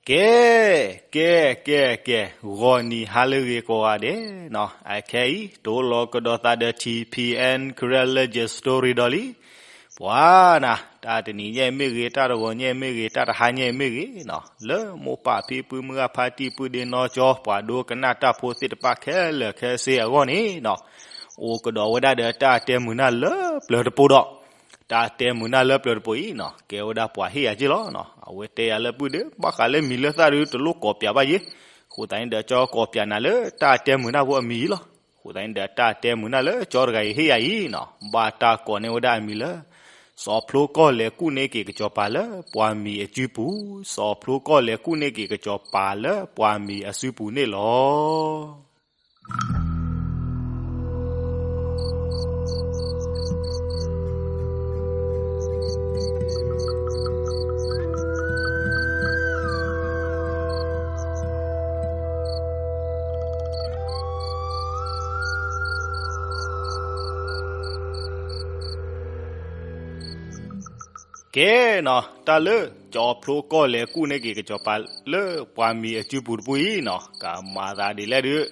ကဲ, ကဲ, ကဲ, ကဲ, ဂီၤနံၤဟါလၢအဂ့ၤကိးဂၤဒဲးနီၤ, အခဲအံၤ တိၢ်လီၤကဒီးသးဒီး ထံၣ်ဖံးအဲၣ် Karen Legend Story ဒီးလံ. ပှၤနၤ, တၢ်တနံၤညါအံၤမ့ၢ်ဂ့ၤ, တၢ်တဂီၤညါအံၤမ့ၢ်ဂ့ၤ, တၢ်တဟါညါအံၤမ့ၢ်ဂ့ၤနီၤ, လၢမိၢ်ပၢ်ဖံဖု မုၢ်ဂၢ်ဖါတံၢ် ပုၢ်ဒ့နီၢ်ကၠီ ပှၤဒိကနၣ်တၢ်ဖိသ့ၣ်တဖၣ်ခဲလၢာ်ခဲဆ့အဂီၢ်န့ၣ်နီၤ, အိၣ်ကဒီးဝဲဒၣ်ဒီးတၢ်တဲမုာ်နၢ်လၢပျၢၤတပိၤဒီး တၢ်တဲမုာ်နၢ်လၢပျၢၤတပိၤအံၤနီၤ, ကဲဝဲဒၣ်ပှၤဟ့ၣ်ယၤက့ၢ်လီၤနီၤ. အဝဲတဲယၤလၢပုၢ်ဒီး ဘၣ်ဃးလၢမံၤလၢသၣ်ဒုး တလိၣ်ကိးပၠးဘၣ်ယ့ၣ်. အဃိသတးန့ၣ်ဒီး ကၠီကိးပၠးနၤလၢတၢ်တဲမုာ်နၢ်ဖိအမံၤအံၤလီၤ. အဃိသတးန့ၣ်ဒီး တၢ်တဲမုာ်နၢ်လၢကၠီတဂၤအံၤဟ့ၣ်ယၤအံၤနီၤ, ဘၣ်တၢ်ကိးန့ၢ်ဝဲဒၣ်အမံၤလၢ စီၤဖျိကီၢ်လဲၤကူၣ်န့ၢ်က့ၤကစီၤပၤလၢပှၢ်မံၤအစုပူၤ, စီၤဖျိကီၢ်လဲၤကူၣ်န့ၢ်က့ၤကစီၤပၤလၢပှၢ်မံၤအစုပူၤန့ၣ်လီၤ. ကဲနီၤ, တၢ်လၢစီၤဖျိကီၢ်လဲၤကူၣ်န့ၢ်က့ၤကစီၤပၤလၢပှၢ်မံၤအစုပူၤတပူၤအံၤနီၤ, ကမၤသးဒ်လဲၣ်ဒုး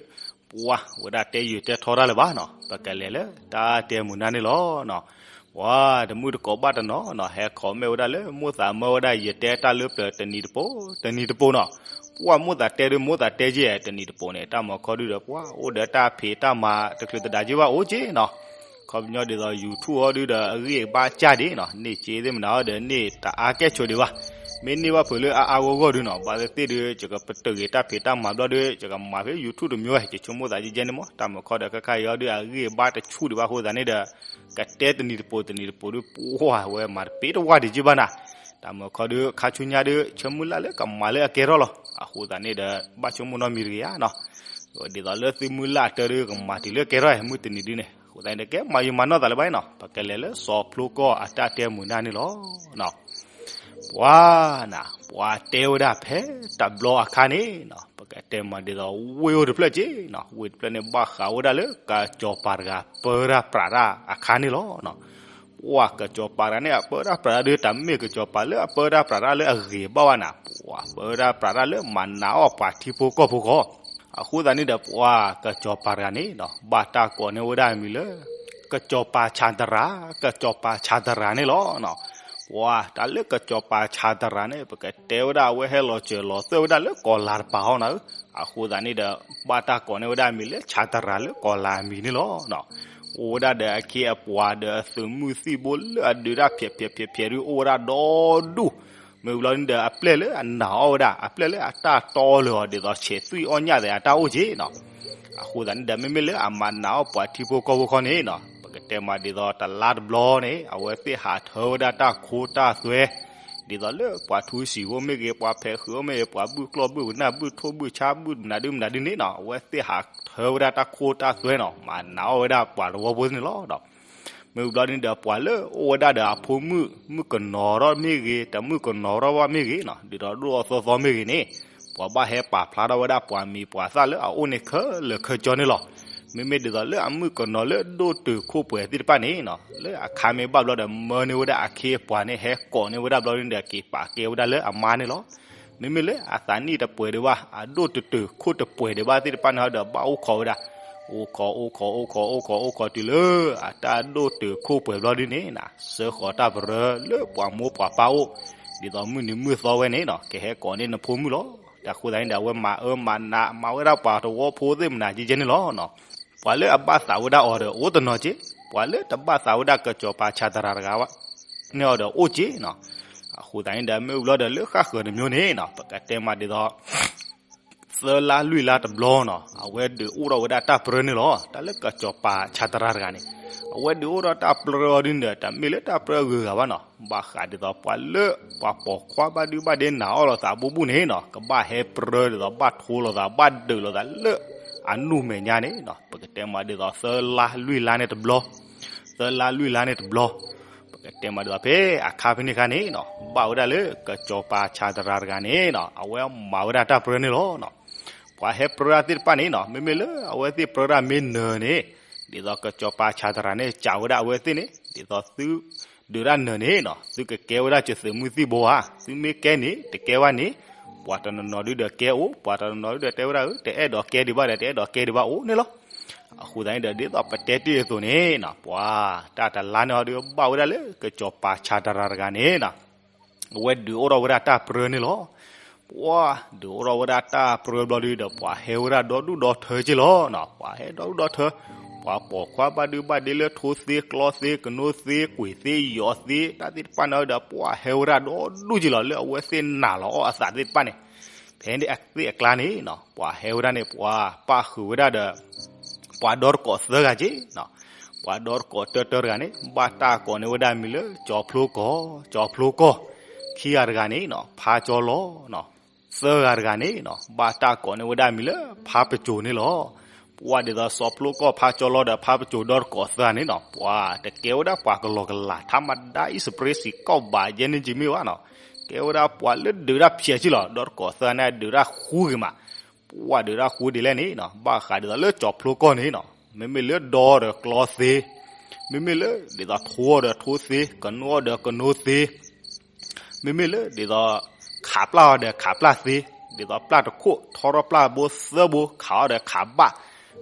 ပှၤဝဲဒၣ်တဲယုာ်တဲထီတၢ်လၢၤဘၣ်နီၤ, ပကလဲၤလၢတၢ်တဲမုာ်နၢ်န့ၣ်လီၤနီၤ. ပှၤတမုၣ်တကိးဘၣ်တနီၤနီၤ, ဟဲ comment ဝဲဒၣ်လၢမိၣ်သးမၢဝဲဒၣ် ယတဲတၢ်လၢပျၢၤတနံၤတပိၤ တနံၤတပိၤနီၤ. ပှၤမိၣ်သးတဲဒုး မိၣ်သးတဲက့ၤ တနံၤတပိၤန့ၣ် တၢ်မၤခီဒုးဒီး ပှၤအိၣ်ဒီးတၢ်ဖံးတၢ်မၤတချုးသဒါက့ၤဘၣ်အိၣ်က့ၢ်နီၤ. ခီပညီဒ်သိး YouTube ဟီဒုးဒီး အဂံၢ်အဘါကၢ်ဒံးနီၤ, န့ၢ်က့သ့ၣ်မနုၤဒီး န့ၢ်တအါကဲဆိးဒံးဘၣ်. မ့ၢ်န့ၢ်ဘၣ်ဖုးလၢအါအါဂီၢ်ဂီၢ်ဒုးနီၤ, ဘၣ်သ့ၣ်သ့ၣ်ဒုး ယကပတုာ်က့ၤတၢ်ဖံးတၢ်မၤဘျီဒုး ယကမၤဖဲ YouTube တမံၤဝဲ ယဆိကမိၣ်သးကဲကဲန့ၣ်မး. တၢ်မၤခီဒီး ခဲခါအံၤအီၤဒုး အဂံၢ်အဘါတဆူၣ်ဒံးဘၣ်အဃိသတးန့ၣ်ဒီး ကတဲတနံၤတပိၤတနံၤတပိၤဒုး ပှၤဝဲမၤတပ့ၤတဝၢ်ဒံးက့ၢ်ဘၣ်နၤ. တၢ်မၤခီဒုး ခါဆူညါဒုး ဆၢမုၢ်လၢ်လၢကမၤလၢအကဲထီၣ်လီၤ. အဃိသတးန့ၣ်ဒီး ဘၣ်ဆိကမိၣ်နီတမံၤတဂ့ၤဧါနီၤ. ဒ်သိးလၢသုမုၢ်လၢ်အတၢ်ဒုး ကမၤတုၤလၢကဲထီၣ် မုၢ်တနံၤဒုးန့ၣ်. အဃိသတးန့ၣ်ဒီး ကဲမၤယုာ်မၤနီၢ်သးလၢၤဘၣ်နီၤ, ပကလဲၤလၢစီၤဖျိကီၢ်အတၢ်တဲမုာ်နၢ်န့ၣ်လီၤ. ပှၤနၤ, ပှၤတဲဝဲဒၣ်ဖဲတဘျီအခါန့ၣ်နီၤ, ပကတဲမးဒ်သိး ဝ့ၢ်အိၣ်တဖျၢၣ်က့ၢ်နီၤ, ဝ့ၢ်တဖျၢၣ်န့ၣ် ဘၣ်ဃးဝဲဒၣ်လၢကစီၤပၤတဂၤ ပၢတၢ်ပြးတၢ်အခါန့ၣ်လီၤ. ပှၤကစီၤပၤတဂၤန့ၣ် အပၢတၢ်ပြးတၢ်ဒုး တမ့ၢ်ကစီၤပၤလၢအပၢတၢ်ပြးတၢ်လၢအဂ့ၤဘၣ်ဘၣ်နၤ, ပှၤပၢတၢ်ပြးတၢ်လၢမၤနာ်အီၣ်ပှၤထံဖိကီၢ်ဖိဃီ. အဃိသတးန့ၣ်ဒီး ပှၤကစီၤပၤတဂၤန့ၣ်နီၤ, ဘၣ်တၢ်ကိးန့ၢ်ဝဲဒၣ်အမံၤလၢ ကစီၤပၤဆးတရၤ, ကစီၤပၤဆးတရၤန့ၣ်လီၤ. ပှၤတၢ်လၢကစီၤပၤဆးတရၤန့ၣ် ပကတဲဝဲဒၣ်အဝဲဟဲလီၤစၢၤလီၤသွဲၣ်ဝဲဒၣ်လၢကီၤလၤတပၤဟီနီၤ. အဃိသတးန့ၣ်ဒီး ဘၣ်တၢ်ကိးန့ၢ်ဝဲဒၣ်အမံၤလၢဆးတရၤလၢကီၤလၤအမံၤန့ၣ်လီၤ. အိၣ်ဝဲဒၣ်ဒီးအခ့အပှၤဒီးအသုးမုၢ်သံၣ်ဘိလၢအဒုးတၢ်ဖျဲးဖျဲးဖျဲးဖျဲးဒုး အိၣ်ဝဲဒၣ်ဒီဒူၣ်. မ့ၢ်ဘျီန့ၣ်ဒီး အပျဲၢ်လၢအနာ်အီၣ်ဝဲဒၣ် အပျဲၢ်လၢအတၢ်တီလၢာ်အီၤဒ်သိး ဆဲးသွံၣ်အီၣ်ညၣ်သဲးအတၢ်အိၣ်က့ၢ်နီၤ. အဃိသတးန့ၣ်ဒီး မ့မ့ၢ်လၢအမၤနာ်အီၣ်ပှၤထံဖိကီၢ်ဖိခီန့ၣ်နီၤ, ပကတဲမးဒ်သိးတလါတဘျီန့ၣ် အဝဲသ့ၣ်ဟးထၢဝဲဒၣ်တၢ်ခိတၢ်သွဲ ဒ်သိးလၢပှၤထူစံာ်ဖိမ့ၢ်ဂ့ၤ, ပှၤဖဲးဃုာ်အိၣ်မ့ၢ်ဂ့ၤ, ပှၤဘုၣ်ကျီၢ်ဘုၣ်ကနၣ် ဘုၣ်ထိၣ်ဘုၣ်ဆါ ဘုၣ်မနုၤဒုမနုၤဒုန့ၣ်နီၤ, အဝဲသ့ၣ်ဟးထၢဝဲဒၣ်တၢ်ခိတၢ်သွဲနီၤ, မၤနာ်အီၣ်ဝဲဒၣ်ပှၤတဝီဖိန့ၣ်လီၤ. မ့ၢ်ဘျီန့ၣ်ဒီး ပှၤလၢအိၣ်ဝဲဒၣ်ဒီးအဖိမုၣ် မုၣ်ကနီၤထီၣ်မ့ၢ်ဂ့ၤ, တမုၣ်ကနီၤထီၣ်ဘၣ်မ့ၢ်ဂ့ၤနီၤ, ဒ်သိးဒိၣ်အီၣ်သီသီမ့ၢ်ဂ့ၤန့ၣ်, ပှၤဘၣ်ဟဲပာ်ဖျါထီၣ်ဝဲဒၣ်ပှၤမံၤပှၤသၣ်လၢအအိၣ်န့ၣ်ခဲလၢာ်ခဲဆ့န့ၣ်လီၤ. မ့မ့ၢ်ဒ်သိးလၢအမုၣ်ကနီၤလၢဒိၣ်တုာ်ခိၣ်ပှဲၤသ့ၣ်တဖၣ်န့ၣ်နီၤ, လၢအခါမ့ၢ်ဘၣ်ဘျီဒီး မၢန့ၢ်ဝဲဒၣ်အခ့အပှၤန့ၣ် ဟဲကိးန့ၢ်ဝဲဒၣ်ဘျီန့ၣ်ဒီး က့ၤပာ်ကဲဝဲဒၣ်လၢအမါန့ၣ်လီၤ. မ့မ့ၢ်လၢအသးနံၣ်တပှဲၤဒံးဘၣ်, အဒိၣ်တတုာ်ခိၣ်တပှဲၤဒံးဘၣ်သ့ၣ်တဖၣ်န့ၣ်ဒီး ဘၣ်အိၣ်ခိးဝဲဒၣ်, အိၣ်ခိး အိၣ်ခိး အိၣ်ခိး အိၣ်ခိး အိၣ်ခိးတုၤလၢ အတၢ်ဒိၣ်တုာ်ခိၣ်ပှဲၤဘျီဒုန့ၣ်နီၤ, စၢဃီၤတၢ်ပရၢလၢပှၤမိၢ်ပှၤပၢ်အိၣ်, ဒ်သိးမုၢ်နံၤမုၢ်သီဝဲန့ၣ်နီၤ, ကဟဲကိးန့ၢ်နဖိမုၣ်လီၤ. တၢ်အဃိသတးန့ၣ်ဒီး အဝဲမၤအၢမၤနး မၤဝဲဒၣ်ပှၤတဝီဖိသ့ၣ်မနၤကဲကဲန့ၣ်လီၤနီၤ. ပှၤလၢအဘၣ်သးဝဲဒၣ်အီၤဒီး အိၣ်တနီၤက့, ပှၤလၢတဘၣ်သးဝဲဒၣ်ကစီၤပၤဆးတရၤတဂၤဘၣ်န့ၣ်အီၤဒီး အိၣ်က့နီၤ. အဃိသတးန့ၣ်ဒီး မ့ၢ်ဘျီဒီးလၢဃၣ်ဃၢၤတမံၤန့ၣ်နီၤ, ပကတဲမးဒ်သိး သၢလါလွံၢ်လါတဘျီနီၤ, အဝဲဒုးအိၣ်ထီၣ်ဝဲဒၣ်တၢ်ပြၢန့ၣ်လီၤ. တၢ်လၢကစီၤပၤဆးတရၤတဂၤန့ၣ်, အဝဲဒုးအိၣ်ထီၣ်တၢ်ပြၢအီၤဒုန့ၣ်ဒီး တမ့ၢ်လၢတၢ်ပြၢဂုၤဂၤဘၣ်နီၤ, ဘၣ်ဃးဒ်သိးပှၤလၢပှၤပိာ်ခွါဘၣ်ဒုဘၣ်ဒဲနာ်အီၣ်လိာ်သးအဘိဘူၣ်န့ၣ်နီၤ, ကဘၣ်ဟဲပြၢဒ်သိး ဘၣ်ထိလိာ်သး ဘၣ်ဒုးလိာ်သးလၢအနူၢ်မဲာ်ညါန့ၣ်နီၤ, ပကတဲမးဒ်သိးသၢလါလွံၢ်လါန့ၣ်တဘျီ, သၢလါလွံၢ်လါန့ၣ်တဘျီ ပကတဲမးဒ်သိးဖဲအခါဖဲန့ၣ်အခါန့ၣ်နီၤ, ဘၣ်ဝဲဒၣ်လၢကစီၤပၤဆးတရၤတဂၤန့ၣ်နီၤ, အဝဲမၤဝဲဒၣ်တၢ်ပြၢန့ၣ်လီၤနီၤ. ပှၤဟဲပြၢသ့ၣ်တဖၣ်န့ၣ်နီၤ, မ့မ့ၢ်လၢအဝဲသ့ၣ်ပြၢဒၣ်မ့ၢ်နၢၤန့ၣ်, ဒ်သိးကစီၤပၤဆးတရၤန့ၣ် စံးဝဲဒၣ်အဝဲသ့ၣ်န့ၣ်, ဒ်သိးသုဒုးဒၣ်နၢၤန့ၣ်နီၤ, သုကကဲဝဲဒၣ်ကသုးမုၢ်သံၣ်ဘိဧါ, သုမ့ၢ်ကဲန့ၣ် တကဲဘၣ်န့ၣ် ပှၤတနီၤနီၤဒုဒီးကဲအိၣ်, ပှၤတနီၤနီၤဒုဒီးတဲဝဲဒၣ်ဧၢ, တအဲၣ်ဒိးကဲဒံးဘၣ်ဒီး တအဲၣ်ဒိးကဲဒံးဘၣ်အိၣ်န့ၣ်လီၤ. အဃိသတးန့ၣ်ဒီး ဒ်သိးပတဲတ့ၢ်အသိးန့ၣ်နီၤ, ပှၤတၢ်တလါန့ၣ်ဟီဒုးဘၣ်ဝဲဒၣ်လၢ ကစီၤပၤဆးတရၤတဂၤန့ၣ်နီၤ အဝဲဒုးအိၣ်ထီၣ်ဝဲဒၣ်တၢ်ပြၢန့ၣ်လီၤ. ပှၤဒုးအိၣ်ထီၣ်ဝဲဒၣ်တၢ်ပြၢဘျီဒုဒီး ပှၤဟဲဝဲဒၣ်ဒီဒူၣ်ဒီထၢက့လီၤနီၤ. ပှၤဟဲဒီဒူၣ်ဒီထၢ, ပှၤပိာ်ခွါဘၣ်ဒုဘၣ်ဒ့လၢထိသ့ကျီသ့ကနိသ့ကွံာ်သ့ယီၤသ့ တၢ်သ့ၣ်တဖၣ်န့ၣ်ဒီး ပှၤဟဲဝဲဒၣ်ဒီဒူၣ်က့လီၤ. လၢအဝဲသ့ၣ်နာ်လီၤအီၣ်အသးသ့ၣ်တဖၣ်န့ၣ်, ဖဲန့ၣ်အသ့ၣ်အကျါန့ၣ်နီၤ ပှၤဟဲဝဲဒၣ်န့ၣ် ပှၤပၣ်ဃုာ်ဝဲဒၣ်ဒီး ပှၤဒီတကိးသၢဂၤက့နီၤ. ပှၤဒီတကိးတၢတၢတဂၤန့ၣ် ဘၣ်တၢ်ကိးန့ၢ်ဝဲဒၣ်မံၤလၢ ကၠီဖျိကီၢ်, ကၠီဖျိကီၢ်, ခံဂၤတဂၤန့ၣ်နီၤ ဖါကၠီလီၤနီၤ. သၢဂၤတဂၤန့ၣ်နီၤ ဘၣ်တၢ်ကိးန့ၢ်ဝဲဒၣ်မံၤလၢ ဖါပစိၤန့ၣ်လီၤ. ပှၤဒ်သိးစီၤဖျိကီၢ် ဖါကၠီလီၤဒီး ဖါပစိၤဒီတကိးသၢဂၤန့ၣ်နီၤ ပှၤတကဲဝဲဒၣ်ပှၤကလီကလး ထါမဒါ အံၣ်စပြ့စံးကီၢ်ဘးယဲန့ၣ်က့မ့ၢ်ဘၣ်နီၤ. ကဲဝဲဒၣ်ပှၤလၢဒုးတၢ်ဖျဲးက့လီၤ. ဒီတကိးသၢဂၤန့ၣ် ဒုးတၢ်ဃူဂ့ၤမး. ပှၤဒုးတၢ်ဃူဒ်လဲၣ်န့ၣ်နီၤ ဘၣ်ဃးဒ်သိးလၢကၠီဖျိကီၢ်န့ၣ်နီၤ မ့မ့ၢ်လၢဒီဒီးကျီသ့, မ့မ့ၢ်လၢဒ်သိးထိအီၤဒီးထိသ့, ကနိအီၤဒီးကနိသ့, မ့မ့ၢ်လၢဒ်သိး ခးပျၢ်အီၤဒီးခးပျၢ်သ့, ဒ်သိးပျၢ်တခိၣ် ထီထီၣ်ပျၢ်ဘိသၢဘိ ခးအီၤဒီးခးဘၣ်,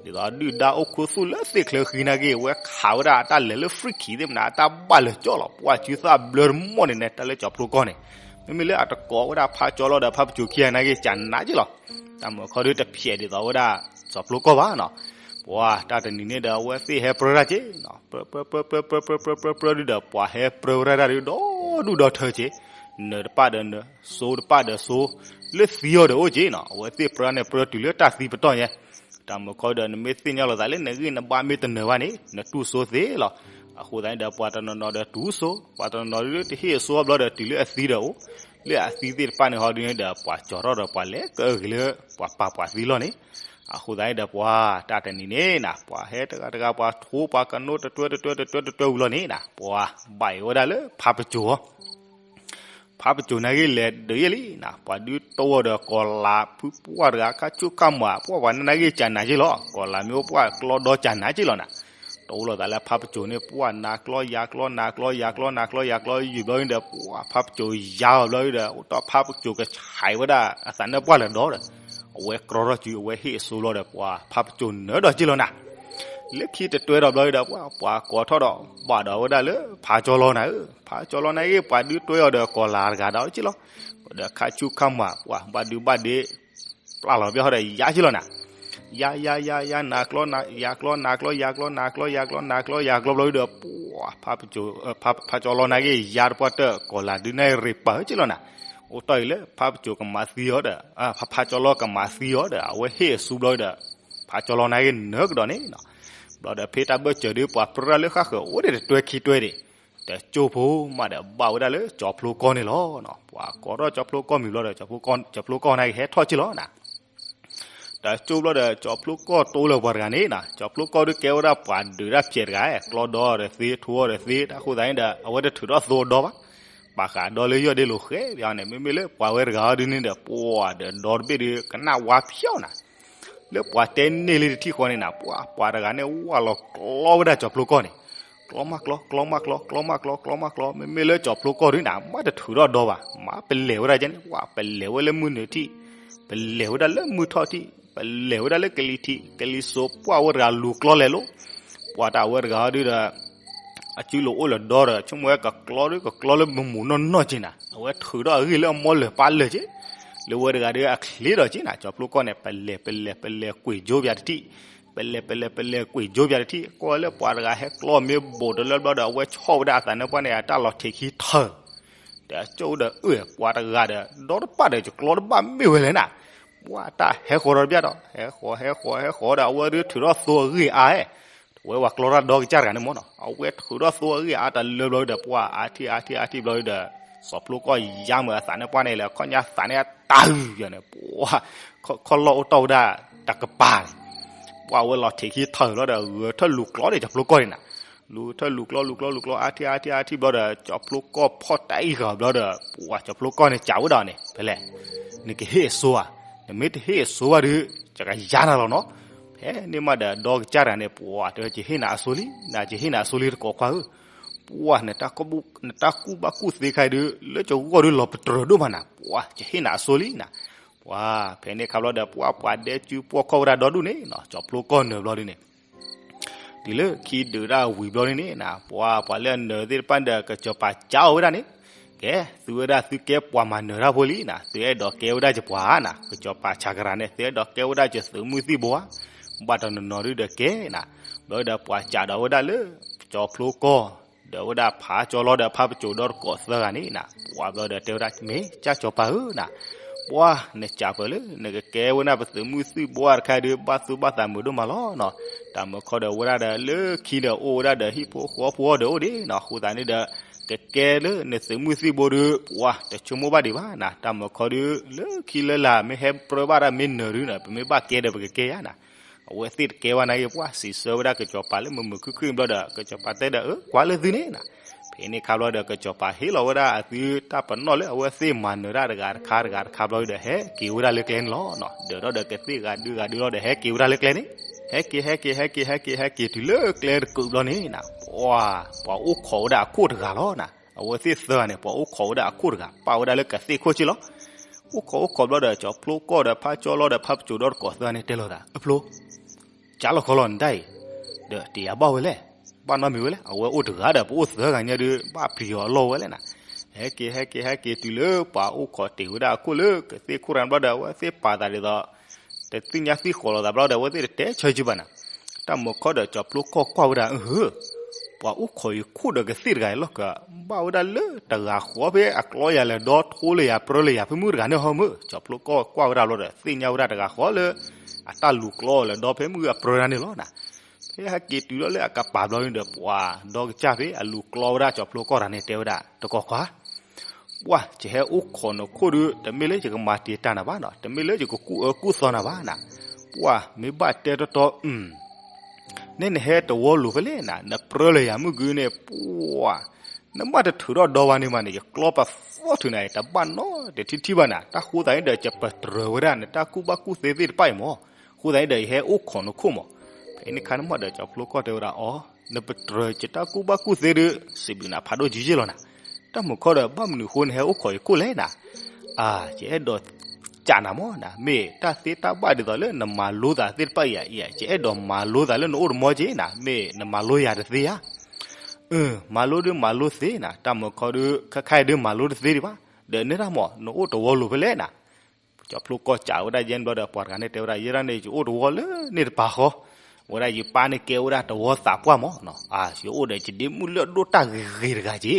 ဒ်သိးဒုၣ်ဒါအိၣ်ခူသူၣ်လၢသ့ၣ်ချၢဃံနာ်က့ အဝဲခးဝဲဒၣ်အတၢ်လဲၤလၢ free သ့ၣ်မနုၤ အတၢ်ဘၣ်လၢာ်ကၠီလီၤ. ပှၤစုသၣ်ဘျၢတမီၢ်န့ၣ်န့ၣ် တၢ်လၢကၠီဖျိကီၢ်န့ၣ်, မ့မ့ၢ်လၢအတကိးဝဲဒၣ်ဖါကၠီလီၤဒီးဖါပစိၤခံဂၤနာ်က့ ကနးက့လီၤ. တၢ်မုာ်ခီဒုတဖျဲးဒ်သိးဝဲဒၣ် ကၠီဖျိကီၢ်ဘၣ်နီၤ. ပှၤတၢ်တနံၤန့ၣ်ဒီး အဝဲသ့ၣ်ဟဲပြၢတၢ်က့နီၤ ပြၢ ပြၢ ပြၢ ပြၢ ပြၢ ပြၢ ပြၢ ပြၢ ဒုဒီး ပှၤဟဲပြၢဝဲဒၣ်ဒုဒီဒူၣ်ဒီထၢက့, နၢၤတပၣ်ဒီးနၢၤ စိတပၣ်ဒီးစိ, လၢသံအီၤဒီးအိၣ်က့နီၤ. အဝဲသ့ၣ်ပြၢန့ၣ် ပြၢတုၤလၢတၢ်သံပတီၢ်ညါ. တၢ်မုာ်ခီဒီး နမ့ၢ်သ့ၣ်ညါလိာ်သးလၢနဂံၢ်နဘါမ့ၢ်တနၢၤဘၣ်န့ၣ် နတူၢ်စိသ့လီၤ. အဃိသတးန့ၣ်ဒီး ပှၤတနီၤနီၤဒီးတူၢ်စိ, ပှၤတနီၤနီၤဒုတဟ့ၣ်အစိဘျီဒီး တုၤလၢအသံဒီးအိၣ်, လၢအသံသ့ၣ်တဖၣ်န့ၣ်ဟီဒုန့ၣ်ဒီး ပှၤကၠီၤထီၣ်ဒီးပှၤလဲၤကအဂ့ၤလၢ ပှၤပာ်ပှၤသံလီၤန့ၣ်. အဃိသတးန့ၣ်ဒီး ပှၤတၢ်တနံၤန့ၣ်နီၤ ပှၤဟဲတဂၤတဂၤ ပှၤထိပှၤကနိတတွဲတတွဲတတွဲတတွဲဝံၤလီၤန့ၣ်နီၤ ပှၤဘၣ်အံၤဝဲဒၣ်လၢဖါပစိၤအီၤ ဖါပစိၤနာ်က့လဲၤဒုးယဲၢ်လံနီၤ ပှၤဒုးတိၢ်အီၤဒီးကီၤလၤ ဖုပှၢ်တဂၤ ခါဆူၣ်ခါမး ပှၤပှၤနာ်က့ကနးက့လီၤ. ကီၤလၤမ့ၢ်အိၣ်ပှၢ်ကျီဒီကနးက့လီၤနီၤ. တိၢ်လိာ်သးလၢဖါပစိၤန့ၣ် ပှၤနၤကျီယၤကျီ နၤကျီယၤကျီ နၤကျီယၤကျီ ယံာ်ဘျီန့ၣ်ဒီး ပှၤဖါပစိၤယါအီၤဘျီဒီး အိၣ်တီၢ်ဖါပစိၤကဆဲးဝဲဒၣ်အသးနၢၣ်ပှၢ်လၢာ်ဒီဒီး အဝဲကြီထီၣ်စု အဝဲဟ့ၣ်အစိဘျီဒီး ပှၤဖါပစိၤနၢၤဒီးက့လီၤနီၤ. လၢခံတတွဲဒီးဘျီဒီး ပှၤပှၤကိးထီၣ်ဒီး ဘၣ်ဒီးဝဲဒၣ်လၢဖါကၠီလီၤနၤဧၢ, ဖါကၠီလီၤနၤဂ့ၤ ပှၤဒုးတွဲအီၤဒီးကီၤလၤတဂၤဒီးက့လီၤ. ဒီးခါဆူၣ်ခါမး ပှၤဘၣ်ဒုးဘၣ်ဒ့ ပျၢ်လီၤဘၣ်ဟီဒီးယါက့လီၤနီၤ. ယါယါယါယါ နၤကျီ ယၤကျီ နၤကျီ ယၤကျီ နၤကျီ ယၤကျီ နၤကျီ ယၤကျီဘျီဒီး ပှၤ ဖါကၠီလီၤနၤဂ့ၤ ယါတပှၢ်တၢၢ် ကီၤလၤဒုးနၢ်ရ့ပၢၢ်က့လီၤနီၤ. အိၣ်တီၢ်အံၤလၢဖါပစိၤကမၤသံအီၤဒီး ဖါကၠီလီၤကမၤသံအီၤဒီး အဝဲဟ့ၣ်အစိဘျီဒီး ဖါကၠီလီၤနၤဂ့ၤနၢၤကဒီးန့ၣ်နီၤ. ဘျီဒီးဖဲတၢ်ဘၢၣ်စၢၤဒုး ပှၤပြၢလၢဃၣ်ဃၢၤအိၣ်ဒံးတတွဲခံတွဲဒံး တကၠိၢ်ဖိမးဒီးဘၣ်ဝဲဒၣ်လၢကၠီဖျိကီၢ်န့ၣ်လီၤ. ပှၤကိးထီၣ်ကၠီဖျိကီၢ်မံၤဘျီဒီး ကၠီဖျိကီၢ်နၤဂ့ၤဟဲထီၣ်က့လီၤနီၤ. တကၠိၢ်ဘျီဒီး ကၠီဖျိကီၢ်တိၢ်လၢပှၤတဂၤန့ၣ်နီၤ. ကၠီဖျိကီၢ်ဒုးကဲဝဲဒၣ်ပှၤဒုးတၢ်ဖျဲးတဂၤ ကျီဒီအီၤဒီးသ့ ထိအီၤဒီးသ့ တၢ်ဃိသတးန့ၣ်ဒီး အဝဲတထုးထီၣ်သိအီၤဒီဘၣ်. ဘၣ်ဃးဒီလၢယီၢ်ဒ့လိာ်ဃဲဘၣ်န့ၣ် မ့မ့ၢ်လၢပှၤဝဲတဂၤအီၤဒုန့ၣ်ဒီး ပှၤဒီးဒီတဘ့ၣ်ဒုး ကနၣ်ဝါဖျီၣ်နီၤ. လၢပှၤတဲန့ၢ်လံတထံၣ်ဃီန့ၣ်နီၤ ပှၤ ပှၤတဂၤန့ၣ် ဝၢ်လီၤကျီဝဲဒၣ်ကၠီဖျိကီၢ်န့ၣ် ကျီမးကျီ ကျီမးကျီ ကျီမးကျီ ကျီမးကျီ မ့မ့ၢ်လၢကၠီဖျိကီၢ်ဒုန့ၣ် မ့ၢ်တထုးထီၣ်ဒီဘၣ် မ့ၢ်ပလဲၤဝဲဒၣ်ကဲန့ၣ် ပှၤပလဲၤဝဲလၢမုၢ်နုာ်ထံၣ် ပလဲၤဝဲဒၣ်လၢမုၢ်ထီၣ်ထံၣ် ပလဲၤဝဲဒၣ်လၢကလံၤထံး ကလံၤစိးပှၢ်ဝဲတဂၤလူၤကျီလဲၤလိၤ ပှၤတၢ်ဝဲတဂၤဟီဒုဒီး အစုလိာ်အိၣ်လၢၤဒီဒီး ဆိကမိၣ်ဝဲကကျီဒုကကျီလၢမုၢ်မုၢ်နီၢ်နီၢ်က့နီၤ အဝဲထုးထီၣ်အဂ့ၢ်လၢအမီလၢာ်ပၢ်လၢာ်က့ လၢဝဲတဂၤဒီးအချ့ဒီးက့နီၤ ကၠီဖျိကီၢ်န့ၣ် ပလဲၤ ပလဲၤ ပလဲၤကွံာ်ကၠိပၠးတထံၣ် ပလဲၤ ပလဲၤ ပလဲၤကွံာ်ကၠိပၠးတထံၣ် ကွၢ်လၢပှၤတဂၤဟဲကျီမ့ၢ်ဘူးတလၢဘျီဒီး အဝဲဆီၣ်ဝဲဒၣ်အသးနၢၣ်ပှၢ်န့ၣ် အတၢ်လီၤထံးခံထၢၣ် ဒီးကၠိဒီးအၢၣ် ပှၤတဂၤဒီး ဒီတပၣ်ဒီး ယကျီတဘၣ်မ့ၢ်ဝဲလဲၣ်နၤ ပှၤတၢ်ဟဲဃီၤဒီးတဘၣ်ဒီး ဟဲဃီၤ ဟဲဃီၤ ဟဲဃီၤဒီး အဝဲဒုးထုးထီၣ်သိအဂ့ၢ်အါ ဝဲပှၤကျီတၢ်ဒီကစၢ်တဂၤန့ၣ်မ့ၢ်နီၤ အဝဲထုးထီၣ်သိအဂ့ၢ်အါတလၢဘျီဒီး ပှၤအါထံၣ်အါထံၣ်အါထံၣ်ဘျီဒီး စီၤဖျိကီၢ်ယါမးအသးနၢၣ်ပှၢ်န့ၣ်လဲၣ် ခီၣ်ညါသးန့ၣ်အတၢ်ဟုၣ်ယၤန့ၣ် ပှၤ ခီၣ်လီၢ်အိၣ်တီၢ်ဝဲဒၣ်တကပၤန့ၣ် ပှၤဝဲလီၤထံးခံထၢၣ်ဘျီဒီး ဂဲၤထၢၣ်လူၤကျီန့ၣ် စီၤဖျိကီၢ်န့ၣ်နၤ လူၤထၢၣ်လူၤကျီ လူၤကျီ လူၤကျီ အါထံၣ်အါထံၣ်အါထံၣ်ဘျီဒီး စီၤဖျိကီၢ်ဖီၣ်တၢ်အံၤဃာ်ဘျီဒီး ပှၤစီၤဖျိကီၢ်န့ၣ် ကးဝဲဒၣ်န့ၣ် ဖဲလဲၣ် နကဟ့ၣ်အစိဧါ နမ့ၢ်တဟ့ၣ်အစိဘၣ်ဒီး ယကယါနၤလီၤနီၤ ဖဲန့ၣ်မးဒီး ဒီကစၢ်တဂၤန့ၣ် ပှၤတဲ ယဟ့ၣ်နၤအစိလံ နၤယဟ့ၣ်နၤအစိလံတကိးခွါဧၢ ပှၤ နတၢ်ကူၣ်ဘၣ်ကူၣ်သ့ခါအံၤဒုး လၢယဂီၢ်ဒုးလီၤပတြၢၤဒိၣ်မးနၤ ပှၤ ယဟ့ၣ်နၤအစိလံနၤ ပှၤဖဲန့ၣ်ခါဘျီဒီး ပှၤပှၤဒဲစုပှီၢ်ခီၣ်ဝဲဒၣ်ဒီဒူၣ်န့ၣ်နီၤ, ကၠီဖျိကီၢ်နၢၤဘျီဒ်န့ၣ် တုၤလၢခံဒုးဒၣ်ဝံၤဘျီဒ်န့ၣ်နီၤ, ပှၤပှၤလၢအနၢၤသ့ၣ်တဖၣ်ဒီး ကစီၤပၤကးအီၤဝဲဒၣ်န့ၣ်, ကဲ သုဝဲဒၣ်သုကဲပှၤမၤနၢၤတၢ်ဖိလံနီၤ, သုအဲၣ်ဒိးကဲဝဲဒၣ်ယပှၤနီၤ, ကစီၤပၤဆးကရၤန့ၣ် သုအဲၣ်ဒိးကဲဝဲဒၣ်ယသုးမုၢ်သံၣ်ဘိဧါ, ဘၣ်တနီၤနီၤဒုဒီးကဲနီၤ, ဘျီဒီးပှၤကးဒီးဝဲဒၣ်လၢ ကၠီဖျိကီၢ် ဒီးဝဲဒၣ်ဖးကၠီလီၤဒီးဖးပစိာ်ဒီတကိးသၢဂၤန့ၣ်နီၤ, ပှၤဘျီဒီးတဲဝဲဒၣ် မ့ၢ်ကၠၢ်ကၠီပၤဧၢနီၤ, ပှၤနကးပၢၢ်လၢ နကကဲဝဲဒၣ်ပသုးမုၢ်သံၣ်ဘိတခါဒီး ဘၣ်သူၣ်ဘၣ်သးမုာ်ဒိၣ်မးလီၤနီၤ, တၢ်မုာ်ခီဒီးဝဲဒၣ်ဒီးလၢခံဒီးအိၣ်ဝဲဒၣ်ဒီးဟံၣ်ဖိဃီဖိအီၤဒီးအိၣ်ဒံးနီၤ, အဃိသတးန့ၣ်ဒီး ကကဲလၢနသုးမုၢ်သံၣ်ဘိဒီး ပှၤတဆိကမိၣ်ဘၣ်ဒံးဘၣ်နီၤ, တၢ်မုာ်ခီဒီး လၢခံလၢလာ်မ့ၢ်ဟဲပြၢဘၣ်တၢ်မ့ၢ်နၢၤဒုနီၤ, ပမ့ၢ်ဘၣ်ကဲဒီးပကကဲယါနီၤ အဝဲသ့ၣ်တကဲဘၣ်နာ်က့ ပှၤစံးဆၢဝဲဒၣ်ကစီၤပၤလၢမုာ်မုာ်ခုၣ်ခုၣ်ဘျီဒီး ကစီၤပၤတဲဒီး အၢ ကွၢ်လၢသုန့ၣ်နီၤ, ဖဲန့ၣ်ခါဘျီဒီး ကစီၤပၤဟ့ၣ်လီၤဝဲဒၣ်အသုတၢ်ပနီၣ်လၢအဝဲသ့ၣ်မၤနၢၤတၢ်တဂၤတခါတဂၤတခါဘျီဒီး ဟဲက့ၤဝဲဒၣ်လၢကျဲန့ၣ်လီၤနီၤ, ဒီးထီၣ်ဒီးကသ့ၣ်ဂၤဒုဂၤဒုလီၤဒီး ဟဲက့ၤဝဲဒၣ်လၢကျဲန့ၣ်, ဟဲက့ၤ ဟဲက့ၤ ဟဲက့ၤ ဟဲက့ၤ ဟဲက့ၤတုၤလၢကျဲတကုးဘျီန့ၣ်နီၤ, ပှၤ ပှၤအိၣ်ခိးဝဲဒၣ်အခိၣ်တဂၤလီၤနီၤ, အဝဲသ့ၣ်သၢဂၤန့ၣ် ပှၤအိၣ်ခိးဝဲဒၣ်အခိၣ်တဂၤ ပာ်ဝဲဒၣ်လၢကသ့ၣ်ခိၣ်ဆ့လီၤ အိၣ်ခိးအိၣ်ခိးဘျီဒီး ကၠီဖျိကီၢ်ဒီးဖးကၠီလီၤဒီးဖးပစိာ်ဒီတကိးသၢဂၤန့ၣ် တဲလိာ်သး အဖျိ ကၢ်လီၤခီလီၤနတၢ်အံၤ, ဒီးတယၤဘၣ်ဝဲလဲၣ်, ဘၣ်နီတမံၤဝဲလဲၣ်, အဝဲအိၣ်တဂၤဒီး ပအိၣ်သၢဂၤညါဒီး ဘၣ်ပျံၤအီၤအလီၢ်ဝဲလဲၣ်နီၤ, ဟဲက့ၤ ဟဲက့ၤ ဟဲက့ၤတုၤလၢပှၤအိၣ်ခိးတ့ၢ်ဝဲဒၣ်အခိၣ်လၢ ကသ့ၣ်ခိၣ်တဂၤဘျီဒီး အဝဲသ့ၣ်ပာ်သးဒ်သိး တသ့ၣ်ညါသံဃိးလိာ်သးဘျီဒီး အဝဲသ့ၣ်တတဲဆၢကၠုဘၣ်နီၤ, တၢ်မုာ်ခီဒီးကၠီဖျိကီၢ်ကွၢ်ဝဲဒၣ် အဟၢ ပှၤအိၣ်ခိးအံၤခိၣ်ဒီးကသ့ၣ်တဂၤအံၤလီၤကၢ်, ဘၣ်ဝဲဒၣ်လၢတဂၤဃီဖဲအကျီယၤလဲၤဒီထိလၢယၤပြၢလၢယၤဖဲမုၢ်တဂၤန့ၣ်ဟီမုၢ်, ကၠီဖျိကီၢ်ကွၢ်ဝဲဒၣ်ဘျီဒီး သ့ၣ်ညါဝဲဒၣ်တဂၤဃီလၢ အတၢ်လူၤကျီအီၤလၢဒီဖဲမုၢ်အပြၢတၢ်န့ၣ်လီၤနီၤ, ဖဲဟဲက့ၤတုၤဒီးလၢအကပၤဘျီန့ၣ်ဒီး ပှၤဒီကစၢ်ဖဲအလူၤကျီဝဲဒၣ်ကၠီဖျိကီၢ်တဂၤန့ၣ် တဲဝဲဒၣ် တကိးခွါ ပှၤ ယဟဲအိၣ်ခိးနခိၣ်ဒီး တမ့ၢ်လၢယကမၤတံာ်တာ်နၤဘၣ်နီၤ, တမ့ၢ်လၢယကကူၣ်အၢကူၣ်သီနၤဘၣ်နီၤ, ပှၤ မ့ၢ်ဘၣ်တဲတီတီ န့ၣ်နဟဲတဝီလိၤဖဲလဲၣ်နီၤ, နပြၢလၢယၤမုၢ်ဂုန့ၣ် ပှၤ နမ့ၢ်တထုးထီၣ်ဒီဘၣ်န့ၣ်မးန့ၣ် ယကျီပသီထုးနၤအံၤ တဘၣ်နီတထံၣ်ထံၣ်ဘၣ်နီၤ, တၢ်ဃိသတးန့ၣ်ဒီး ယပတြၢၤဝဲဒၣ်နတၢ်ကူၣ်ဘၣ်ကူၣ်သ့သ့ၣ်တဖၣ်အံၤမး, ဃိသတးန့ၣ်ဒီး ယဟဲအိၣ်ခိးနခိၣ်မး, ဖဲန့ၣ်ခါန့ၣ်မးဒီး ကၠီဖျိကီၢ်တဲဝဲဒၣ်အီၤ, နပတြၢၤယတၢ်ကူၣ်ဘၣ်ကူၣ်သ့ဒီး စံးဘျုးနၤဖးဒိၣ်ကံယ့ၢ်လီၤနီၤ, တၢ်မုာ်ခီဒီး ဘၣ်မနုၤအဃိနဟဲအိၣ်ခိးယခိၣ်လဲၣ်နီၤ, အါ ယအဲၣ်ဒိးကးနၤမးနီၤ, မ့ၢ်တၢ်သ့တၢ်ဘၣ်ဒ်သိးလၢနမၤလိသးသ့ၣ်တဖၣ်အံၤဧါ, ယအဲၣ်ဒိးမၤလိသးလၢနအိၣ်တမီက့နီၤ, မ့ၢ်နမၤလိယၤတသ့ဧါ, အၢ မၤလိဒုးမၤလိသ့နီၤ, တၢ်မုာ်ခီဒုး ခဲခါအံၤဒုးမၤလိတသ့ဒံးဘၣ်, ဒီးနဲဒၣ်မး နအိၣ်တဝီလိၤဖဲလဲၣ်နီၤ, ကၠီဖျိကီၢ်ကးဝဲဒၣ်ယဲန့ၣ်ဘျီဒီး ပှၤတဂၤန့ၣ်တဲဝဲဒၣ် ယဲဒၣ်န့ၣ် ယအိၣ်တဝီလၢန့ၣ်တပၤဃီ, ဝဲဒၣ်ယပၢ်န့ၣ်ကဲဝဲဒၣ်တဝီသးပှၢ်မးနီၤ, အါ ယအိၣ်ဒီးယဒ့မုၣ်လၢအဒိၣ်တၢ်ဂ့ၤဂ့ၤတဂၤက့,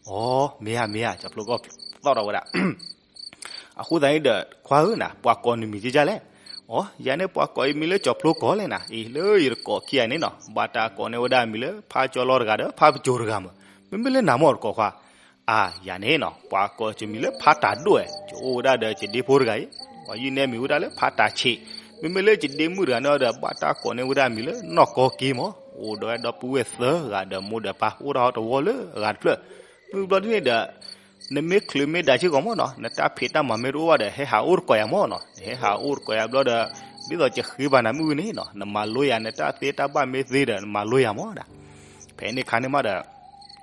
အီ မ့ၢ်ဧါ မ့ၢ်ဧါ ကၠီဖျိကီၢ်သီၣ်ထီၣ်ဝဲဒၣ် အဃိသတးန့ၣ်ဒီး ခွါဧၢနီၤ ပှၤကိးနမံၤကဲဒ်လဲၣ်, အီ ယၤန့ၣ်ပှၤကိးအံၤမံၤလၢကၠီဖျိကီၢ်လဲၣ်နီၤ, အံၤလၢယတကိးခံဂၤန့ၣ်နီၤ ဘၣ်တၢ်ကိးန့ၢ်ဝဲဒၣ်မံၤလၢဖးကၠီလီၤတဂၤဒီးဖးပစိာ်တဂၤမး, မ့မ့ၢ်လၢနၤမးတကိးခွါ အါ ယၤန့ၣ်နီၤ ပှၤကိးယမံၤလၢဖးတၢ်ဒိၣ်ဧါ, ယအိၣ်ဝဲဒၣ်ဒီးယဒ့ဖိတဂၤအံၤ, ပှၤယုၢ်န့ၢ်မံၤဝဲဒၣ်လၢဖးတၢ်ဆံး, မ့မ့ၢ်လၢယဒ့မုၣ်တဂၤန့ၣ်ဒီး ဘၣ်တၢ်ကိးန့ၢ်ဝဲဒၣ်မံၤလၢနီၢ်ကီက့မး, အိၣ်ဒီးဝဲဒီပုၢ်ဝဲၢ်သၢဂၤဒီးမိၢ်ဒီးပၢ် အိၣ်ဒၣ်ဟီတဝီလၢအဂၤတဖျၢၣ်, မုၢ်ဘျီဒ်န့ၣ်ဒီး နမ့ၢ်ချုးမ့ၢ်ဒၣ်စ့ၢ်ကီးမးနီၤ နတၢ်ဖံးတၢ်မၤမ့ၢ်တအိၣ်ဘၣ်ဒီး ဟဲဟးအိၣ်တကိးယၤမးနီၤ, နဟဲဟးအိၣ်တကိးယၤဘျီဒီး ဒ်သိးယဃ့ဘၣ်နၤမုၢ်ဂ့ၤန့ၣ်နီၤ နမၤလိယၤ နတၢ်သ့တၢ်ဘၣ်မ့ၢ်သ့ဒီး နမၤလိယၤမးနီၤ, ဖဲန့ၣ်ခါန့ၣ်မးဒီး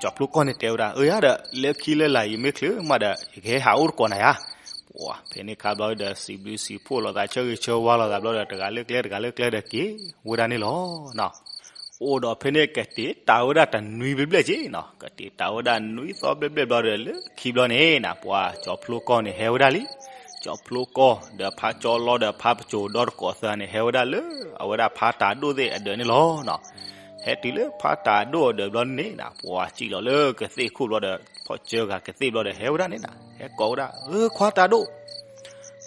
ကၠီဖျိကီၢ်န့ၣ်တဲဝဲဒၣ် အၢယၤဒီး လၢခံလၢလာ်ယမ့ၢ်ချုးမးဒီး ယကဟဲဟးအိၣ်တကိးနၤယၤ, ပှၤ ဖဲန့ၣ်ခါဘျီဒီး စံးဘျုးစံးဖှိၣ်လိာ်သးဆၢဂ့ၤဆၢဝါလိာ်သးဘျီဒီး တဂၤလၢကျဲတဂၤလၢကျဲဒီးက့ၤဝဲဒၣ်န့ၣ်လီၤ. အိၣ်ဒီးဖဲန့ၣ်ကတ့ၤတၢ်ဝဲဒၣ်တနွံဘျဲၣ်ဘျဲၣ်က့နီၤ, ကတ့ၤတၢ်ဝဲဒၣ်နွံသီဘျဲၣ်ဘျဲၣ်ဘျီဒီး လၢခံဘျီန့ၣ်နီၤ ပှၤကၠီဖျိကီၢ်န့ၣ်ဟဲဝဲဒၣ်လံ. ကၠီဖျိကီၢ်ဒီးဖါကၠီလီဒီးဖါပစိၤဒီတကိးသၢန့ၣ် ဟဲဝဲဒၣ်လၢအဝဲဒၣ်ဖါတၢ်ဒိၣ်သ့ၣ်အဒၢးန့ၣ်လီၤနီၤ. ဟဲတုၤလၢဖါတၢ်ဒိၣ်အဒၢးဘျီန့ၣ်နီၤ ပှၤစံၣ်လီၤလၢကသ့ၣ်ခိၣ်ဘျီဒီး ဖီၣ်စၢဂၤကသ့ၣ်ဘျီဒီး ဟဲဝဲဒၣ်န့ၣ်နီၤ ဟဲကိးဝဲဒၣ် အၢ ခွါတၢ်ဒိၣ်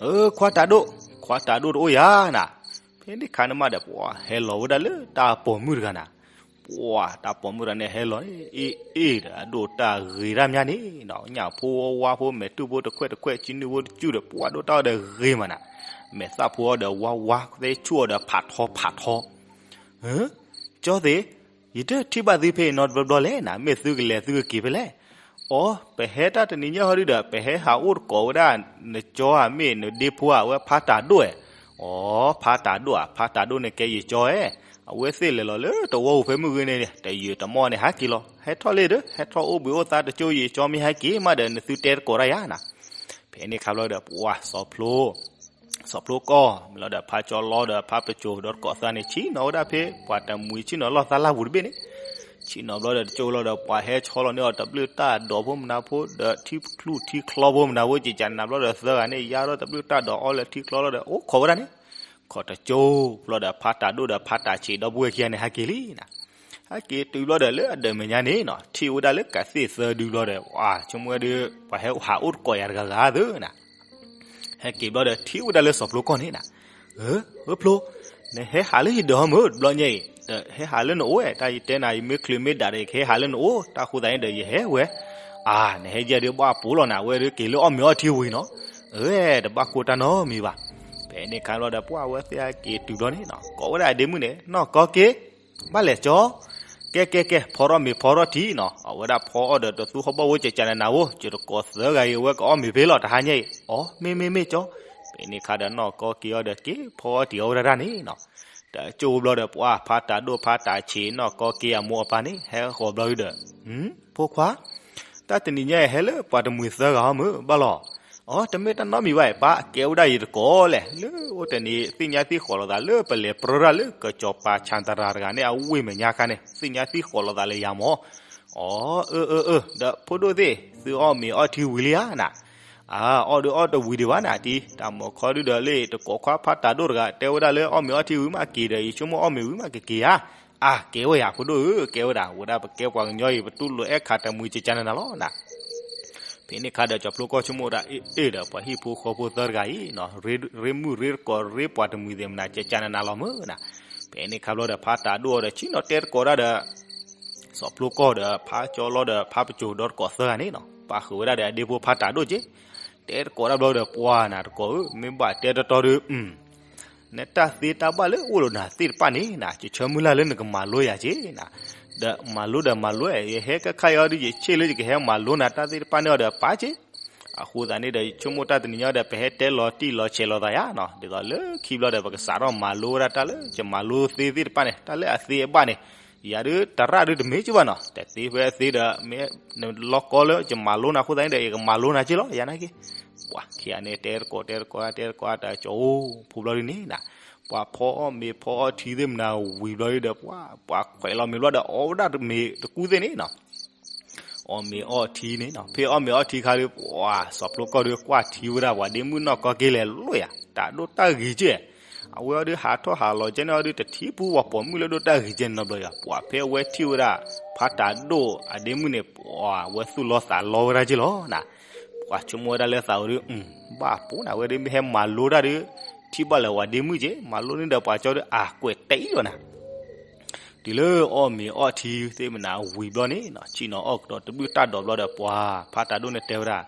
အၢ ခွါတၢ်ဒိၣ် ခွါတၢ်ဒိၣ်တအိၣ်ယၤနီၤ. ဖဲန့ၣ်ခါန့ၣ်မးဒီး ပှၤဟဲလီၤဝဲဒၣ်လၢတၢ်ပိာ်မုၣ်တဂၤနီၤ. ပှၤတၢ်ပိာ်မုၣ်တဂၤန့ၣ်ဟဲလီၤန့ၣ် အ့ၣ်အ့ၣ်ဒီး အဒိၣ်တၢ်ဂ့ၤတၢ်မးန့ၣ်နီၤ, ညၣ်ဖိဝါဖိ မဲာ်တူၢ်ဖိတခွဲးတခွဲး ကၠံနုၢ်ဖိတစူၢ်ဒီး ပှၤဒိၣ်တၢ်အီၤဒီးဂ့ၤမးနီၤ. မဲာ်သၣ်ဖိအီၤဒီးဝါဝါ သဲဆူၣ်အီၤဒီးဖးထီဖးထီ ကၠီသ့ၣ်, ယတထံၣ်ဘၣ်သုဖဲအံၤနီတဘျီဘျီလဲၣ်နီၤ, မ့ၢ်သုကလဲၤသုကက့ၤဖဲလဲၣ်. အိ ပဟဲတၢ်တနံၤညါဟီဒုဒီး ပဟဲဟးအိၣ်တကိးဝဲဒၣ် နကၠီဧါ မ့ၢ်နဒ့ဖိဧါ အဝဲဖါတၢ်ဒိၣ်ဧါ. အိ ဖါတၢ်ဒိၣ်ဧါ, ဖါတၢ်ဒိၣ်န့ၣ်ကဲယကၠီဧါ. အဝဲသ့ၣ်လဲၤလီၤလၢတဝီပူၤဖဲမုၢ်ဂ့ၤန့ၣ် တယုၢ်တမီၢ်န့ၣ် ဟဲက့ၤလီၤ. ဟဲထီၣ်လံဒီး ဟဲထီၣ်အိၣ်ဘှံးအိၣ်သါတကၠိ ယကၠီမ့ၢ်ဟဲက့ၤမးဒီး နသုတဲတကိးတၢ်ယၤနီၤ. ဖဲန့ၣ်ခါဘျီဒီး ပှၤစီၤဖျိ စီၤဖျိကီၢ် မ့ၢ်လီၤဒီးဖါကၠီလီဒီးဖါပစိၤဒီးတကိးသၢန့ၣ် ဆ့ၣ်နီၤဝဲဒၣ်ဖဲပှၤတမှံၤဆ့ၣ်နီၤလီၢ်သးလၢ်ပူၤတဘ့ၣ်န့ၣ်, ဆ့ၣ်နီၤဘျီဒီးတကၠိလီၤဒီး ပှၤဟဲဆီလီၤန့ၢ်အီၤတဘျုးတၢ်ဒိးဖိမနၤဖိဒီးထံချူၣ်ထံချီဖိမနၤဖိ ကကနးဘျီဒီးသၢဂၤန့ၣ် ယါထီၣ်တဘျုးတၢ်ဒိးအီလၢထံချီလီၤဒီး အိၣ်ခိးဝဲဒၣ်န့ၣ်, ခိးတကၠိဘျီဒီး ဖါတၢ်ဒိၣ်ဒီးဖါတၢ်ဆံးဒီပုၢ်ဝဲၢ်ခံဂၤန့ၣ် ဟဲက့ၤလံနၤ. ဟဲက့ၤတုၤဘျီဒီးလၢအဒၢးမဲာ်ညါန့ၣ်နီၤ ထံၣ်ဝဲဒၣ်လၢကသ့ၣ်သၢဒုဘျီဒီး ပှၤဆိကမိၣ်ဝဲဒီး ပှၤဟဲဟးအိၣ်တကိးယၤတဂၤဂၤသၢနၤ. ဟဲက့ၤဘျီဒီးထံၣ်ဝဲဒၣ်လၢစီၤဖျိကီၢ်န့ၣ်နၤ, ဧၢ, ဧၢဖျိ, နဟဲဟးလၢယဒၢးဟီမုၢ်တဘျီညါအံၤ, ဒီးဟဲဟးလၢနအိၣ်ဝဲ တၢ်ယတဲနၤ ယမ့ၢ်ချုးမ့ၢ်ဒးဒီး ယကဟဲဟးလၢနအိၣ်, တၢ်ဃိသတးန့ၣ်ဒီးယဟဲဝဲ, အါ နဟဲယဲဒုးဘၣ်ပူၤလီၤနၤ ဝဲဒုးက့ၤလၢအီၣ်မ့ၤအီထံဝံၤနီၤ, အဝဲတဘၣ်ကိၢ်တၢ်နီတမံၤဘၣ်. ဖဲန့ၣ်ခါဘျီဒီး ပှၤဝဲသ့ၣ်ဟဲက့ၤတုၤဘျီန့ၣ်နီၤ ကိးဝဲဒၣ်အဒ့မုၣ်န့ၣ် နီၢ်ကီက့ၤ ဘၣ်လဲၤကၠီ, ကဲကဲကဲ ဖီထီၣ်မ့ၤဖီထီၣ်ထံနီၤ, အဝဲဒၣ်ဖီအီၣ်ဒီးတသူဟီၣ်ဘီၣ်ဝဲကကနးနးဖိ, ယတကိးသၢဂၤအံၤ အဝဲကအီၣ်မ့ၤဖဲလီၤ တဟါညါအံၤ, အိ မ့ၢ်မ့ၢ်မ့ၢ်ကၠီ. ဖဲန့ၣ်ခါဒီးနီၢ်ကီက့ၤအီၤဒီးက့ၤဖီအီၣ်တံၤအီၣ်ဝဲဒၣ်န့ၣ်နီၤ, တကၠိဘျီဒီး ပှၤဖါတၢ်ဒိၣ်ဖါတၢ်ဆံးနီၢ်ကီက့ၤအမိၢ်အပၢ်န့ၣ် ဟဲဃီၤဘျီဒီး, ဖိခွါ တၢ်တနံၤညါအံၤဟဲလၢပှၤတမှံၤသၢဂၤဟီမုၢ်ဘၣ်လီၤ. အိ တမ့ၢ်တၢ်နီတမံၤဘၣ်အံၤ ပၢ်ကဲဝဲဒၣ်ယတကိးလဲၣ်, လၢအိၣ်တနံၤသ့ၣ်ညါသံဃိးလိာ်သးလၢပလဲၤပြၢဒၣ်လၢ ကစီၤပၤဆၣ်တရၤတဂၤန့ၣ် အဝ့ၢ်မဲာ်ညါခါန့ၣ် သ့ၣ်ညါသံဃိးလိာ်သးလၢယၤမၢ်. အိ အၢအၢအၢ ဒီးဖိဒိၣ်သ့ၣ် သုအီၣ်မ့ၤအီထံဝံၤလံဧါနၤ. အါ အီၣ်ဒုးအီၣ်တဝံၤဒံးဘၣ်နၤ တံၤ တၢ်မုၢ်ခီဒုဒီးလၢတကိးခွါဖါတၢ်ဒိၣ်တဂၤ တဲဝဲဒၣ်လၢအီၣ်မ့ၤအီထံဝံၤမးက့ၤဒီး ယဆိကမိၣ်အီၣ်မ့ၤဝံၤမးကက့ၤဧါ. အါ ကဲဝဲယၤဖိဒိၣ်ဧၢ ကဲဝဲဒၣ် ဝဲဒၣ်ပကဲပှၤကညီအံၤ ပတူၢ်လိာ်အဲၣ်ခးတမှံၤကကနးနးလီၤနၤ. ဖဲန့ၣ်ခါဒီးစီၤဖျိကီၢ်ဆိကမိၣ်ဒၣ်အ့ၣ်ဒီး ပှၤဟံၣ်ဖိဃီဖိသၢတဂၤအံၤနီၤ ရ့မုၣ်ရ့တကိးရ့ပှၤတမှံၤသ့ၣ်မနၤ ကကနးနးလီၤမုၢ်နၤ. ဖဲန့ၣ်ခါဘျီဒီးဖါတၢ်ဒိၣ်အီၤဒီး ဆ့ၣ်နီၤတဲတကိးဒၣ်ဒီး စီၤဖျိကီၢ်ဒီးဖါကၠီလီဒီးဖါပစိၤဒီးတကိးသၢဂၤန့ၣ်နီၤ ပာ်ဃုာ်ဝဲဒၣ်ဒီးအဒ့ဖိဖါတၢ်ဒိၣ်က့ၤ တဲတကိးဒၣ်ဘျီဒီး ပှၤနၤတကိးဧၢ မ့ၢ်ဘၣ်တဲတီတီဒီး နတၢ်သ့တၢ်ဘၣ်လၢအိၣ်လိာ်နၤသ့ၣ်တဖၣ်န့ၣ်နၤ ယဆၢမုၢ်လၢ်လၢနကမၤလိယၤက့ၤနၤ. ဒီးမၤလိဒီးမၤလိ ယဟဲကခါအံၤဒီး ယဆ့ၣ်လၢယကဟဲမၤလိနၤတၢ်သ့ၣ်တဖၣ်န့ၣ်အီၤဒီး ပာ်က့ၤ အဃိသတးန့ၣ်ဒီး ယဆိကမိၣ်တၢ်တနံၤညါဒီး ပဟဲတဲလီၤတံၢ်လီၤဆဲးလိာ်သးယါနီၤ ဒ်သိးလၢခံဘျီဒီး ပကစးထီၣ်မၤလိဝဲဒၣ်တၢ်လၢယမၤလိသ့သ့ၣ်တဖၣ်န့ၣ် တၢ်လၢအသ့အဘၣ်န့ၣ် ယၤဒုးတရၣ်ဒုးတမ့ၢ်က့ၤဘၣ်နီၤ တသ့ဖဲအသ့ဒီး မ့ၢ်နလီၢ်ကီလၢယမၤလိနၤအဃိသတးန့ၣ်ဒီး ယကမၤလိနၤက့ၤလီၤ ယၤနာ်က့ၤ. ပှၤခံဂၤန့ၣ် တဲတကိးတဲတကိး တဲတကိးတၢ်ကၠီအိၣ်ဖိဘျီဒုန့ၣ်နၤ ပှၤဖီအီၣ်မ့ၤဖီအီထံသ့ၣ်မနၤဝံၤဘျီဒုဒီး ပှၤပှၤခွဲးလီၤမ့ၤဘျီဒီး အီၣ်ဝဲဒၣ်မ့ၤတကူသ့ၣ်န့ၣ်နီၤ အီၣ်မ့ၤအီထံန့ၣ်နီၤ ဖဲအီၣ်မ့ၤအီထံခါဒီး ပှၤစီၤဖျိကီၢ်ဒီးကွၢ်ထံဝဲဒၣ် ပှၤဒ့မုၣ်နီၢ်ကီက့ၤလဲၤလိာ်ယၤ တၢ်ဒိၣ်တၢ်ဂ့ၤက့ၤ အဝဲအီၤဒုးဟးထီၣ်ဟးလီၤကဲန့ၣ်အီၤဒုး တထံၣ်ပူၤပှၤပိာ်မုၣ်လၢဒိၣ်တၢ်ဂ့ၤကဲန့ၣ်နီတဘျီယၤ ပှၤဖဲအဝဲထံၣ်ဝဲဒၣ် ဖါတၢ်ဒိၣ်အဒ့မုၣ်န့ၣ် ပှၤဝဲသူၣ်လီသးလီဝဲဒၣ်က့ၤလီၤနၤ ပှၤဆိကမိၣ်ဝဲဒၣ်လၢသးဝဲဒုး ဘၣ်ပိာ်နၤ ဝဲဒုးမ့ၢ်ဟဲမၤလိတၢ်ဒုး ထံၣ်ဘၣ်လၢပှၤဒ့မုၣ်က့ၤ မၤလိန့ၢ်ဒီးပှၤကၠီဒုး အကွဲးတအံၤလီၤနၤ တုၤလၢအီၣ်မ့ၤအီထံသ့ၣ်မနၤဝံၤဘျီန့ၣ်နီၤ ဆ့ၣ်နီၤအီၣ်ကဒီးတဘျုးတၢ်ဒိးဘျီဒီး ပှၤဖါတၢ်ဒိၣ်န့ၣ်တဲဝဲဒၣ်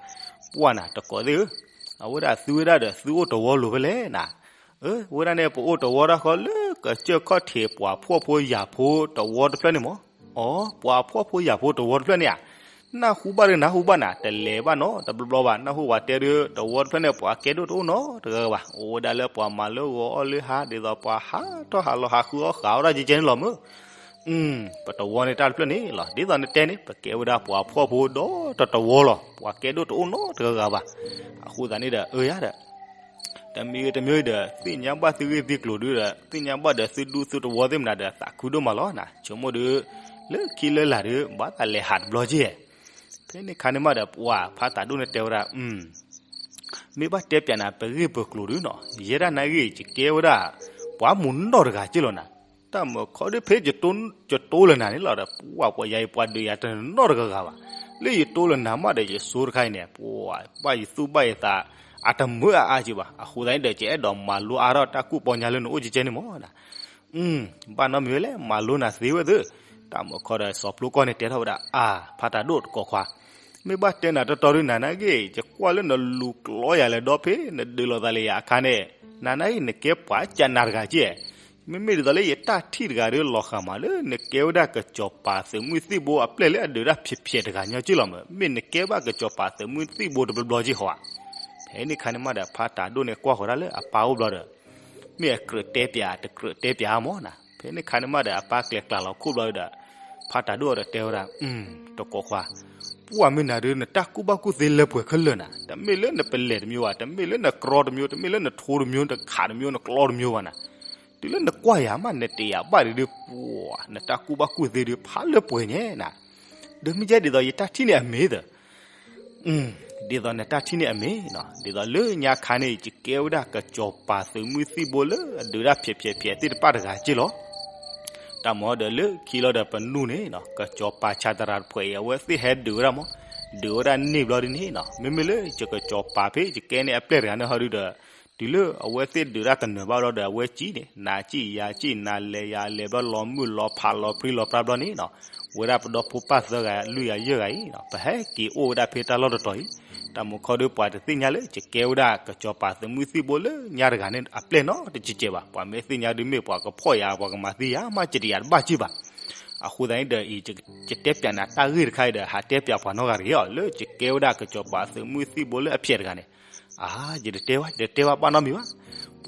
ပှၢ်နၤတကိးသ့ၣ်ဧၢ, အဝဲဒၣ်သုဝဲဒၣ်ဒီးသုအိၣ်တဝီလိၤဖဲလဲၣ်နၤ, အၢ ဝဲဒၣ်န့ၣ် ပအိၣ်တဝီဒၣ်ဃီလၢကစၢၢ်ခီၣ်ထံးပှၤဖှီၣ်ဖိယာ်ဖိတဝီတဖျၢၣ်န့ၣ်မၢ်, အိ ပှၤဖှီၣ်ဖိယာ်ဖိတဝီတဖျၢၣ်န့ၣ်ဧါ, နၢ်ဟူဘၣ်ဒီးနၢ်ဟူဘၣ်နၤ တလဲၤဘၣ်နီတဘျီဘျီဘၣ် နၢ်ဟူပှၤတဲဒုး တဝီတဖျၢၣ်န့ၣ် ပှၤကဲဒိၣ်တအိၣ်နီတဂၤဘၣ် အိၣ်ဝဲဒၣ်လၢပှၤမၤလၢဂီၤအီၣ်လၢဟါ ဒ်သိးပှၤဟးထီၣ်ဟးလီၤဟးဃုအီၣ်ဃာ်ဝဲဒၣ်ကဲကဲန့ၣ်လီၤမၢ် ပတဝီန့ၣ်တၢ်တဖျၢၣ်န့ၣ်လီၤ ဒ်သိးနတဲန့ၣ် ပကဲဝဲဒၣ်ပှၤဖှီၣ်ဖိဒီတတဝီလီၤ ပှၤကဲဒိၣ်တအိၣ်နီတဂၤဘၣ်, အဃိသတးန့ၣ်ဒီး အၢယၤဒီး တမံၤဂ့ၤတမံၤဂ့ၤဒီး သ့ၣ်ညါဘၣ်သုဂ့ၢ်သုကျိၤဒုဒီး သ့ၣ်ညါဘၣ်ဒီးသုဒူသုတဝီသ့ၣ်မနၤဒီး သးခုဒိၣ်မးလီၤနၤ ဆိကမိၣ်ဒုး လၢခံလၢလာ်ဒုး ဘၣ်သးလဲၤဟးတဘျီက့ၤ, ဖဲန့ၣ်ခါန့ၣ်မးဒီး ပှၤဖါတၢ်ဒိၣ်န့ၣ်တဲဝဲဒၣ် မ့ၢ်ဘၣ်တဲပျးနၤပဂ့ၢ်ပကျိၤဒုနီၤ ယဲဒၣ်နာ်ဂ့ၢ် ယကဲဝဲဒၣ် ပှၤမုၢ်နီၢ်တဂၤက့ၤလီၤနၤ, တၢ်မုၢ်ခီဒုဖဲယတိၢ်လၢနၤန့ၣ်လီၤဒီး ပှၤပှၤယၤအံၤပှၤဒုးယၤတနီၣ်တဂၤဂၤဘၣ်, လၢယတိၢ်လၢနၤမးဒီးယစိတခါအံၤန့ၣ် ပှၤဘၣ်ယသူၣ်ဘၣ်ယသး အတမုာ်အါအါက့ၤဘၣ်, အဃိသတးန့ၣ်ဒီး ယအဲၣ်ဒိးမၤလိအါထီၣ်တၢ်ကူၣ်ပီညါလၢနအိၣ်ကဲကဲန့ၣ်မၢ်နၤ ဘၣ်နီတမံၤဝဲလဲၣ် မၤလိနၤသ့ဝဲသ့, တၢ်မုၢ်ခီဒီးစီၤဖျိကီၢ်န့ၣ်တဲထီၣ်ဝဲဒၣ် အါ ဖါတၢ်ဒိၣ်တကိးခွါ, မ့ၢ်ဘၣ်တဲနၤတီတီဒုနၤနာ်ဂ့ၢ် ယကွၢ်လၢနလူၤကျီယၤလဲၤဒီဖဲ နဒုးလိာ်သးလၢယၤအခါန့ၣ်, နၤနာ်ဂ့ၢ် နကဲပှၤကနၣ်တဂၤက့ၤ, မ့မ့ၢ်ဒ်သိးလၢယတၢ်ထံၣ်တဂၤဒီးလီၤဃာ်မးလၢ နကဲဝဲဒၣ်ကစီၤပၤသုးမုၢ်သံၣ်ဘိအပျဲၢ်လၢအဒုးတၢ်ဖျဲးဖျဲးတဂၤညီက့ၤလီၤမး, မ့ၢ်နကဲဘၣ်ကစီၤပၤသုးမုၢ်သံၣ်ဘိတဘျီဘျီက့ၤဟီဧါ, ဖဲန့ၣ်ခါန့ၣ်မးဒီး ဖါတၢ်ဒိၣ်န့ၣ်ကွၢ်ဃီၤဒၣ်လၢအပၢ်အိၣ်ဘျီဒီး မ့ၢ်အကြၢးတဲပျးတကြၢးတဲပျးမၢ်နၤ, ဖဲန့ၣ်ခါန့ၣ်မးဒီး အပၢ်ကျဲၤကျါလီၤခိၣ်ဘျီဒီး ဖါတၢ်ဒိၣ်ဒီးတဲဝဲဒၣ်, တကိးခွါ, ပှၢ်မ့ၢ်နၤဒုး နတၢ်ကူၣ်ဘၣ်ကူၣ်သ့လၢပှဲၤခဲလၢာ်နၤ, တမ့ၢ်လၢနပလဲၤတမျိုးဘၣ်, တမ့ၢ်လၢနကြီတမျိုး, တမ့ၢ်လၢနထိတမျိုး, နခးတမျိုး, နကျီတမျိုးဘၣ်နၤ. တုၤလၢနကွၢ်ယၤမး နတယၤဘၣ်ဒုးဒုး ပှၢ် နတၢ်ကူၣ်ဘၣ်ကူၣ်သ့ဒုး ဖးလၢပှဲၤညါနၤ. ဒီးမ့ၢ်ကဲဒ်သိးယတၢ်ထံၣ်န့ၣ်အမ့ၢ်သၢ ဒ်သိးနတၢ်ထံၣ်န့ၣ်အမ့ၢ်နီၤ, ဒ်သိးလၢညါခါန့ၣ် ယကဲဝဲဒၣ်ကစီၤပၤသုးမုၢ်သံၣ်ဘိလၢအဒုးတၢ်ဖျဲးဖျဲးဖျဲးသ့ၣ်တဖၣ်တဂၤက့ၢ်လီၤ. တၢ်မၤဒီးလၢခံလီၤဒီးပနူၢ်န့ၣ်နီၤ, ကစီၤပၤဆးတရၤတဖှဲးအံၤ အဝဲသ့ၣ်ဟဲဒုးဝဲဒၣ်မး, ဒုးဝဲဒၣ်န့ၢ်ဘျီဒ်န့ၣ်နီၤ, မ့မ့ၢ်လၢယကစီၤပၤဖဲယကဲန့ၢ်အပျဲၢ်တဂၤန့ၣ်ဟီဒုဒီး တုၤလၢအဝဲသ့ၣ်ဒုးတၢ်တနၢၤဘၣ်ဘျီဒီး အဝဲစံၣ်န့ၣ် နၤစံၣ်ယၤစံၣ် နၤလဲၤယၤလဲၤဘျီ လီၤမုၢ်လီၤဖးလီၤပြံလီၤပြါဘျီန့ၣ်နီၤ, ဝဲဒၣ်ပဒီဖိပၢ်သၢဂၤလွံၢ်ဂၤယဲၢ်ဂၤအံၤနီၤ, ပဟဲက့ၤအိၣ်ဝဲဒၣ်ဖဲတၢ်လီၢ်တတီၤအံၤ, တၢ်မုာ်ခီဒုးပှၤတသ့ၣ်ညါလၢ ယကဲဝဲဒၣ်ကစီၤပၤသုးမုၢ်သံၣ်ဘိလၢညါတဂၤန့ၣ်အပျဲၢ်နီတကဲးဘၣ်, ပှၤမ့ၢ်သ့ၣ်ညါဒုးမ့ၢ်ပှၤကဖီၣ်ယၤ ပှၤကမၤသံယၤမး ကတယၤတဘၣ်က့ၢ်ဘၣ်. အဃိသတးန့ၣ်ဒီးအံၤ ယတဲပၠးနၤတၢ်ဂ့ၢ်တခါအံၤဒီး ဟးတဲပၠးပှၤနီတဂၤတဂ့ၤအီၤ လၢယကဲဝဲဒၣ်ကစီၤပၤသုးမုၢ်သံၣ်ဘိလၢအဖျဲးတဂၤန့ၣ် အါ ယတတဲဘၣ် ယတတဲဘၣ်ဘၣ်နီတမံၤဘၣ်.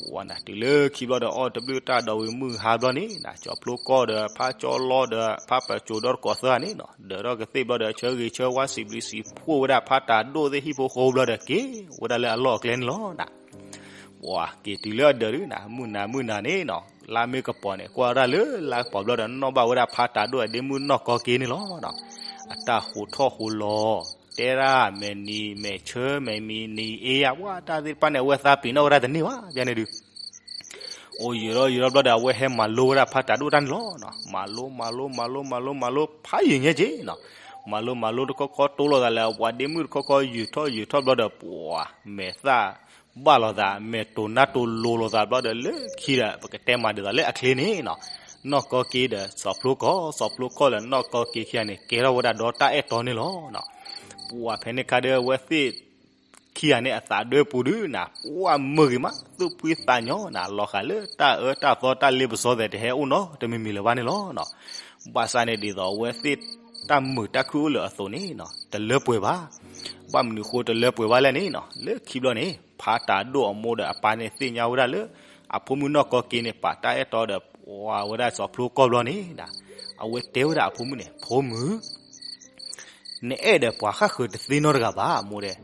ပှၤနၤ တုၤလၢခံဘျီဒီး အီၣ်တဘျုးတၢ်ဒီးဝံၤမုၢ်ဟါဘျီန့ၣ် စီၤဖျိကီၢ်ဒီး ဖးကၠီလီဒီး ဖးပစိၤဒီတကိးသၢဂၤန့ၣ်နီၤ ဒၢးထီၣ်ကသ့ၣ်ဘျီဒီး ဆၢဂ့ၤဆၢဝါစံးဘျုးစံးဖှိၣ်ဝဲဒၣ် ဖးတၤဒိၣ်သ့ၣ်ဟံၣ်ဖိဃီဖိဘျီဒီး က့ၤဝဲဒၣ်လၢအလီၢ်အကျဲန့ၣ်လီၤနၤ. ပှၤက့ၤတုၤလၢအဒၢးဒုးနၤ မုၢ်နၤမုၢ်နၤန့ၣ်နီၤ လါမ့ၢ်ကပီၤန့ၣ် ကွၢ်ဝဲဒၣ်လၢလါကပီၤဘျီဒီး နီၣ်ဘၣ်ဝဲဒၣ်ဖးတၤဒိၣ်အဒ့မုၣ်နီၢ်ကီက့န့ၣ်လီၤ. အတၢ်ဟူးထီၣ်ဟူးလီၤ တဲဒၣ်မဲာ်နံၤမဲာ်ဆၢ မဲာ်မံၤနံၤအ့ယၤ ပှၤတၢ်သ့ၣ်တဖၣ်န့ၣ် အဝဲသးပ့ၤနီၣ်ဝဲဒၣ်တန့ၢ်ဘၣ် ဘၣ်န့ၣ်ဒုး အိၣ်ယံာ်ထီၣ်ယံာ်ထီၣ်ဘျီဒီး အဝဲဟဲမၤလိဝဲဒၣ်ဖးတၤဒိၣ်တၢ်န့ၣ်လီၤ. မၤလိ မၤလိ မၤလိ မၤလိ မၤလိ ဖးယံာ်ညါက့နီၤ. မၤလိ မၤလိတခီခီ တိၢ်လိာ်သးလၢအပှၤဒ့မုၣ်တခီခီ ယုာ်ထီၣ်ယုာ်ထီၣ်ဘျီဒီး ပှၤ မဲာ်သၣ်ဘၣ်လိာ်သး မဲာ်တိၤနါတိၤလိၤလိာ်သးဘျီဒီး လၢခံဒီး ပကတဲမၤဒ်သိးလၢအချ့န့ၣ်နီၤ. နီၢ်ကီက့ဒီး စီၤဖျိကီၢ် စီၤဖျိကီၢ်လၢနီၢ်ကီက့ခံဂၤန့ၣ် ကဲထီၣ်ဝဲဒၣ်ဒီးတၢ်အဲၣ်တီန့ၣ်လီၤ. ပှၤဖဲန့ၣ်ခါဒီး အဝဲသ့ၣ် ခံဂၤန့ၣ် အသးဒၢပူၤဒုးနၤ ပှၤမုာ်ဂ့ၤမး သူၣ်ဖှံသးညီနၤ လီၤဃာ်လၢတၢ်အၢတၢ်သီတၢ်လ့ပစီသဲး တဟဲအိၣ်နီတမံၤမံၤလၢၤဘၣ်န့ၣ်လီၤ. ဘၣ်ဆၣ်န့ၣ် ဒ်သိးအဝဲသ့ၣ်တၢ်မုာ်တၢ်ခုၣ်အိၣ်လၢအသိးန့ၣ်နီၤ တလၢပှဲၤဘၣ်. ဘၣ်မနုၤဃိတလၢပှဲၤဘၣ်လဲၣ်န့ၣ်နီၤ လၢခံဘျီန့ၣ် ဖးတၤဒိၣ်အမိၢ်ဒီးအပၢ်န့ၣ် သ့ၣ်ညါဝဲဒၣ်လၢ အဖိမုၣ်နီၢ်ကီက့န့ၣ် ပာ်တၢ်အဲၣ်တီဒီး ပှၤဝဲဒၣ်စီၤဖျိကီၢ်ဘျီန့ၣ်နၤ အဝဲတဲဝဲဒၣ်အဖိမုၣ်န့ၣ် ဖိမုၣ် နအဲၣ်ဒီးပှၤဃၣ်ဃၢၤတသ့နီတဂၤဘၣ် မိၢ်ဒဲး,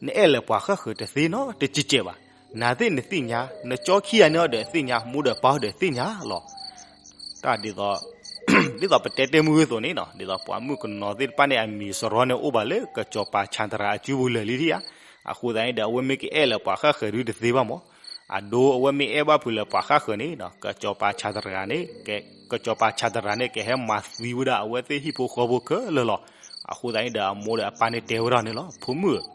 နအဲၣ်လၢပှၤဃၣ်ဃၢၤတသ့နီတကဲးကဲးဘၣ်. နၤသ့ၣ်နသ့ၣ်ညါ နကၠီခံဂၤန့ၣ်အီၤဒီးသ့ၣ်ညါ မိၢ်ဒီးပၢ်အီၤဒီးသ့ၣ်ညါလီၤ. တၢ်ဒ်သိး ဒ်သိးပတဲတဲမုၢ်ဂ့ၤအသိးန့ၣ်နီၤ ဒ်သိးပှၤမုၣ်ကနီၤသ့ၣ်တဖၣ်န့ၣ် အမံၤစရီန့ၣ်အိၣ်ဘၣ်လၢ ကစီၤပၤဆးတရၤအစုပူၤလၢာ်လံထံၣ်ဧါ. အဃိသတးန့ၣ်ဒီး အဝဲမ့ၢ်ကအဲၣ်လၢပှၤဃၣ်ဃၢၤဒုတသ့ဘၣ်မး အဒိ အဝဲမ့ၢ်အဲၣ်ဘၣ်ဖုးလၢပှၤဃၣ်ဃၢၤန့ၣ်နီၤ ကစီၤပၤဆးတရၤန့ၣ် က ကစီၤပၤဆးတရၤန့ၣ် ကဟဲမၤသံဝဲဒၣ်အဝဲသ့ၣ်ဟံၣ်ဖိဃီဖိခဲလၢာ်လီၤ. အဃိသတးန့ၣ်ဒီး အမိၢ်ဒီးအပၢ်န့ၣ်တဲဝဲဒၣ်န့ၣ်လီၤ ဖိမုၣ်ဧၢ,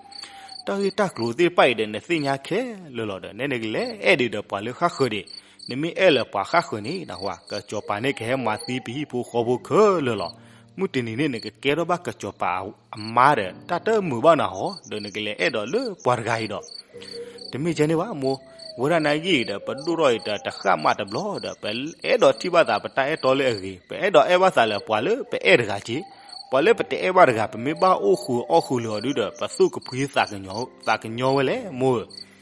တၢ်ဂ့ၢ်တၢ်ကျိၤသ့ၣ်တဖၣ်အံၤဒီး နသ့ၣ်ညါခဲလၢာ်လီၤဒီး နဲနကလဲၤအဲၣ်ဒံးဒီးပှၤလၢဃၣ်ဃၢၤဒံး, နမ့ၢ်အဲၣ်လၢပှၤဃၣ်ဃၢၤန့ၣ် နဝၤ ကစီၤပၤန့ၣ် ကဟဲမၤသံပဟံၣ်ဖိဃီဖိခဲလၢာ်လီၤ. မုၢ်တနံၤန့ၣ် နကကဲထီၣ်ဘၣ်ကစီၤပၤအမါဒီး တၢ်တမုာ်ဘၣ်နၤဟီ ဒီးနကလဲၤအဲၣ်ဒိးလၢပှၤတဂၤအံၤဒီး တမ့ၢ်ကဲန့ၣ်ဘၣ်မိၢ်, ဝဲဒၣ်နၢ်ဂ့ၢ်ဒီး ပဒိၣ်ထီၣ်အံၤဒီးတဃၣ်မးတဘျီဒီး ပအဲၣ်ဒိးထံၣ်ဘၣ်သးပတၢ်အဲၣ်တီလၢအဂ့ၤ, ပအဲၣ်ဒိးအဲၣ်ဘၣ်သးလၢပှၤလၢပအဲၣ်တဂၤက့, ပှၤလၢပတအဲၣ်ဘၣ်တဂၤ ပမ့ၢ်ဘၣ်အိၣ်ဃုာ်အီၣ်ဃုာ်လၢာ်အီၤဒုဒီး ပသူၣ်ကဖှံသးကညီၤဝဲလဲၣ်မိၢ်ဧၢ.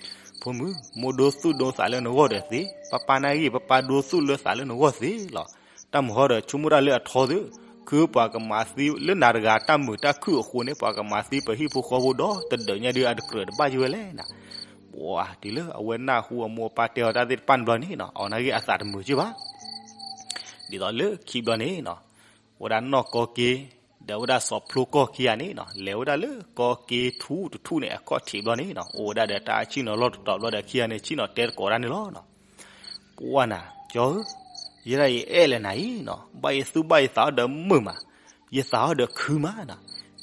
ဖိမုၣ်, မိၢ်ဒိသူၣ်ဒိသးလၢနဂီၢ်ဒီးသ့, ပၢ်ပၢ်နၢ်ဂ့ၢ် ပၢ်ပၢ်ဒိသူၣ်လၢသးလၢနဂီၢ်သ့လီၤ. တၢ်မုာ်ဟီဒီး ဆိကမိၣ်တၢ်လၢအထီသ့, ခုပှၤကမၤသံလၢနၤတဂၤတၢ်မုာ်တၢ်ခုၣ်အဃိန့ၣ် ပှၤကမၤသံပဟံၣ်ဖိဃီဖိဒီတဒၢးညါဒုး အတကြၢးတဘၣ်ယုၢ်ဝဲလဲၣ်နၤ. ပှၤတုၤလၢအဝဲနၢ်ဟူအမိၢ်အပၢ်တဲအီၤတၢ်သ့ၣ်တဖၣ်န့ၣ်ဘျီန့ၣ်နီၤ အီၤနၢ်ဂ့ၢ်အသးတမုာ်က့ဘၣ်. ဒ်သိးလၢခံဘျီန့ၣ်နီၤ ဝဲဒၣ်နီၢ်ကီက့ ဒီးဝဲဒၣ်စီၤဖျိကီၢ်ခံဂၤန့ၣ်နီၤ လဲၤဝဲဒၣ်လၢကီက့ထူတထူၣ်န့ၣ် အခီၣ်ထံးဘျီန့ၣ်နီၤ အိၣ်ဝဲဒၣ်ဒီးတၢ်ဆ့ၣ်နီၤလီၢ်တတီၤဘျီဒီး ခံဂၤန့ၣ်ဆ့ၣ်နီၤတဲသကိးတၢ်န့ၣ်လီၤ. ပှၢ်နၤ ကၠီဧၢ, ယဲဒၣ်ယအဲၣ်လၢနၤအံၤနီၤ ဘၣ်ယသူၣ်ဘၣ်ယသးအီၤဒီးမုာ်မး, ယသးအီၤဒီးခုမးနီၤ,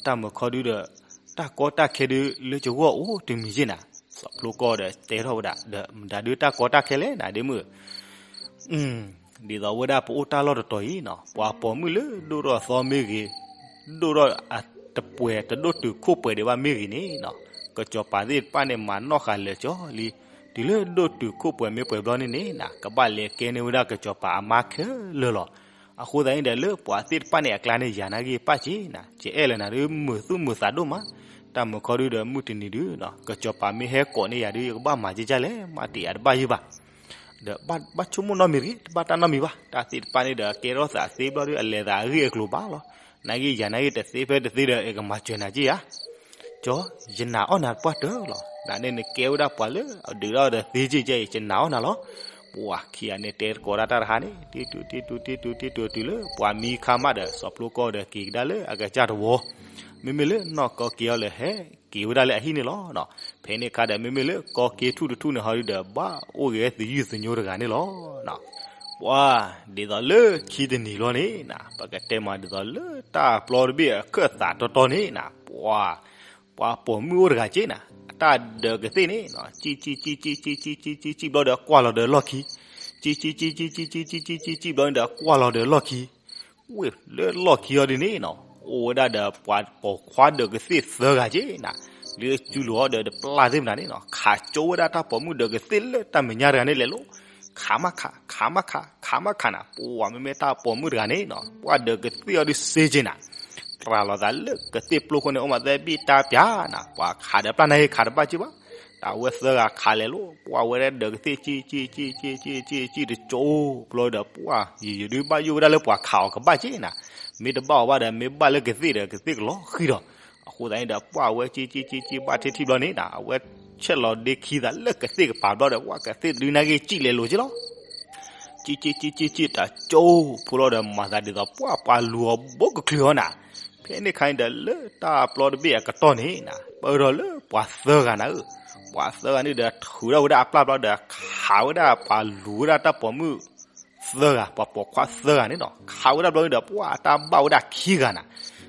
တၢ်မုာ်ခီဒုဒီး တၢ်ကီတၢ်ခဲဒုလၢယဂီၢ်အိၣ်တမံၤယ့ၢ်နၤ. စီၤဖျိကီၢ်ဒီးတဲထီၣ်ဝဲဒၣ် ဒီးမတၤဒုတၢ်ကီတၢ်ခဲလဲၣ်နၤဒ့မုၣ် ဒ်သိးဝဲဒၣ်ပအိၣ်တၢ်လီၢ်တတီၤအံၤနီၤ ပှၤပိာ်မုၣ်လၢဒိၣ်ထီၣ်အသီမ့ၢ်ဂ့ၤ, ဒိၣ်ထီၣ်အတပှဲၤတဒိၣ်တုာ်ခိၣ်ပှဲၤဒံးဘၣ်မ့ၢ်ဂ့ၤန့ၣ်နီၤ ကစီၤပၤသ့ၣ်တဖၣ်န့ၣ် မၤနီၣ်ဃာ်လၢာ်ကၠီလံ. တုၤလၢဒိၣ်တုာ်ခိၣ်ပှဲၤမ့ၢ်ပှဲၤဘျီန့ၣ်န့ၣ် ကဘၣ်လဲၤကဲန့ၢ်ဝဲဒၣ်ကစီၤပၤအမါခဲလၢာ်လီၤ. အဃိသတးန့ၣ်ဒီး လၢပှၤသ့ၣ်တဖၣ်န့ၣ်အကျါန့ၣ် ယၤနာ်က့ၤပၢ်က့ၤနၤ ယအဲၣ်လၢနၤဒုး မုာ်သူၣ်မုာ်သးဒိၣ်မး. တၢ်မုာ်ခီဒုဒီး မုၢ်တနံၤဒု ကစီၤပၤမ့ၢ်ဟဲကိးန့ၢ်ယၤဒုး ယကဘၣ်မၤကကၢ်လဲၣ် မၤတ့ၢ်ယၤတဘၣ်ယုၢ်ဘၣ် ဒီးဘၣ်ဆိကမိၣ်နီတမံၤတဂ့ၤ တဘၣ်တၢ်နီတမံၤဘၣ်. တၢ်သ့ၣ်တဖၣ်န့ၣ်ဒီး ကဲထီၣ်သးသ့ဘျီဒုး အလဲၤသးအဂ့ၢ်အကျိၤဘၣ်လီၤ. နဂ့ၢ်ယၤနဂ့ၢ်တသ့ဖဲတသ့ဒီး အဲၣ်ကမၤစၢၤနၤက့ဧါ. ကၠီ, ယနာ်အီၣ်နၤပှၢ်တၢၢ်လီၤ. နန့ၣ်နကဲဝဲဒၣ်ပှၤလၢအဒုးထီၣ်ဒီးသ့က့ကဲအံၤ ယနာ်အီၣ်နၤလီၤ. ပှၤခံဂၤန့ၣ်တဲသကိးဒၣ်တၢ်တဟါန့ၣ် တ့တူာ်တ့တူာ်တ့တူာ်တ့တူာ်တုၤလၢပှၤမံခါမးဒီး စီၤဖျိကီၢ်ဒီးက့ၤကဒါလၢအကစၢ်တဝီ, မ့မ့ၢ်လၢနီၢ်ကီက့ၤအီၤလၢဟဲ က့ၤဝဲဒၣ်လၢအဟံၣ်န့ၣ်လီၤ. ဖဲန့ၣ်အခါဒီး မ့မ့ၢ်လၢကီက့ၤထူၣ်တထူၣ်န့ၣ်ဟီဒုဒီး ဘၣ်အိၣ်ဂဲၤသယုၢ်သညိတဂၤန့ၣ်လီၤ. ပှၤဒ်သိးလၢခံတနံၤလီၤန့ၣ်နၤ ပကတဲမးဒ်သိးလၢတၢ်ပျီတဘ့ၣ်အခၢၣ်သးတီတီန့ၣ်နၤ ပှၤ ပှၤပိာ်မုၣ်အိၣ်တဂၤက့နၤ အတၢ်ဒၢးကသ့ၣ်န့ၣ် ကံၣ်ကံၣ်ကံၣ်ကံၣ်ကံၣ်ကံၣ်ကံၣ်ကံၣ်ကံၣ်ဘျီဒီးကွၢ်လီၤဒီးလီၢ်ခံ, ကံၣ်ကံၣ်ကံၣ်ကံၣ်ကံၣ်ကံၣ်ကံၣ်ကံၣ်ကံၣ်ဘျီဒီးကွၢ်လီၤဒီးလီၢ်ခံ ဝ့ၢ်လၢလီၢ်ခံအီၤဒ်န့ၣ်နၤ အိၣ်ဝဲဒၣ်ဒီးပှၤပိာ်ခွါဒၢးကသ့ၣ်သၢဂၤက့နၤ, လၢအစုလိၤအီၤဒီးတပျၢ်သ့ၣ်မနၤန့ၣ်နၤ ခးကၠိဝဲဒၣ်တၢ်ပိာ်မုၣ်ဒၢးကသ့ၣ်လၢတၢ်မဲာ်ညါတဂၤန့ၣ်လဲၤလိၤ, ခးမးခး ခးမးခး ခးမးခးနၤ ပှၤမ့မ့ၢ်တၢ်ပိာ်မုၣ်တဂၤန့ၣ်နၤ ပှၤဒၢးကသ့ၣ်အီၤဒ်စ့က့နၤ တရၤလီၤသးလၢကသ့ၣ်ပျိခိၣ်န့ၣ် အိၣ်မးသဲဘံၣ်တၢ်ပၠးနၤ ပှၤခးဒီးပျၢ်နၤဟ့ၣ်ခးတဘၣ်က့ဘၣ်, တၢ်ဝဲသၢဂၤခးလဲၤလိၤ ပှၤဝဲဒၣ်ဒၢးကသ့ၣ်ကံၣ်ကံၣ်ကံၣ်ကံၣ်ကံၣ်ကံၣ်တကၠိ ဘျီဒီးပှၤ ယယဒုးဘၣ်ယိၣ်ဝဲဒၣ်လၢပှၤခးအီၤကဘၣ်က့နၤ, မ့ၢ်တဘၣ်အီၤဘၣ်ဒီး မ့ၢ်ဘၣ်လၢကသ့ၣ်ဒီးကသ့ၣ်ကလီၤဃံဒီး, အဃိသတးန့ၣ်ဒီး ပှၤဝဲကံၣ်ကံၣ်ကံၣ်ကံၣ်ဘၣ်ထံထံဘျီန့ၣ်နၤ အဝဲဆဲးလီၤဒ့ခံသးလၢကသ့ၣ်ကပၤဘျီဒီး ပှၤကသ့ၣ်ဒုးနၤဂ့ၢ်ကံၣ်လဲၤလိၤက့လီၤ ကံၣ်ကံၣ်ကံၣ်ကံၣ်ကံၣ်တကၠိ ဖိလီၤဒီးမၤသးဒ်သိး ပှၤပှၤလူၤအီၤဘိကချုးအီၤနၤ, ဖဲန့ၣ်ခါန့ၣ်ဒီး လၢတၢ်ပျီတဘ့ၣ်အကတီၢ်န့ၣ်နၤ ပၢၢ်ထီၣ်လၢပှၤသၢဂၤနၤဧၢ, ပှၤသၢဂၤန့ၣ်ဒီးထုးထီၣ်ဝဲဒၣ်အပျၢ်ဘျီဒီး ခးဝဲဒၣ်ပှၤလူၤဝဲဒၣ်တၢ်ပိာ်မုၣ်သၢဂၤ ပှၤပိာ်ခွါသၢဂၤန့ၣ်နၤ ခးဝဲဒၣ်ဘျီန့ၣ်ဒီး ပှၤတၢ်ဘၣ်ဝဲဒၣ်ခံဂၤနၤ,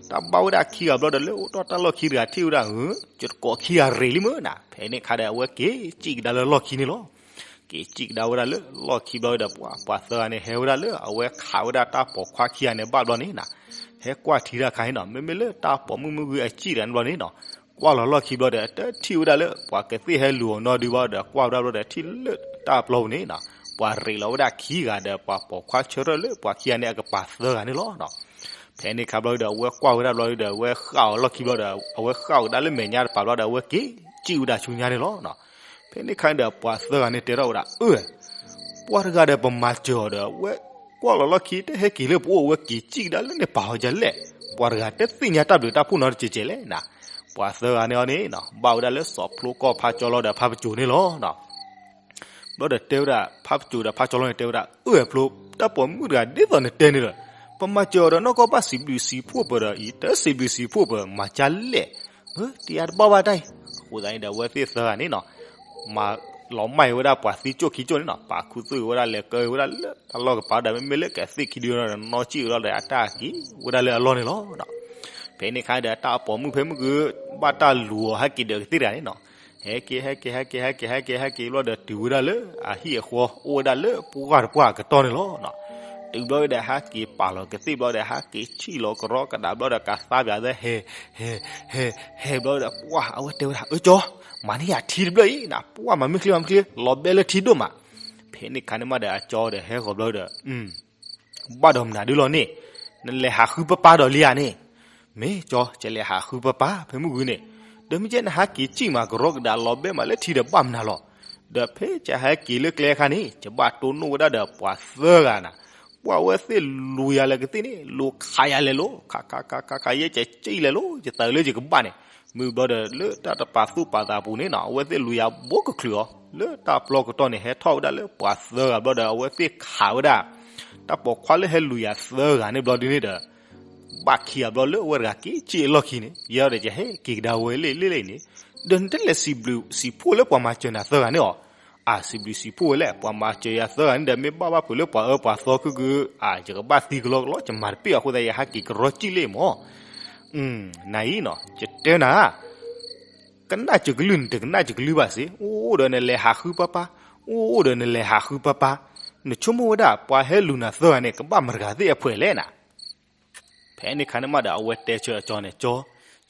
တၢ်ဘၣ်ဝဲဒၣ်ခံဂၤဘျီဒီး လၢအိၣ်တ့ၢ်တၢ်လီၢ်ခံတဂၤထံၣ်ဝဲဒၣ်ဧၢ, ယတကိးခံဂၤရ့ၣ်လံမ့ၢ်နၤ, ဖဲန့ၣ်ခါဒီး အဝဲက့ၤစံၣ်ကဒါလၢလီၢ်ခံန့ၣ်လီၤ က့ၤစံၣ်ကဒါဝဲဒၣ်လၢလီၢ်ခံဘျီဒီး ပှၤပှၤသၢဂၤန့ၣ် ဟဲဝဲဒၣ်လၢအဝဲခးဝဲဒၣ်တၢ်ပိာ်ခွါခံဂၤန့ၣ်ဘၣ်ဘျီန့ၣ်နၤ, ဟဲကွၢ်ထံတၢ်ခါန့ၣ်နၤ မ့မ့ၢ်လၢတၢ်ပိာ်မုၣ်မုၣ်ဂ့ၤအစံၣ်တဂၤန့ၣ်ဘျီန့ၣ်နၤ, ကွၢ်လီၤလီၢ်ခံဘျီဒီး တထံၣ်ဝဲဒၣ်လၢပှၤကသ့ၣ်ဟဲလူၤအီၤနီတဒုဘၣ်ဒီး ကွၢ်ဝဲဒၣ်ဘျီဒီး ထံၣ်လၢတၢ်ပျီပူၤန့ၣ်နၤ ပှၤရ့ၣ်လီၤဝဲဒၣ်ခံဂၤဒီး ပှၤပိာ်ခွါဆၢထၢၣ်လၢပှၤခံဂၤန့ၣ်အကပၤသၢဂၤန့ၣ်လီၤနၤ ဖဲန့ၣ်ခါဘျီဒီး အဝဲကွၢ်ဝဲဒၣ်ဘျီဒီး အဝဲဃၣ်အီၤလီၢ်ခံဘျီဒီး အဝဲဃၣ်အီၤကဒါလၢမဲာ်ညါတပၤဘျီဒီး အဝဲက့ၤစံၣ်ဝဲဒၣ်ဆူညါန့ၣ်လီၤ. ဖဲန့ၣ်ခါန့ၣ်ဒီး ပှၤသၢဂၤန့ၣ်တဲထီၣ်ဝဲဒၣ်, အၢ, ပှၤတဂၤဒီးပမၤစၢၤအီၤဒီး အဝဲကွၢ်လီၤလီၢ်ခံ တဟဲက့ၤလၢပအိၣ် အဝဲက့ၤစံၣ်ကဒါလၢန့ၣ်ပာ်အီၤဒ်လဲၣ်, ပှၤတဂၤတသ့ၣ်ညါတၢ်ဘျုးတၢ်ဖှိၣ်နီတစဲးစဲးလဲၣ်နၤ. ပှၤသၢဂၤန့ၣ်အီၤန့ၣ် ဘၣ်ဝဲဒၣ်လၢစီၤဖျိကီၢ် ဖါကၠီလီၤဒီးဖါပစိၤန့ၣ်လီၤ. ဘျီဒီးတဲဝဲဒၣ် ဖါပစိၤဒီးဖါကၠီလီၤန့ၣ်တဲဝဲဒၣ်, အၢ ဖျိ တၢ်ပိာ်မုၣ်တဂၤဒ်သိးနတဲန့ၣ်ဒီး ပမၤစၢၤအီၤဒီးနီၢ်ကီၢ်ဘၣ်စံးဘျုးစံးဖှိၣ်ပၢၤဒီး အံၤတစံးဘျုးစံးဖှိၣ်ပၢၤ မၤကၢ်လဲၣ်, တယါတဘၣ်ဘၣ်တၢ်အံၤ. အဃိသတးန့ၣ်ဒီး အဝဲသ့ၣ်သၢဂၤန့ၣ်နၤ မၤလီၤမၢ်ဝဲဒၣ်ပှၤသံကၠိၣ်ခံကၠိၣ်န့ၣ်နၤ ပာ်ခူသူၣ်ဝဲဒၣ်လဲၤကၢဝဲဒၣ်လၢတၢ်လီၢ်ကပၤဒီး မ့မ့ၢ်လၢကသ့ၣ်ခံဒုဒီး နီၢ်ကံၣ်ဝဲဒၣ်လၢအလီၢ်န့ၣ်လီၤ. ဖဲန့ၣ်ခါဒီး တၢ်ပိာ်မုၣ်ဖဲမုၢ်ဂ့ၤ ဘၣ်တၢ်လူၤအီၤဟဲက့ၤဒီးကသ့ၣ်တဂၤန့ၣ်နၤ ဟဲက့ၤ ဟဲက့ၤ ဟဲက့ၤ ဟဲက့ၤ ဟဲက့ၤ ဟဲက့ၤဘျီဒီးတုၤဝဲဒၣ်လၢအဟံၣ်အဃီ အိၣ်ဝဲဒၣ်လၢပှၢ်တပှၢ်အကတီၢ်န့ၣ်လီၤ. တုၤဘျီဒီးဟဲက့ၤပာ်လီၤကသ့ၣ်ဘျီဒီး ဟဲက့ၤဆံၣ်လီၤကရီကဒါဘျီဒီး ကသါပၠးသဲ ဟဲ ဟဲ ဟဲ ဟဲဘျီဒီး ပှၢ် အဝဲတဲဝဲဒၣ် အၢ ကၠီ မၤန့ၢ်ယၤထံတဖျၢၣ်အံၤနၤ ပှၢ် မၤမ့ၢ်ချ့ မၤမ့ၢ်ချ့ လီၤဘဲလၢထံဒိၣ်မး. ဖဲန့ၣ်ခါန့ၣ်မးဒီး အကၠီဒီးဟဲဃီၤဘျီဒီး ဘၣ်ဒီးမနုၤဒုလီၤန့ၣ်, နလဲၤဟးဃုပပၢ်ဒီးလံဧါန့ၣ်, မ့ၢ်ကၠီ ယလဲၤဟးဃုပပၢ် ဖဲမုၢ်ဂ့ၤန့ၣ်, ဒီးမ့ၢ်ကဲနဟဲက့ၤစံၣ်မးကရီကဒါလီၤဘဲမးလၢထံဒီးဘၣ်မနုၤလီၤ. ဒီးဖဲကဟဲက့ၤလၢကျဲအခါန့ၣ် ယဘၣ်တိၢ်နီၣ်ဝဲဒၣ်ဒီးပှၤသၢဂၤနၤ, ပှၢ် အဝဲသ့ၣ်လူၤယၤလၢကသ့ၣ်န့ၣ် လူၤခးယၤလဲၤလိၤ ခးခးခးခးခး ယဲကစံၣ်လဲၤလိၤ ယသးလၢယကဘၣ်န့ၣ်, မ့ၢ်ဘျီဒီးလၢတၢ်တပာ်သူၣ်ပာ်သးပူၤန့ၣ်နၤ အဝဲသ့ၣ်လူၤယၤဘိကချုးအီၤ လၢတၢ်ပျီကတီၢ်န့ၣ် ဟဲထီၣ်ဝဲဒၣ်လၢပှၤသၢဂၤဘျီဒီး အဝဲသ့ၣ်ခးဝဲဒၣ် တၢ်ပိာ်ခွါလၢဟဲလူၤယၤသၢဂၤန့ၣ်ဘျီဒ်န့ၣ်ဒီး ဘၣ်ခံဂၤဘျီလၢအဝဲတဂၤက့ၤစံၣ်အလီၢ်ခံန့ၣ် ယဲဒီးယဟဲက့ၤကဒါဝဲလၢလၢလၢအံၤန့ၣ်, ဒီးနတလဲၤစံးဘျုးစံးဖှိၣ်လၢပှၤမၤစၢၤနၤသၢဂၤန့ၣ်အီၤ, အါ စံးဘျုးစံးဖှိၣ်ဝဲလဲၣ် ပှၤမၤစၢၤယၤသၢဂၤန့ၣ်ဒီး မ့ၢ်ဘၣ်ဘၣ်ဖုးလၢပှၤအၢပှၤသီခုကု အါ ယကဘၣ်သံကလီကလီ ယမၤတပ့ၢ်အဃိသတး ယဟဲက့ၤကရီစံၣ်လၢအံၤမၢ် နၤအံၤနီၤ ယတဲနၤ ကနၣ်စကလုၢ်န့ၣ် တကနၣ်စကလုၢ်ဘၣ်စ့ၢ်, အိၣ်ဒီးနလဲၤဟးဃုပၢ်ပၢ်, အိၣ်ဒီးနလဲၤဟးဃုပၢ်ပၢ်, နဆိကမိၣ်ဝဲဒၣ် ပှၤဟဲလူၤနၤသၢဂၤန့ၣ် ကဘၣ်မတၤတဂၤသ့ၣ်အဖှဲးလဲၣ်နၤ. ဖဲန့ၣ်ခါန့ၣ်မးဒီး အဝဲတဲဆၢအကၠီန့ၣ် ကၠီ,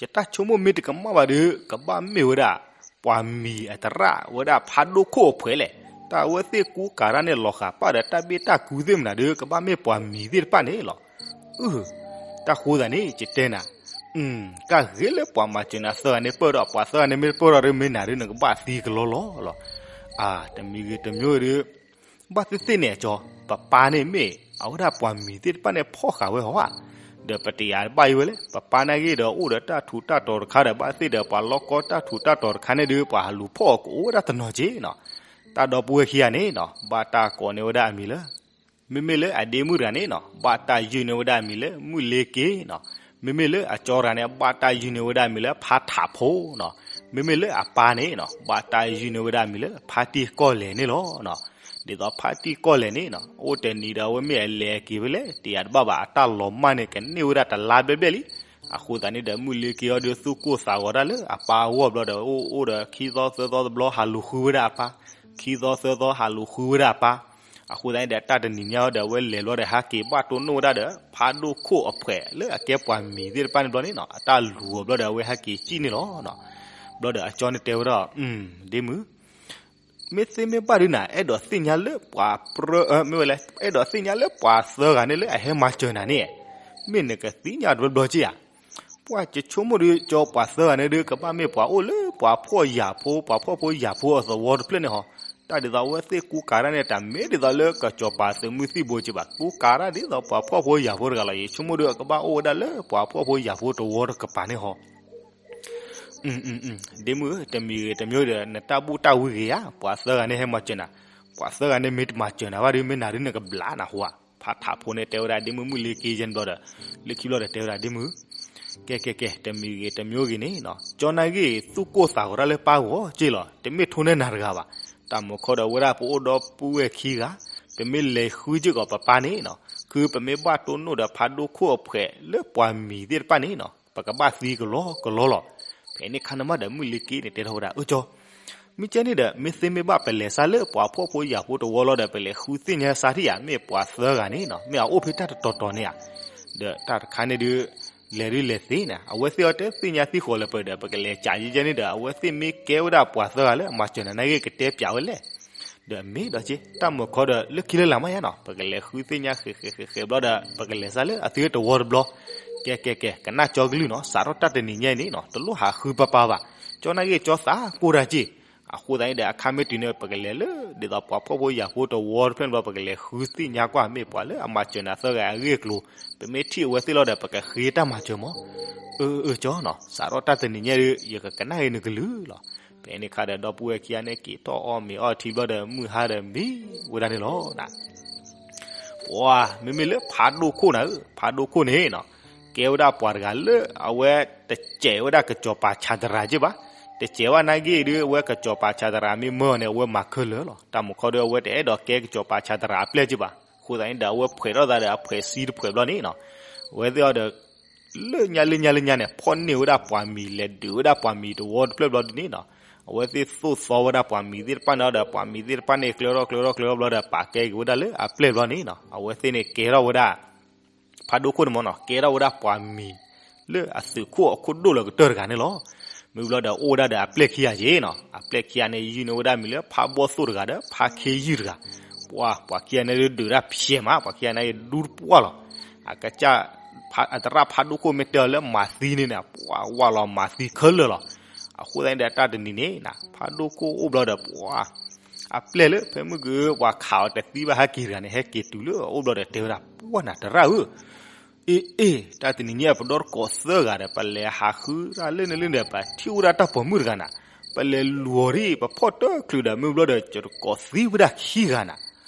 ယတၢ်ဆိကမိၣ်မ့ၢ်တကမၣ်ဘၣ်ဒီး ကဘၣ်မ့ၢ်ဝဲဒၣ် ပှၤမံၤအတရၣ်ဝဲဒၣ်ဖးဒိၣ်ခိၣ်အဖှဲးလဲၣ်, တၢ်အဝဲသ့ၣ်ကူကၤတၢ်န့ၣ်လီၤဃာ်ပၣ်ဒီးတၢ်ဘ့ၣ်တၢ်ကူသ့ၣ်မနုၤဒီး ကဘၣ်မ့ၢ်ပှၤမံၤသ့ၣ်တဖၣ်န့ၣ်လီၤ. အၢ တၢ်ဃိသးန့ၣ် ယတဲနၤ, ကၢ်ဂ့ၤလၢပှၤမၤစၢၤနၤသၢဂၤန့ၣ်ပၢၢ်ဒီး ပှၤသၢဂၤန့ၣ်မ့ၢ်တပၢၢ်ဒီး မ့ၢ်နၤဒီး နကဘၣ်သံကလီလီၤလီၤ. အါ တမံၤဂ့ၤတမံၤဂ့ၤဒီး ဘၣ်သ့ၣ်သ့ၣ်န့ၣ်အကၠီ, ပပၢ်န့ၣ်မ့ၢ် အဝဲဒၣ်ပှၤမံၤသ့ၣ်တဖၣ်န့ၣ်ဖီၣ်ဃာ်ဝဲဟီဧါ. ဒီးပတယာ်ဘၣ်အံၤဝဲလဲၣ်, ပပၢ်န့ၣ်ဂ့ၤဒီးအိၣ်ဒီးတၢ်ထူးတၢ်တီၤတခါဒီး ဘၣ်သ့ၣ်ဒီးပှၤလီၢ်ကီတၢ်ထူးတၢ်တီၤတခါန့ၣ်ဒီး ပှၤဟးလူၤဖီၣ်အီၤကအိၣ်ဝဲဒၣ်တနီၤက့နီၤ. တၢ်ဒီပုၢ်ဝဲၢ်ခံဂၤန့ၣ်နီၤ ဘၣ်တၢ်ကိးန့ၢ်ဝဲဒၣ်အမံၤလၢ မ့မ့ၢ်လၢအဒ့မုၣ်တဂၤန့ၣ်နီၤ ဘၣ်တၢ်ယုၢ်န့ၢ်ဝဲဒၣ်အမံၤလၢမုၢ်လ့က့နီၤ. မ့မ့ၢ်လၢအကၠီတဂၤန့ၣ် ဘၣ်တၢ်ယုၢ်န့ၢ်ဝဲဒၣ်အမံၤလၢဖါထးဖိနီၤ. မ့မ့ၢ်လၢအပၢ်န့ၣ်နီၤ ဘၣ်တၢ်ယုၢ်န့ၢ်ဝဲဒၣ်အမံၤလၢဖါတံၢ်ကီၢ်လဲၣ်န့ၣ်လီၤ. ဒ်သိးဖါတံၢ်ကီၢ်လဲၣ်န့ၣ်နီၤ အိၣ်တနံၤဒီးအဝဲမ့ၢ်အလဲၤအက့ၤဖဲလဲၣ် တယာ်တဘၣ်ဘၣ် အတၢ်လီၤမၢ်န့ၣ် ကန့ၢ်ဝဲဒၣ်တလါဘျဲၣ်ဘျဲၣ်လံ. အဃိသတးန့ၣ်ဒီး မုၢ်လ့က့အီၤဒီးသူၣ်ကိၢ်သးဂီၤတၢ်လၢအပၢ်အဂီၢ်ဘျီဒီး အိၣ်အိၣ်ဒီးခံသီသၢသီတဘျီ ဟးလူၤဃုဝဲဒၣ်အပၢ်, ခံသီသၢသီဟးလူၤဃုဝဲဒၣ်အပၢ်. အဃိသတးန့ၣ်ဒီး တၢ်တနံၤညါအီၤဒီး အဝဲလဲၤဘျီဒီး ဟဲက့ၤဘၣ်တိၢ်နီၣ်ဝဲဒၣ်ဒီး ဖးဒိၣ်ခိၣ်အဖှဲးလၢအကဲပှၤမံၤသ့ၣ်တဖၣ်န့ၣ်ဘျီန့ၣ်နီၤ အတၢ်လူၤအီၤဘျီဒီး အဝဲဟဲက့ၤစံၣ်န့ၣ်လီၤ. ဘျီဒီးအကၠီန့ၣ်တဲဝဲဒၣ်, ဒ့မုၣ် မ့ၢ်သ့မ့ၢ်ဘၣ်ဒုးနၤ အဲၣ်ဒိးသ့ၣ်ညါလၢပှၤပြၢ မ့ၢ်ဝဲလဲၣ် အဲၣ်ဒိးသ့ၣ်ညါလၢပှၤသၢဂၤန့ၣ်လၢအဟဲမၤစၢၤနၤန့ၣ် မ့ၢ်နကသ့ၣ်ညါတဘျီဘျီက့ဧါ. ပှၤကဆိကမိၣ်ဒီး ကၠီပှၤသၢဂၤန့ၣ်ဒီး ကဘၣ်မ့ၢ်ပှၤအိၣ်လၢပှၤဖှီၣ်ယာ်ဖိ ပှၤဖှီၣ်ဖိယာ်ဖိအသဝီတဖျၢၣ်န့ၣ်ဟီ. တၢ်ဒ်သိးအဝဲသ့ၣ်ကူကၤတၢ်န့ၣ် တမ့ၢ်ဒ်သိးလၢကၠီပၤသုးမုၢ်သံၣ်ဘိက့ဘၣ် ကူကၤတၢ်ဒ်သိးပှၤဖှီၣ်ဖိယာ်ဖိတဂၤလီၤ. ယဆိကမိၣ်ဒီး ကဘၣ်အိၣ်ဝဲဒၣ်လၢပှၤဖှီၣ်ဖိယာ်ဖိတဝီတကပၤန့ၣ်ဟီ. ဒ့မုၣ်ဧၢ တမံၤဂ့ၤတမံၤဒီး နတၢ်ဘူၣ်တၢ်ဝံဂ့ၤဧါ, ပှၤသၢဂၤန့ၣ်ဟဲမၤစၢၤနၤ, ပှၤသၢဂၤန့ၣ်မ့ၢ်တမၤစၢၤနၤဘၣ်ဒီး မ့ၢ်နၤဒုးနကဘျးနၢ်ဟူဧါ. ဖါထးဖိန့ၣ်တဲဝဲဒၣ်ဒ့မုၣ် မုၢ်လ့က့ယဲၢ်န့ၣ်ဘျီဒီး လၢခံဘျီဒီးတဲဝဲဒၣ်ဒ့မုၣ် ကဲကဲကဲ တမံၤဂ့ၤတမံၤဂ့ၤန့ၣ်နီၤ ကၠီနာ်ဂ့ၢ် သူၣ်ကိၢ်သးဂီၤတၢ်လၢပၢ်ဂီၢ်က့လီၤ. တမ့ၢ်ထိၣ်န့ၢ်နၤတဂၤဘၣ်. တၢ်မုၢ်ခီဒီးဝဲဒၣ်ပအိၣ်ဒီပုၢ်ဝဲၢ်ခံဂၤ, ပမ့ၢ်လဲၤဃုစ့ၢ်ကီးပပၢ်န့ၣ်နီၤ ခုပမ့ၢ်ဘၣ်တိၢ်နီၣ်ဒီးဖးဒိၣ်ခိၣ်အဖှဲးလၢပှၤမံၤသ့ၣ်တဖၣ်န့ၣ်နီၤ ပကဘၣ်သံကလီကလီလီၤ. ဖဲန့ၣ်ခါန့ၣ်မးဒီးမုၢ်လ့က့န့ၣ်တဲထီၣ်ဝဲဒၣ် အၢကၠီ မ့ၢ်ကဲန့ၣ်ဒီး မ့ၢ်သ့မ့ၢ်ဘၣ်ပလဲၤစးလၢပှၤဖှီၣ်ဖိယာ်ဖိတဝီလီၤဒီး ပလဲၤဃုသ့ၣ်ညါစးထံၣ်ဧါ မ့ၢ်ပှၤသၢဂၤန့ၣ်နီၤ မ့ၢ်အအိၣ်ဖဲတၢ်တတီၤတီၤန့ၣ်ဧါ. ဒီးတၢ်တခါန့ၣ်ဒုး လဲၤဒုးလဲၤသ့န့ၣ် အဝဲသ့ၣ်အီၤတဲသ့ၣ်ညါသံဃိးလၢပှဲၤဒီး ပကလဲၤကးယဲကဲန့ၣ်ဒီး အဝဲသ့ၣ်မ့ၢ်ကဲဝဲဒၣ်ပှၤသၢဂၤလၢအမၤစၢၤနၤနာ်ဂ့ၢ် ကတဲပၠးဝဲလဲၣ်. ဒီးမ့ၢ်ဒီးက့ တၢ်မုၢ်ခီဒီးလၢခံလၢလာ်မးယါနီၤ ပကလဲၤဃုသ့ၣ်ညါဃဲးဃဲးဃဲးဃဲးဘျီဒီး ပကလဲၤစးလၢအသုတဝီတဘျီ. ကဲကဲကဲ ကနၣ်ကၠီကလုၢ်နီၤ စးထီၣ်တၢ်တနံၤညါအံၤန့ၣ်နီၤ တလိၣ်ဟးဃုပၢ်ပၢ်ဘၣ်. ကၠီနာ်ဂ့ၢ်ကၠီသးကိၢ်တၢ်က့ၢ်. အဃိသတးန့ၣ်ဒီး အခါမ့ၢ်တုၤန့ၣ် ပကလဲၤလၢ ဒ်သိးပှၤဖှီၣ်ဖိယာ်ဖိတဝီတဖျၢၣ်န့ၣ်ဘျီ ပကလဲၤဃုသ့ၣ်ညါကွၢ် မ့ၢ်ပှၤလၢအမၤစၢၤနၤသၢဂၤအဂ့ၢ်အကျိၤ, ပမ့ၢ်ထံၣ်အဝဲသ့ၣ်လီၤဒီး ပကဃ့တၢ်မၤစၢၤမး. အၢ အၢ ကၠီနီၤ စးထီၣ်တၢ်တနံၤညါဒီး ယကကနၣ်ဂ့ၤနကလုၢ်လီၤ. ဖဲန့ၣ်ခါဒီး ဒီပုၢ်ဝဲၢ်ခံဂၤန့ၣ် က့ၤထီၣ်အီၣ်မ့ၤအီထံဘျီဒီး မုၢ်ဟါဒီးမ့ၢ်ဝဲဒၣ်န့ၣ်လီၤ. ပှၤ မ့မ့ၢ်လၢဖးဒိၣ်ခိၣ်နၤဧၢ, ဖးဒိၣ်ခိၣ်န့ၣ်နီၤ ကဲဝဲဒၣ်ပှၤတဂၤလၢအဝဲတစဲးဝဲဒၣ်ကစီၤပၤဆးတရးက့ၢ်ဘၣ်. တစဲးဘၣ်နာ်ဂ့ၢ်ဒီး အဝဲကစီၤပၤဆးတရးမ့ၢ်မၢအီၤန့ၣ် အဝဲမၤခဲလၢာ်လီၤ. တၢ်မုၢ်ခီဒီး အဝဲတအဲၣ်ဒိးကဲကစီၤပၤဆးတရးအပျဲၢ်က့ၢ်ဘၣ်. အဃိသတးန့ၣ်ဒီး အဝဲဖှဲးထီၣ်သးဒီးအဖှဲးဆံတဖှဲးဘျီန့ၣ်နီၤ အဝဲသ့ၣ်အီၤဒီး လၢညါလၢညါလၢညါန့ၣ် ဖီၣ်န့ၢ်ဝဲဒၣ်ပှၤမံၤ လဲၤဒုးဝဲဒၣ်ပှၤမံၤတဝီတဖျၢၣ်ဘျီဒ်န့ၣ်နီၤ အဝဲသ့ၣ်သိၣ်သီဝဲဒၣ်ပှၤမံၤသ့ၣ်တဖၣ်န့ၣ်ဒီး ပှၤမံၤသ့ၣ်တဖၣ်န့ၣ်ကျဲထီၣ်ကျဲထီၣ်ကျဲထီၣ်ဘျီဒီး ပာ်ကဲက့ၤဝဲဒၣ်လၢအပျဲၢ်ဘျီန့ၣ်နီၤ အဝဲသ့ၣ်န့ၣ်ကဲထီၣ်ဝဲဒၣ် ဖးဒိၣ်ခိၣ်န့ၣ်မ့ၢ်နီၤ ကဲထီၣ်ဝဲဒၣ်ပှၤမံၤ လၢအသုးခိၣ်အခိၣ်ဒိၣ်လၢကတၢၢ်တဂၤန့ၣ်လီၤ. မ့ၢ်ဘျီဒီးအိၣ်ဝဲဒၣ်ဒီးအပျဲၢ်ခံဂၤက့ၢ်နီၤ အပျဲၢ်ခံဂၤန့ၣ် ယုၢ်န့ၢ်ဝဲဒၣ်မံၤလၢဖးဘီၣ်သိၣ်တဂၤဒီး ဖးခ့ယုၢ်တဂၤ ပှၤ ပှၤခံဂၤန့ၣ်ဒုးဒုးတၢ်ဖျဲးမး ပှၤခံဂၤန့ၣ်ဒူတပှၢ်လီၤ. အကစၢ် အသရၣ်ဖးဒိၣ်ခိၣ်မ့ၢ်တဲအီၤလၢမၤသံန့ၣ်န့ၣ် ပှၤဝးလီၤမၤသံခဲလၢာ်လီၤ. အဃိသတးန့ၣ်ဒီး တၢ်တနံၤန့ၣ်နီၤ ဖးဒိၣ်ခိၣ်အိၣ်ဘျီဒီး ပှၤ အပျဲၢ်လၢ ဖဲမုၢ်က ပှၤခးအီၤတသံဘၣ်ဟဲက့ၤတဂၤန့ၣ် ဟဲက့ၤတုၤလၢအအိၣ်ဘျီဒီး တဲဝဲဒၣ် ပှၤနၤသရၣ်ဧၢ အ့ အ့ တၢ်တနံၤညါပဒီသကိးသၢဂၤဒီး ပလဲၤဟးဃုတၢ်လၢန့ၣ်လၢန့ၣ် ပထံၣ်အိၣ်ဒၣ်တၢ်ပိာ်မုၣ်တဂၤနၤ, ပလဲၤလူၤအီၤဒ် ပဖီၣ်တချုးဒီး မ့ၢ်ဘျီဒီး ယသကိးသံဝဲဒၣ်ခံဂၤနၤ.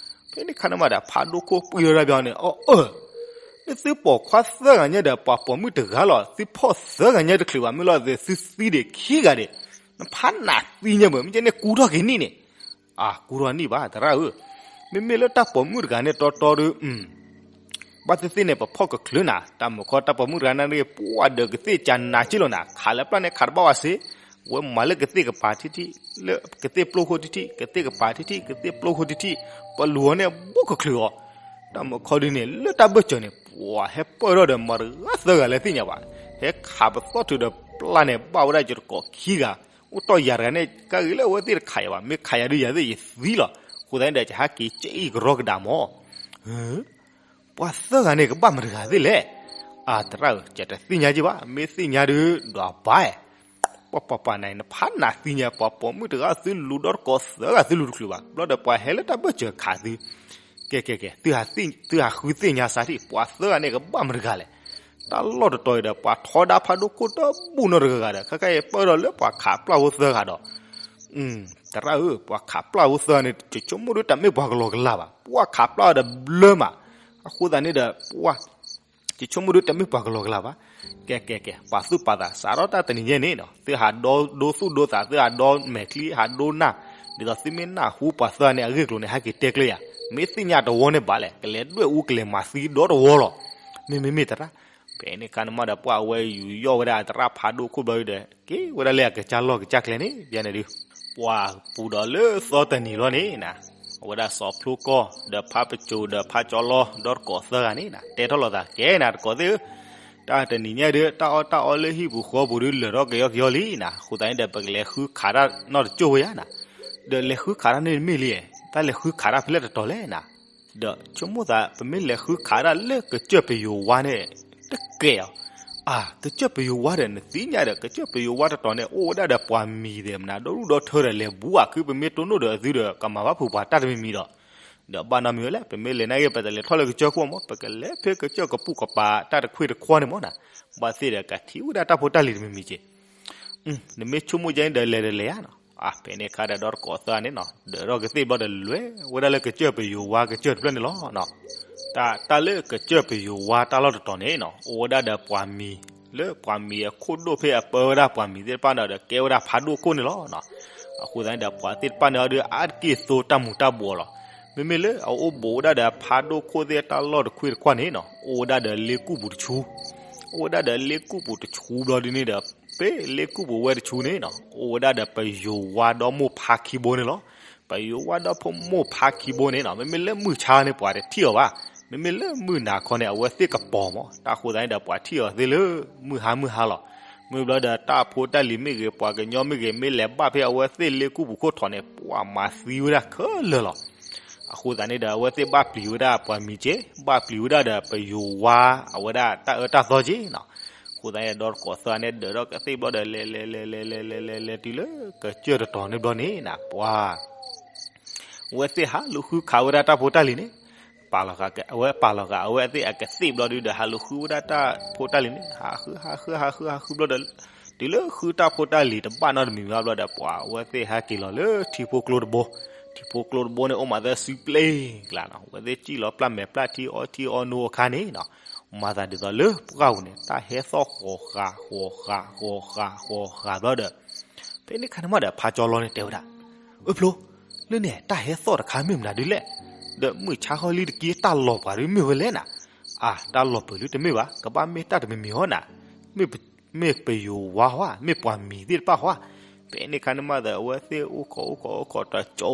ဖဲန့ၣ်ခါန့ၣ်မးဒီး ဖးဒိၣ်ခိၣ်ပှံၤထီၣ်ဒၣ်ဘၣ်န့ၣ် အီ အၢ နသုပိာ်ခွါသၢဂၤညါဒီး ပှၤပိာ်မုၣ်တဂၤလီၤ, သုဖီၣ်သၢဂၤညါတချုးဘၣ်, မ့ၢ်လီၤသုသံဒံးခံဂၤဒံး, နဖးနးသံညါမ့ၢ် မ့ၢ်ကဲန့ၣ်ကူထီၣ်က့ၤနံၣ်န့ၣ်, အကူထီၣ်နံၣ်ဘၣ် သရၣ်ဧၢ, မ့မ့ၢ်လၢတၢ်ပိာ်မုၣ်တဂၤန့ၣ်တီတီဒီး ဘၣ်သ့ၣ်သ့ၣ်န့ၣ် ပဖီၣ်ကချုးနၤ, တၢ်မုၢ်ခီတၢ်ပိာ်မုၣ်တဂၤန့ၣ် ပှၤဒီးကသ့ၣ်ကနၤက့လီၤနၤ, ခးလၢပျၢ်န့ၣ်ခးတဘၣ်ဝဲစ့, ဝဲမၤလၢကသ့ၣ်ကပၤထံထံၣ်, လၢကသ့ၣ်ပျိခိၣ်ထံထံၣ်, ကသ့ၣ်ကပၤထံထံၣ်, ကသ့ၣ်ပျိခိၣ်ထံထံၣ်, ပလူၤအီၤန့ၣ်ဘူးကချုးအီၤ, တၢ်မုၢ်ခီဒ်န့ၣ် လၢတၢ်ဘၢၣ်စၢၤန့ၣ် ပှၤဟဲပၢၢ်ထီၣ်ဒီးမၤတဂၤသၢဂၤလၢသ့ၣ်ညါဘၣ်, ဟဲခးပသီၣ်ထုးဒီးပျၢ်န့ၣ် ဘၣ်ဝဲဒၣ်ယသကိးခံဂၤ, အိၣ်တီၢ်ယၤတဂၤန့ၣ် ကါဂ့ၤလၢအဝဲသ့ၣ်တခးယၤဘၣ်, မ့ၢ်ခးယၤဒုးယၤသ့ၣ်ယသံလီၤ, အဃိသတးန့ၣ်ဒီး ယဟးက့ၤကဲအံၤကရီကဒါမး ပှၤသၢဂၤန့ၣ် ကဘၣ်မတၤတဂၤသ့ၣ်လဲၣ်. အသရၣ်ဧၢ, ယတသ့ၣ်ညါက့ဘၣ်, မ့ၢ်သ့ၣ်ညါဒုး ဒွးဘၣ်, ပှၤပှၤပှၤန့ၣ် နဖးနးသံညါ, ပှၤပိာ်မုၣ်တဂၤသုလူၤဒီးသကိးသၢဂၤသုလူၤတချုးဘၣ်, ဘျီဒီးပှၤဟဲလၢတၢ်ဘၢၣ်စၢၤခးသု, ကဲကဲကဲ, သုဟးဃုသ့ၣ်ညါစးထံၣ်, ပှၤသၢဂၤန့ၣ် ကဘၣ်မတၤတဂၤလဲၣ်. တၢ်လီၢ်တတီၤအံၤဒီး ပှၤထီဒါဖးဒိၣ်ခိၣ်တဘူၣ်နီတဂၤဂၤဒီး ခဲခါအံၤပၢၢ်ဒီးလၢပှၤခးပျၢ်ဖိသၢဂၤဒီး, သရၣ်ဧၢ, ပှၤခးပျၢ်ဖိသၢဂၤန့ၣ် ယဆိကမိၣ်ဒ်တမ့ၢ်ပှၤကလီကလီဘၣ်, ပှၤခးပျၢ်အီၤဒီးဘျၢမး, အဃိသတးန့ၣ်ဒီး ပှၤ ယဆိကမိၣ်ဒ်တမ့ၢ်ပှၤကလီကလီဘၣ်. ကဲ ကဲ ကဲ ပာ်သူၣ်ပာ်သး စးထီၣ်တၢ်တနံၤညါန့ၣ်နီၤ သုဟးဒိသူၣ်ဒိသး သုဟးဒိမဲာ်ချံ ဟးဒိနၢ်, ဒ်သိးသုမ့ၢ်နၢ်ဟူပှၤသၢဂၤန့ၣ်အဂ့ၢ်အကျိၤန့ၣ် ဟဲက့ၤတဲကျဲယၤ, မ့ၢ်သ့ၣ်ညါတဝီန့ၣ်ဘၣ်လဲၣ် ကလဲၤဒွဲၣ်အူကလဲၤမၤသံဒီတဝီလီၤ. မ့မ့ၢ်မ့ၢ်သရၣ်, ဖဲန့ၣ်ခါန့ၣ်မးဒီး ပှၤအဝဲယူးယီၣ်ဝဲဒၣ်သရၣ်ဖးဒိၣ်ခိၣ်ဘျီဒီး က့ၤဝဲဒၣ်လၢအကစၢ်လီၢ်ကစၢ်ကျဲန့ၣ် ယၤန့ၣ်ဒုး ပှၤပူၤဒီးလၢသီတနံၤလီၤန့ၣ်နီၤ, အဝဲဒၣ်စီၤဖျိကီၢ် ဒီးဖးပစိၤ ဒီးဖးကၠီလီ ဒီးတကိးသၢဂၤန့ၣ်နီၤ တဲထီၣ်လိာ်သး ကဲနၤတကိးသ့ၣ်ဧၢ, တၢ်တနံၤညါဒုး တၢ်အီၣ်တၢ်အီလၢဟံၣ်ပူၤဃီပူၤဒုး လၢာ်ထီၣ်ကယီကယီလံနီၤ, အဃိသတးန့ၣ်ဒီး ပကလဲၤဃုခးတၢ်နီတကၠိၢ်ဝဲယါနီၤ, ဒီးလဲၤဃုခးတၢ်န့ၣ်တမ့ၢ်လံ, တၢ်လဲၤဃုခးတၢ်ဖဲလဲၣ်တတီၤလဲၣ်နီၤ, ဒီးဆိကမိၣ်သး ပမ့ၢ်လဲၤဃုခးတၢ်လၢကစၢၢ်ပယိၤဝါန့ၣ် တကဲအီၤ, အၢ ကစၢၢ်ပယိၤဝါဒီး နသ့ၣ်ညါဒီး ကစၢၢ်ပယိၤဝါတတီၤန့ၣ် အိၣ်ဝဲဒၣ်ဒီးပှၤမံၤသ့ၣ်မနၤ ဒီဒူၣ်ဒီထၢဒီး လဲၤဘူးအခံ ပမ့ၢ်တိၢ်နီၣ်ဒီးအသုဒီး ကမၤဘၣ်ဖုးပှၤတၢ်တမံၤမံၤဒီး, ဒီးဘၣ်နီတမံၤဝဲလဲၣ်, ပမ့ၢ်လဲၤနာ်က့ ပတလဲၤထီၣ်လၢကစၢၢ်ခိၣ်မး ပကလဲၤဖဲကစၢၢ်ကပူၤကပၤ တၢ်တခွ့ၣ်တခွါန့ၣ်မးနီၤ, ဘၣ်သ့ၣ်ဒီးကထံၣ်ဝဲဒၣ်တၢ်ဖိတၢ်လံၤတမံၤမံၤက့ၤ နမ့ၢ်ဆိကမိၣ်ကဲန့ၣ်ဒီး လဲၤဒီးလဲၤဧါနီၤ, အၢ ဖဲန့ၣ်အခါဒီး ဒီတကိးသၢဂၤန့ၣ်နီၤ ဒၢးထီၣ်ကသ့ၣ်ဘျီဒီး လဲၤဝဲဒၣ်လၢကစၢၢ်ပယိၤဝါကစၢၢ်တဖျၢၣ်န့ၣ်လီၤ. တၢ် တၢ်လၢကစၢၢ်ပယိၤဝါတၢ်လီၢ်တတီၤန့ၣ်နီၤ အိၣ်ဝဲဒၣ်ဒီးပှၤမံၤ လၢပှၤမံၤအခိၣ်ဒိၣ်ဖဲအပၢဝဲဒၣ်ပှၤမံၤသ့ၣ်တဖၣ်န့ၣ်ဒီး ကဲဝဲဒၣ်ဖးဒိၣ်ခိၣ်န့ၣ်လီၤ. အဃိသတးန့ၣ်ဒီး ပှၤသ့ၣ်တဖၣ်န့ၣ်အီၤဒီး အါတက့ၢ်သိတၢ်မူၤတၢ်ဘှီးလီၤ. မ့မ့ၢ်လၢအအိၣ်ဘူးဝဲဒၣ်ဒီးဖးဒိၣ်ခိၣ်သ့ၣ်တၢ်လီၢ်တခွ့ၣ်တခွါန့ၣ်နီၤ အိၣ်ဝဲဒၣ်ဒီးလ့ကူၣ်ပူၤတဆူ အိၣ်ဝဲဒၣ်ဒီးလ့ကူၣ်ပူၤတဆူဘျီဒ်န့ၣ်ဒီး ဖဲလ့ကူၣ်ပူၤဝဲတဆူန့ၣ်နီၤ အိၣ်ဝဲဒၣ်ဒီးပယိၤဝါဒီမိၢ်ဖါခံဘိန့ၣ်လီၤ. ပယိၤဝါဒီမိၢ်ဖါခံဘိန့ၣ်နီၤ မ့မ့ၢ်လၢမုၢ်ဆါန့ၣ် ပှၤတထံၣ်အီၤဘၣ်. မ့မ့ၢ်လၢမုၢ်နၤခီန့ၣ် အဝဲသ့ၣ်ကပီၤမး တၢ်ဃိသတးန့ၣ်ဒီး ပှၤထံၣ်အီၤသ့လၢမုၢ်ဟါမုၢ်ဟါလီၤ. မ့ၢ်ဘျီဒီးတၢ်ဖိတၢ်လံၤမ့ၢ်ဂ့ၤ ပှၤကညီမ့ၢ်ဂ့ၤ မ့ၢ်လဲၤဘၣ်ဖဲအဝဲသ့ၣ်လ့ကူၣ်ပူၤခိၣ်ထီးန့ၣ် ပှၤမၤသံဝဲဒၣ်ခဲလၢာ်လီၤ. အဃိသတးန့ၣ်ဒီး အဝဲသ့ၣ်ဘၣ်ပျံၤဝဲဒၣ်ပှၤမံၤက့ ဘၣ်ပျံၤဝဲဒၣ်ဒီးပယိၤဝါ အဝဲဒၣ်တၢ်အၢတၢ်သီက့နီၤ. အဃိသတးန့ၣ်ဒီး တကိးသၢဂၤန့ၣ် ဒၢးထီၣ်ကသ့ၣ်ဘျီဒီး လဲၤလဲၤလဲၤလဲၤလဲၤလဲၤလဲၤ လဲၤတုၤလၢကစၢၢ်တတီၤန့ၣ်ဘျီန့ၣ်နီၤ ပှၤ အဝဲသ့ၣ်ဟးလူၤဃုခးဝဲဒၣ်တၢ်ဖိတၢ်လံၤန့ၣ် ပာ်လီၤဃာ် အဝဲပာ်လီၤဃာ် အဝဲသ့ၣ်အကသ့ၣ်ဘျီဒုဒီး ဟးလူၤဃုဝဲဒၣ်တၢ်ဖိတၢ်လံၤန့ၣ် ဟးဃု ဟးဃု ဟးဃု ဟးဃုဘျီဒီး တုၤလၢဃုတၢ်ဖိတၢ်လံၤတဘၣ်နီတမံၤဘၣ်ဘျီဒီး ပှၤအဝဲသ့ၣ်ဟဲက့ၤလီၤလၢထံဖိကျိတဘိ, ထံဖိကျိတဘိန့ၣ် အိၣ်မးသၢစုပျ့ၤကျါနီၤ, အဝဲသ့ၣ်စံၣ်လီၤပျၢ်မဲာ်ပျၢ်ထံ အီထံအီနိအခါန့ၣ်နီၤ, မၤသးဒ်သိးလၢပှၢ်ပူၤန့ၣ် တၢ်ဟဲသီၣ်ဃီၤဃာ်ဃီၤဃာ်ဃီၤဃာ်ဃီၤဃာ်ဘျီဒီး ဖဲန့ၣ်ခါန့ၣ်မးဒီး ဖးကၠီလီန့ၣ်တဲဝဲဒၣ်, အၢဖျိ, လၢန့ၣ် တၢ်ဟဲသီၣ်တခါမ့ၢ်မနုၤဒ်လဲၣ်, ဒီးမုၢ်ဆါဟီလံတက့ၢ် တၢ်လီၤပှၤဒုမ့ၢ်ဝဲလဲၣ်နၤ, အါ တၢ်လီၤပှၤဒုတမ့ၢ်ဘၣ် ကဘၣ်မ့ၢ်တၢ်တမံၤမံၤဟီနၤ, မ့ၢ်ပယိၤဝါဟီဧါ မ့ၢ်ပှၤမံၤသ့ၣ်တဖၣ်ဟီဧါ, ဖဲန့ၣ်ခါန့ၣ်မးဒီး အဝဲသ့ၣ်အိၣ်ခိးအိၣ်ခိးအိၣ်ခိးတကၠိ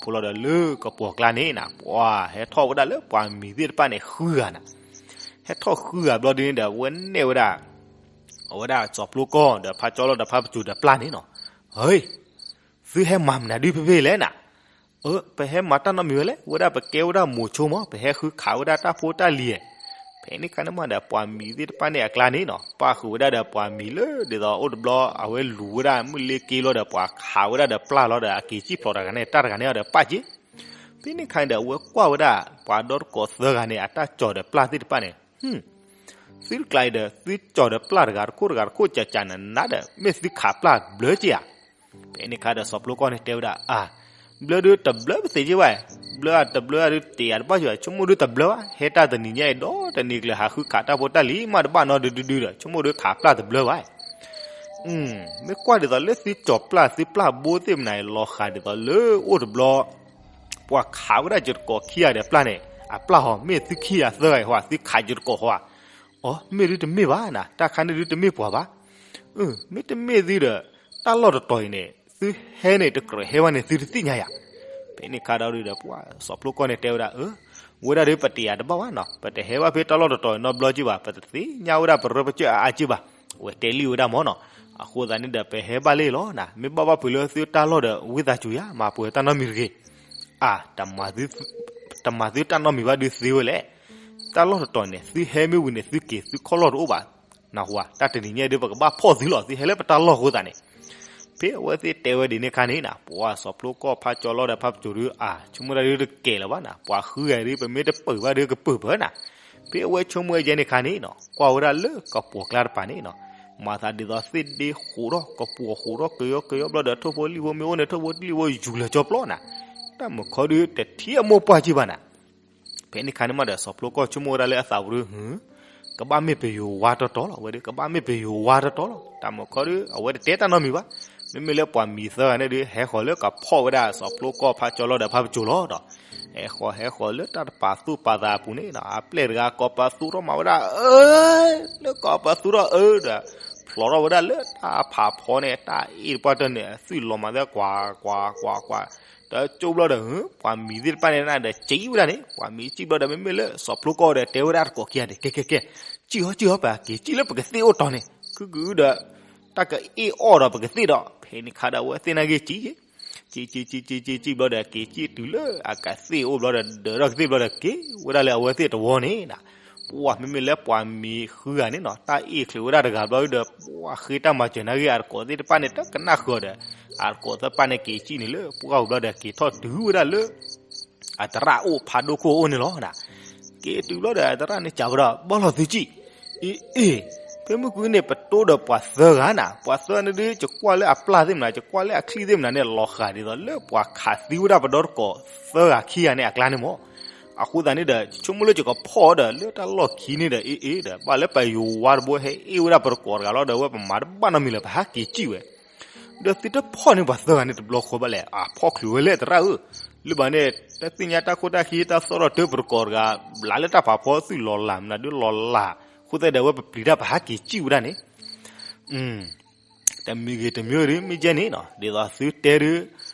ဖိလီၤဒီး လၢကပီၤကျါန့ၣ်နၤ ပှၤဟဲထီၣ်ဝဲဒၣ်လၢပှၤမံၤသ့ၣ်တဖၣ်န့ၣ် ဃုဂၤနၤ, ဟဲထီၣ်ဃုဂၤဘျီဒ်န့ၣ်ဒီး အဝဲနဲၣ်ဝဲဒၣ် အဝဲဒၣ်စီၤပျိကီၢ်ဒီးဖးကၠီလီဒီးဖးပစိၤဒီးပျၢ်န့ၣ်နီၤ, ဟ့, သုဟဲမၤမနုၤဒုဖဲဖဲလဲၣ်နၤ, အၢ ပဟဲမၤတၢ်နီတမံၤဝဲလဲၣ် ဝဲဒၣ်ပကဲဝဲဒၣ်မိၤဆိမး ပဟဲဃုခးဝဲဒၣ်တၢ်ဖိတၢ်လံၤ, ဖဲန့ၣ်ခါန့ၣ်မးဒီး ပှၤမံၤသ့ၣ်တဖၣ်န့ၣ်အကျါန့ၣ်နီၤ ပၣ်ဃုာ်ဝဲဒၣ်ဒီးပှၤမံၤလၢဒ်သိးအိၣ်တဘျီ အဝဲလူၤဝဲဒၣ်မုၢ်လ့က့လီၤဒီး ပှၤခးဝဲဒၣ်ဒီးပျၢ်လီၤဒီး အက့ၤစံၣ်ဖျိးတဂၤန့ၣ် တၢ်တဂၤန့ၣ်အီၤဒီးပၣ်က့ၤ, ဖဲန့ၣ်ခါန့ၣ်ဒီး အဝဲကွၢ်ဝဲဒၣ် ပှၤဒီတကိးသၢဂၤန့ၣ် အတၢ်ကၠီၤဒီးပျၢ်သ့ၣ်တဖၣ်န့ၣ် သုတကျါအံၤဒီး သုကၠီၤဒီးပျၢ်တဂၤတခိၣ်တဂၤတခိၣ် ကၠးကၠးနးနးဒီး မ့ၢ်သုခးပျၢ်ဘျၢက့ၤဧါ, ဖဲန့ၣ်ခါဒီးစီၤပျိကီၢ်န့ၣ်တဲဝဲဒၣ် အါ, ဘျၢဒုတဘျၢပသ့ၣ်က့ၤဘၣ်, ဘျၢအတဘျၢအဒုတ့ၢ်အတဘၣ်က့ၤဘၣ် ဆိကမိၣ်ဒုတဘျၢဘၣ် ဟဲတၢ်တနံၤညါအံၤဒီးတနံၤကျၢၤ ဟးဃုခးတၢ်ဖိတၢ်လံၤမးတဘၣ်နီတဒုဒုဒီး ဆိကမိၣ်ဒုခးပျၢ်တဘျၢဘၣ် မ့ၢ်ကွၢ်ဒ်သိးလၢသုကၠီၤပျၢ်သုပျၢ်ဘိသ့ၣ်မနုၤအံၤ လီၤဃာ်ဒ်သိးလၢအိၣ်တဘျီ ပှၤခးဝဲဒၣ်ယတကိးခံဂၤဒီးပျၢ်န့ၣ် အပျၢ်ဟီ မ့ၢ်သုခံဂၤသၢဂၤအံၤဟီ သုခးယတကိးဟီဧါ, အီ မ့ၢ်ဒုတမ့ၢ်ဘၣ်နၤ တၢ်ခါန့ၣ်ဒုတမ့ၢ်ပှၤဘၣ်, မ့ၢ်တမ့ၢ်သုဒီး တၢ်လီၢ်တတီၤအံၤန့ၣ် သုဟဲန့ၣ်တကြၢးဟဲဘၣ်န့ၣ် သုတသ့ၣ်ညါယၤ, ဖဲန့ၣ်ခါဒီး ပှၤစီၤပျိကီၢ်န့ၣ်တဲဝဲဒၣ် အၢ ဝဲဒၣ်ဒုပတ့ၢ်အတဘၣ်ဘၣ်နီၤ ပတဟဲဘၣ်ဖဲတၢ်လီၢ်တတီၤအံၤနီတဘျီက့ၤဘၣ် ပတသ့ၣ်ညါဝဲဒၣ်ပရၢပကျၢၢ်အါအါက့ၤဘၣ်, အဝဲတဲလံဝဲဒၣ်မၢ်နီၤ, အဃိသတးန့ၣ်ဒီး ပဟဲဘၣ်လံလီၤနၤ မ့ၢ်ဘၣ်ဘၣ်ဖုးလၢသုတၢ်လီၢ်ဒီး ဝံသးစူၤယၤ မၤပှဲၤတၢ်နီတမံၤတဂ့ၤ, အါ တမၤသုတၢ်နီတမံၤဘၣ်ဒုးသ့ဝဲလဲၣ်, တၢ်လီၢ်တတီၤန့ၣ် သုဟဲမ့ၢ်ဝံၤန့ၣ် သုက့ၤသုခီၣ်လီၢ်တအိၣ်ဘၣ်, နၢ်ဟူဧါ တၢ်တနံၤညါဒုး ပကဘၣ်ဖီၣ်သုလီၤ သုဟဲလၢပတၢ်လီၢ်အဃိသတးန့ၣ်, ဖဲအဝဲသ့ၣ်တဲဝဲဒ်န့ၣ်အခါန့ၣ်နၤ ပှၤစီၤဖျိကီၢ်ဖးကၠီလီၤဒီးဖးပစိၤဒုး အါ ဆိကမိၣ်တၢ်ဒုးတကဲလၢၤဘၣ်နၤ ပှၤဃုဂၤဒုး ပမ့ၢ်တပၢၢ်ဘၣ်ဒုးကပၢၢ်ပၢၢ်နၤ, ဖဲအဝဲဆိကမိၣ်ဝဲဒ်န့ၣ်အခါန့ၣ်နီၤ ကွၢ်ဝဲဒၣ်လၢကပိာ်ကျါတပၤန့ၣ်နီၤ မၤသးဒ်သိးသ့ၣ်ဒ့ဃိးထီၣ် ကပိာ်ဃိးထီၣ်ကယီကယီဘျီဒီး ထိၣ်ဖိလံၣ်ဖိမ့ၢ်အိၣ်န့ၣ် ထိၣ်ဖိလံၣ်ဖိယူၤလၢာ်ကၠီပျီနၤ, တၢ်မုာ်ခီဒုးတထံၣ်အမိၢ်ပှၢ်ကံၢ်ဘၣ်နၤ. ဖဲန့ၣ်အခါန့ၣ်မးဒီး စီၤဖျိကီၢ်ဆိကမိၣ်ဝဲဒၣ်လၢအသးပူၤဒုး ကဘၣ်မ့ၢ်ပယိၤဝါတီတီလီၤ, ဝဲဒုး ကဘၣ်မ့ၢ်ပယိၤဝါတီတီလီၤ. တၢ်မုာ်ခီဒုး အဝဲတတဲတၢ်နီတမံၤဘၣ်. မ့မ့ၢ်လၢပှၤမံၤသၢဂၤန့ၣ်ဒုး ဟဲဃီၤလၢကဖီၣ်ဝဲဒၣ်စီၤဖျိကီၢ်ဖးကၠီလီၤဒီးဖးပစိၤလီၤဒီး ဟဲဃီၤဟဲဃီၤလၢတၢ်တပာ်သူၣ်ပာ်သးအပူၤန့ၣ်နီၤ အပျဲၢ်တဂၤကိးပသူထီၣ်မၤဝဲဒၣ်အၢ, လၢကိးပသူထီၣ်အၢဒီး ဖျိးထီၣ်ဝဲဒၣ်လၢတၢ်ဖးဖီန့ၣ် တၢ်အ့ၣ်တပှၢ်တၢၢ်န့ၣ် အသွံၣ်လီၤမၤသဲကွၢ်ကွၢ်ကွၢ်ကွၢ်, တကၠိဘျီဒီး ပှၤမံၤသ့ၣ်တဖၣ်န့ၣ်ဒီး ကံၣ်ဝဲဒၣ်န့ၣ် ပှၤမံၤကံၣ်ဘျီဒီး မ့မ့ၢ်လၢစီၤဖျိကီၢ်ဒီး တဲဝဲဒၣ်တကိးခံဂၤန့ၣ် ကဲကဲကဲ ကံၣ်ဟီကံၣ်ဟီ ပက့ၤကံၣ်လၢပကသ့ၣ်အိၣ်တီၤန့ၣ် ခုကဒုးဒီး တၢ်ကအ့ၣ်အီၣ်ဒီးပကသ့ၣ်ဒီး ဖဲန့ၣ်ခါဒီးအဝဲသ့ၣ်နာ်က့ၤကံၣ် ကံၣ်ကံၣ်ကံၣ်ကံၣ်ကံၣ်ကံၣ်ဘျီဒီး က့ၤကံၣ်တုၤလၢအကသ့ၣ်အိၣ်ဘျီဒီး ဒၢးထီၣ်ကသ့ၣ်ဘျီဒီး က့ၤဝဲဒၣ်လၢအဝဲသ့ၣ်တဝီန့ၣ်နီၤ. ပှၤမ့မ့ၢ်လၢပှၤမံၤဃုဂၤန့ၣ်နီၤ တၢ်အ့ၣ်ချုးဝဲဒၣ်တဂၤဘျီဒီး ပှၤဃ့တၢ်မၤစၢၤနာ်က့ၤ အတကိးသ့ၣ်တဖၣ်န့ၣ် တကနၣ်ဃုာ်ဒီး အတကိးသ့ၣ်တဖၣ်န့ၣ် က့ၤကံၣ်န့ၣ်လၢပှၢ်ပူၤဘျီဒီး က့ၤထီၣ်တုၤဝဲဒၣ်လၢ အသရၣ်အိၣ် ဖးဒိၣ်ခိၣ်အိၣ်န့ၣ်လီၤ. က့ၤတုၤဘျီဒီး အသရၣ်န့ၣ်စံးဝဲဒီး ဘၣ်လီၤသုကံၣ်, အ့အ့, ဖဲမုၢ်ကွံာ်န့ၣ် ပတိဒီးပှၤသၢဂၤနၤ, ပှၤသၢဂၤန့ၣ်ဒုး ယကွၢ်လၢအပျၢ်သ့ၣ်မနုၤ ယကွၢ်လၢအချံသ့ၣ်မနုၤန့ၣ် လီၤဃာ်ဒ်သိးလၢပှၤခးသံဝဲဒၣ်ပဒီတကိးသၢဂၤခံဂၤန့ၣ်အကျါန့ၣ်မး. အဃိသတးန့ၣ်ဒီး ယဆိကမိၣ်လၢယကဖီၣ်ဒီး လၢတၢ်လီၢ်ခံန့ၣ်ဒီး အ့အ့ဒီး ဘၣ်လၢပယိၤဝါတဘိဟဲအ့ၣ်ဝဲဒၣ်ပတကိးတဂၤလီၤဒီး အဝဲပမၤတဘၣ်နီတမံၤလၢၤ ပဟးက့ၤကံၣ်ဝဲ ဒီးသုတဖီၣ်န့ၢ်ပှၤသၢဂၤန့ၣ်တဘျီဃီဘၣ်လဲၣ်, အဖီၣ်ချုးဝဲလၢသရၣ်ဧၢ, လၢဘၣ်န့ၣ် တၢ်သ့ၣ်ညါတၢ်ခိၣ်တၢ်ခံ တၢ်သီၣ်ထီၣ်တၢ်ပတကိးတဂၤ ဘျးလၢတၢ်ဖးဖီသုးလီၤလး မနုၤဒုးလီၤလး, အဃိသတးဒီး အဝဲပပျံၤတၢ်ပဟးက့ၤကံၣ်ဝဲဒၣ်န့ၣ် တမံၤဂ့ၤတမံၤဂ့ၤဒုး မ့ၢ်ကဲန့ၣ်နီၤ ဒ်သိးသုတဲဒုး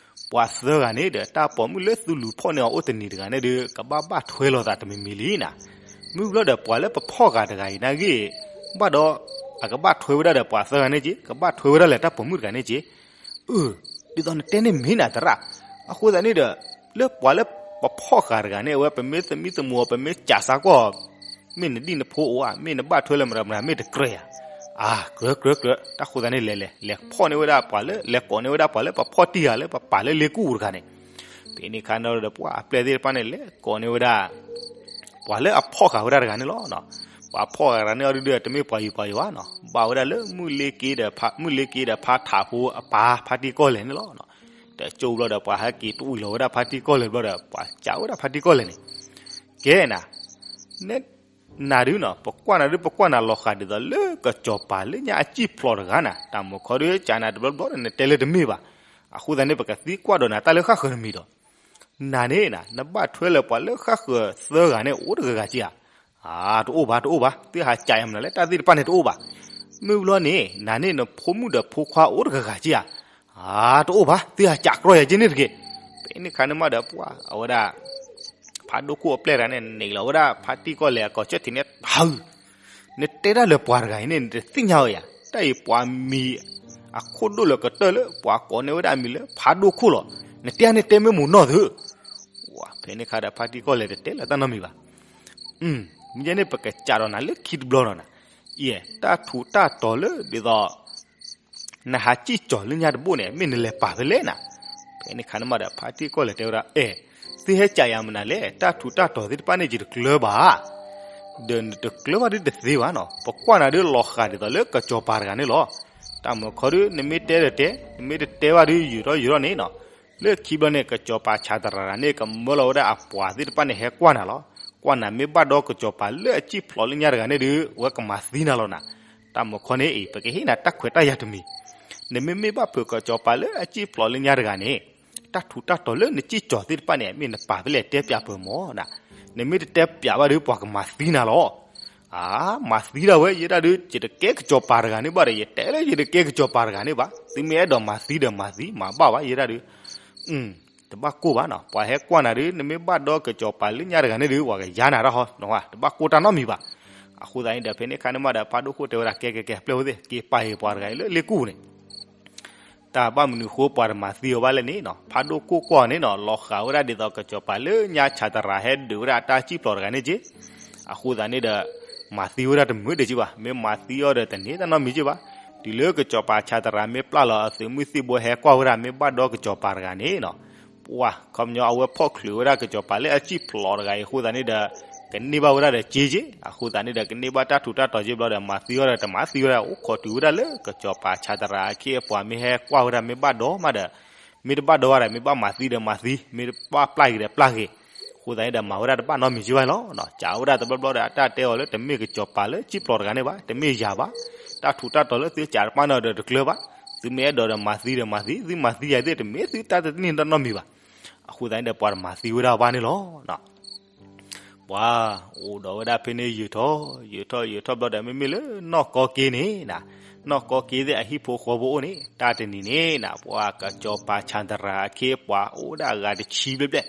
ပှၤသၢဂၤန့ၣ်ဒီး တၢ်ပိာ်မုၣ်လၢသုလူၤဖီၣ်န့ၢ်အီၤအိၣ်တနံၤတဂၤန့ၣ်ဒုး ကဘၣ်ဘၣ်ထွဲလိာ်သးတမံၤမံၤလံနၤ. မုၢ်ဘျီဒီး ပှၤလၢပဖီၣ်ဃာ်တဂၤအံၤနာ်ဂ့ၤ ဘၣ်ဒီး အကဘၣ်ထွဲဝဲဒၣ်ဒီးပှၤသၢဂၤန့ၣ်က့ၤ ကဘၣ်ထွဲဝဲဒၣ်လၢတၢ်ပိာ်မုၣ်တဂၤန့ၣ်က့ၤ အၢ, ဒ်သိးနတဲန့ၣ်မ့ၢ်နၤသရၣ်, အဃိသတးန့ၣ်ဒီး လၢပှၤလၢပဖီၣ်ဃာ်တဂၤန့ၣ် အဝဲပမ့ၢ်သမံသမိးအီၤ ပမ့ၢ်ကးစါကွၢ်အီၤ မ့ၢ်နဒံၣ်နဖိအိၣ်ဧါ မ့ၢ်နဘၣ်ထွဲလၢမတၤမတၤ မ့ၢ်တကြၢးဧါ, အါ ကြၢးကြၢးကြၢး တၢ်ဃိသတးန့ၣ် လဲၤလဲၤ လဲၤဖီၣ်န့ၢ်ဝဲဒၣ်ပှၤလၢ လဲၤကိးန့ၢ်ဝဲဒၣ်ပှၤလၢပဖီၣ်တံၢ်ဃာ်လၢပပာ်လၢလ့ကူၣ်တဂၤန့ၣ်, ဖဲန့ၣ်အခါန့ၣ်ဒီး ပှၤအပျဲၢ်သ့ၣ်တဖၣ်န့ၣ် လဲၤကိးန့ၢ်ဝဲဒၣ် ပှၤလၢအဖီၣ်ဃာ်ဝဲဒၣ်တဂၤန့ၣ်လီၤ. ပှၤဖီၣ်ဃာ်တဂၤန့ၣ်အီၤဒုး တမ့ၢ်ပှၤယုၤပှၤယွၤနီၤ ဘၣ်ဝဲဒၣ်လၢ မုၢ်လ့က့ဒီးဖါ မုၢ်လ့က့ဒီးဖါထးဖိအပၢ် ဖါတံၢ်ကီၢ်လဲၢ်န့ၣ်လီၤ. တကၠိဘျီဒီး ပှၤဟဲက့ၤတအုၣ်လီၤဝဲဒၣ်ဖါတံၢ်ကီၢ်လဲၢ်ဘျီဒီး ပှၤကးဝဲဒၣ်ဖါတံၢ်ကီၢ်လဲၢ်န့ၣ်, ကဲနၤ နဒုးနီၤ ပကွၢ်နၤဒုး ပကွၢ်နၤလီၤဃာ်ဒ်သိးလၢ ကစီၤပၤလၢညါအစံၣ်ဖျိးတဂၤနၤ, တၢ်မုာ်ခီဒုး ကးနၤတဘျီဘျီဒီး နတဲလၢတမ့ၢ်ဘၣ်. အဃိသတးန့ၣ် ပကသံကွၢ်ဒီးနၤတၢ်လၢဃၣ်ဃၢၤတမံၤဒီး နၤန့ၣ်နၤ နဘၣ်ထွဲလၢပှၤလၢဃၣ်ဃၢၤသၢဂၤန့ၣ် အိၣ်တဂၤဂၤက့ဧါ. အါ တအိၣ်ဘၣ် တအိၣ်ဘၣ် သုဟးကးယၤမနုၤလဲၣ် တၢ်သ့ၣ်တဖၣ်န့ၣ်တအိၣ်ဘၣ်. မုၢ်ဘျီန့ၣ် နၤန့ၣ်နဖိမုၣ်ဒီးဖိခွါအိၣ်တဂၤဂၤက့ဧါ. အါ တအိၣ်ဘၣ် သုဟးကးကြီယၤက့န့ၣ်တဂ့ၤ. ဖဲန့ၣ်အခါန့ၣ်မးဒီး ပှၤအဝဲဒၣ် ဖးဒိၣ်ခိၣ်အပျဲၢ်တဂၤန့ၣ် နံၤလီၤဝဲဒၣ်ဖါတံၢ်ကီၢ်လဲၢ်အကိာ်ဆၢထံးန့ၣ် ဟး နတဲတၢ်လၢပှၤတဂၤအံၤန့ၣ် နတသ့ၣ်ညါဝဲယၤ တၢ်အံၤပှၤမံၤအခိၣ်ဒိၣ်လၢကတၢၢ်လၢ ပှၤကိးန့ၢ်ဝဲဒၣ်အမံၤလၢဖးဒိၣ်ခိၣ်လီၤ. နတဲန့ၣ်တဲမ့ၢ်မူၤနီၢ်သု. ဝဲ ဖဲန့ၣ်အခါဒီး ဖါတံၢ်ကီၢ်လဲၢ်တတဲလၢတၢ်နီတမံၤဘၣ်. မ့ၢ်ယဲန့ၣ် ပကစးဒီးနၤလၢခံတဘျီဒီးနၤ, အံၤ တၢ်ထူးတၢ်တီၤလၢဒ်သိး နဟးစံၣ်ကၠီၤလၢညါတဘိန့ၣ် မ့ၢ်နလဲၤပာ်ဖဲလဲၣ်နၤ. ဖဲန့ၣ်အခါန့ၣ်မးဒီး ဖါတံၢ်ကီၢ်လဲၢ်တဲဝဲဒၣ် အဲၣ်, သုဟဲကးယၤမနုၤလဲၣ် တၢ်ထူးတၢ်တီၤသ့ၣ်တဖၣ်န့ၣ် ယတကျၢၤဘၣ် ဒီးနတကျၢၤဘၣ်ဒ်တသ့ဘၣ်နီၤ. ပကွၢ်နၤဒ်လီၤဃာ်ဒ်သိးလၢကစီၤပၤတဂၤန့ၣ်လီၤ. တၢ်မုာ်ခီဒုး နမ့ၢ်တဲဒီးတဲ, နမ့ၢ်တတဲဘၣ်ဒုး ယုာ်ထီၣ်ယုာ်ထီၣ်န့ၣ်နီၤ. လၢခံဘျီန့ၣ် ကစီၤပၤဆးသရၣ်တဂၤန့ၣ် ကမၢလီၤဝဲဒၣ်အပှၤသ့ၣ်တဖၣ်န့ၣ် ဟဲကွၢ်နၤလီၤ. ကွၢ်နၤမ့ၢ်ဘၣ်ဒီးကစီၤပၤလၢအစံၣ်ဖျိးလၢညါတဂၤန့ၣ်ဒုး အဝဲကမၤသံနၤလီၤနၤ. တၢ်မုာ်ခီန့ၣ်အံၤ ပကဟ့ၣ်နၤတၢ်ခွဲးတၢ်ယာ်တမံၤ, နမ့မ့ၢ်ဘၣ်ဖုးကစီၤပၤလၢအစံၣ်ဖျိးလၢညါတဂၤန့ၣ် တၢ်ထူးတၢ်တီၤလၢနစံၣ်ကၠီၤသ့ၣ်တဖၣ်န့ၣ် မ့ၢ်နပာ်ဖဲလဲၣ် တဲပၠးပၢၢ်မၢ်နၤ. နမ့ၢ်တတဲပၠးဘၣ်ဒီး ပှၤကမၤသံနၤလီၤ. အါ မၤသံဒၣ်ဝဲ ယဲဒၣ်ဒုး ယတကဲကစီၤပၤတဂၤန့ၣ်ဘၣ်ဒီး ယတဲလၢယတကဲကစီၤပၤတဂၤန့ၣ်ဘၣ်. သုမ့ၢ်အဲၣ်ဒိးမၤသံဒီးမၤသံ မၤဘၣ်ဘၣ် ယဲဒၣ်ဒုး တဘၣ်ကိၢ်ဘၣ်နီၤ. ပှၤဟဲကွၢ်နၤဒုး နမ့ၢ်ဘၣ်ဒီးကစီၤပၤလၢညါတဂၤန့ၣ်ဒုး ပှၤကယါနၤတၢ်ဟီ, တဘၣ်ကိၢ်တၢ်နီတမံၤဘၣ်. အဃိသတးန့ၣ်ဒီး ဖဲန့ၣ်အခါန့ၣ်မးဒီး ဖးဒိၣ်ခိၣ်တဲဝဲဒၣ် ကဲကဲကဲ ပျဲၢ်ဝဲသ့ၣ် က့ၤပာ်အီၤပှၤတဂၤအံၤလၢလ့ကူၣ်န့ၣ် တၢ်ဘၣ်မနုၤဃိပှၤတမၤသံအီၤဘၣ်လဲၣ်န့ၣ်နီၤ, ဖးဒိၣ်ခိၣ်ကွၢ်န့ၣ်နီၤ လီၤဃာ်ဝဲဒၣ်ဒ်သိးကစီၤပၤလၢညါဆးသရၣ်ဟဲဒုးဝဲဒၣ်အတၢ်စံၣ်ဖျိးတဂၤန့ၣ်က့, အဃိသတးန့ၣ်ဒီး မၤသံဝဲဒၣ်တမုာ်ဒံးက့ဘၣ်, မ့ၢ်မၤသံအီၤဒီးတန့ၢ်တၢ်နီတမံၤက့ဘၣ်, တုၤလၢကစီၤပၤဆးသရၣ်မ့ၢ်ပျၢ်လီၤအသုးမုၢ်သံၣ်ဘိဟဲကွၢ်ဝဲဒၣ် မ့ၢ်ဘၣ်ဒီးကစီၤပၤတဂၤန့ၣ်နီၤ, ပှၤခီပညီအဝဲဖီၣ်ချုးဝဲဒၣ်ကစီၤပၤလၢအစံၣ်ဖျိးတဂၤအံၤအဃိသတးန့ၣ်ဒီး ကန့ၢ်ဘၣ်ဝဲဒၣ်ဒီးစ့က့, အဃိသတးန့ၣ်ဒီး ကန့ၢ်ဘၣ်တၢ်ထူးတၢ်တီၤက့ဘျီဒီး မၤသံအီၤဒီးတမၤသံဝဲဒၣ် အိၣ်ခိးတုၤဝဲဒၣ်လၢကစီၤပၤဆးတရၤအခ့အပှၤ မ့ၢ်ဟဲကွၢ်ဝဲဒၣ် မ့ၢ်ဘၣ်ဒီးမးဒီး, မ့ၢ်တဘၣ်ဒီးဘၣ်ဒီး မ့ၢ်ဘၣ်မၤသံဒီးမၤသံ, မ့ၢ်ဘၣ်ပျၢ်က့ၤဒီးပျၢ်က့ၤ, အဃိသတးန့ၣ်ဒီး မၤဝဲဒၣ်တဘၣ်နီတမံၤက့ဘၣ်န့ၣ်လီၤ. စံးဝဲဒၣ်တဘျီဘျီဒီး အတၢ်တဲအီၤလၢ တမ့ၢ်ကစီၤပၤလၢစံၣ်ပျီတဂၤန့ၣ်ဘၣ်, တမ့ၢ်ယၤဘၣ်, တၢ်ထူးတၢ်တီၤလၢသုစံးတပၣ်န့ၣ်ဒီးတကျၢၤဘၣ်, သုမ့ၢ်အဲၣ်ဒိးဒီးမၤသံဒီးမၤသံ, သုမၤသံယၤသ့ၣ် တမ့ၢ်သုတၢ်တန့ၢ်တၢ်နီတမံၤဘၣ်. အဃိသတးန့ၣ်ဒီး ပှၤတမၤသံဝဲဒၣ်ဘၣ်န့ၣ်လီၤ. ပှၤအိၣ်ဒီးဝဲဒၣ်ဖဲန့ၣ် ယံာ်ထီၣ်ယံာ်ထီၣ်ယံာ်ထီၣ်ဘျီဒီး မ့မ့ၢ်လၢနီၢ်ကီက့န့ၣ်, နီၢ်ကီက့သ့ၣ်အဟံၣ်ဖိဃီဖိအိၣ်န့ၣ် တၢ်တနံၤန့ၣ် ပှၤကစီၤပၤဆးတရၤအခ့အပှၤ အိၣ်ဝဲဒၣ်အဂၤတဆံဘျဲၣ်ဘျဲၣ်,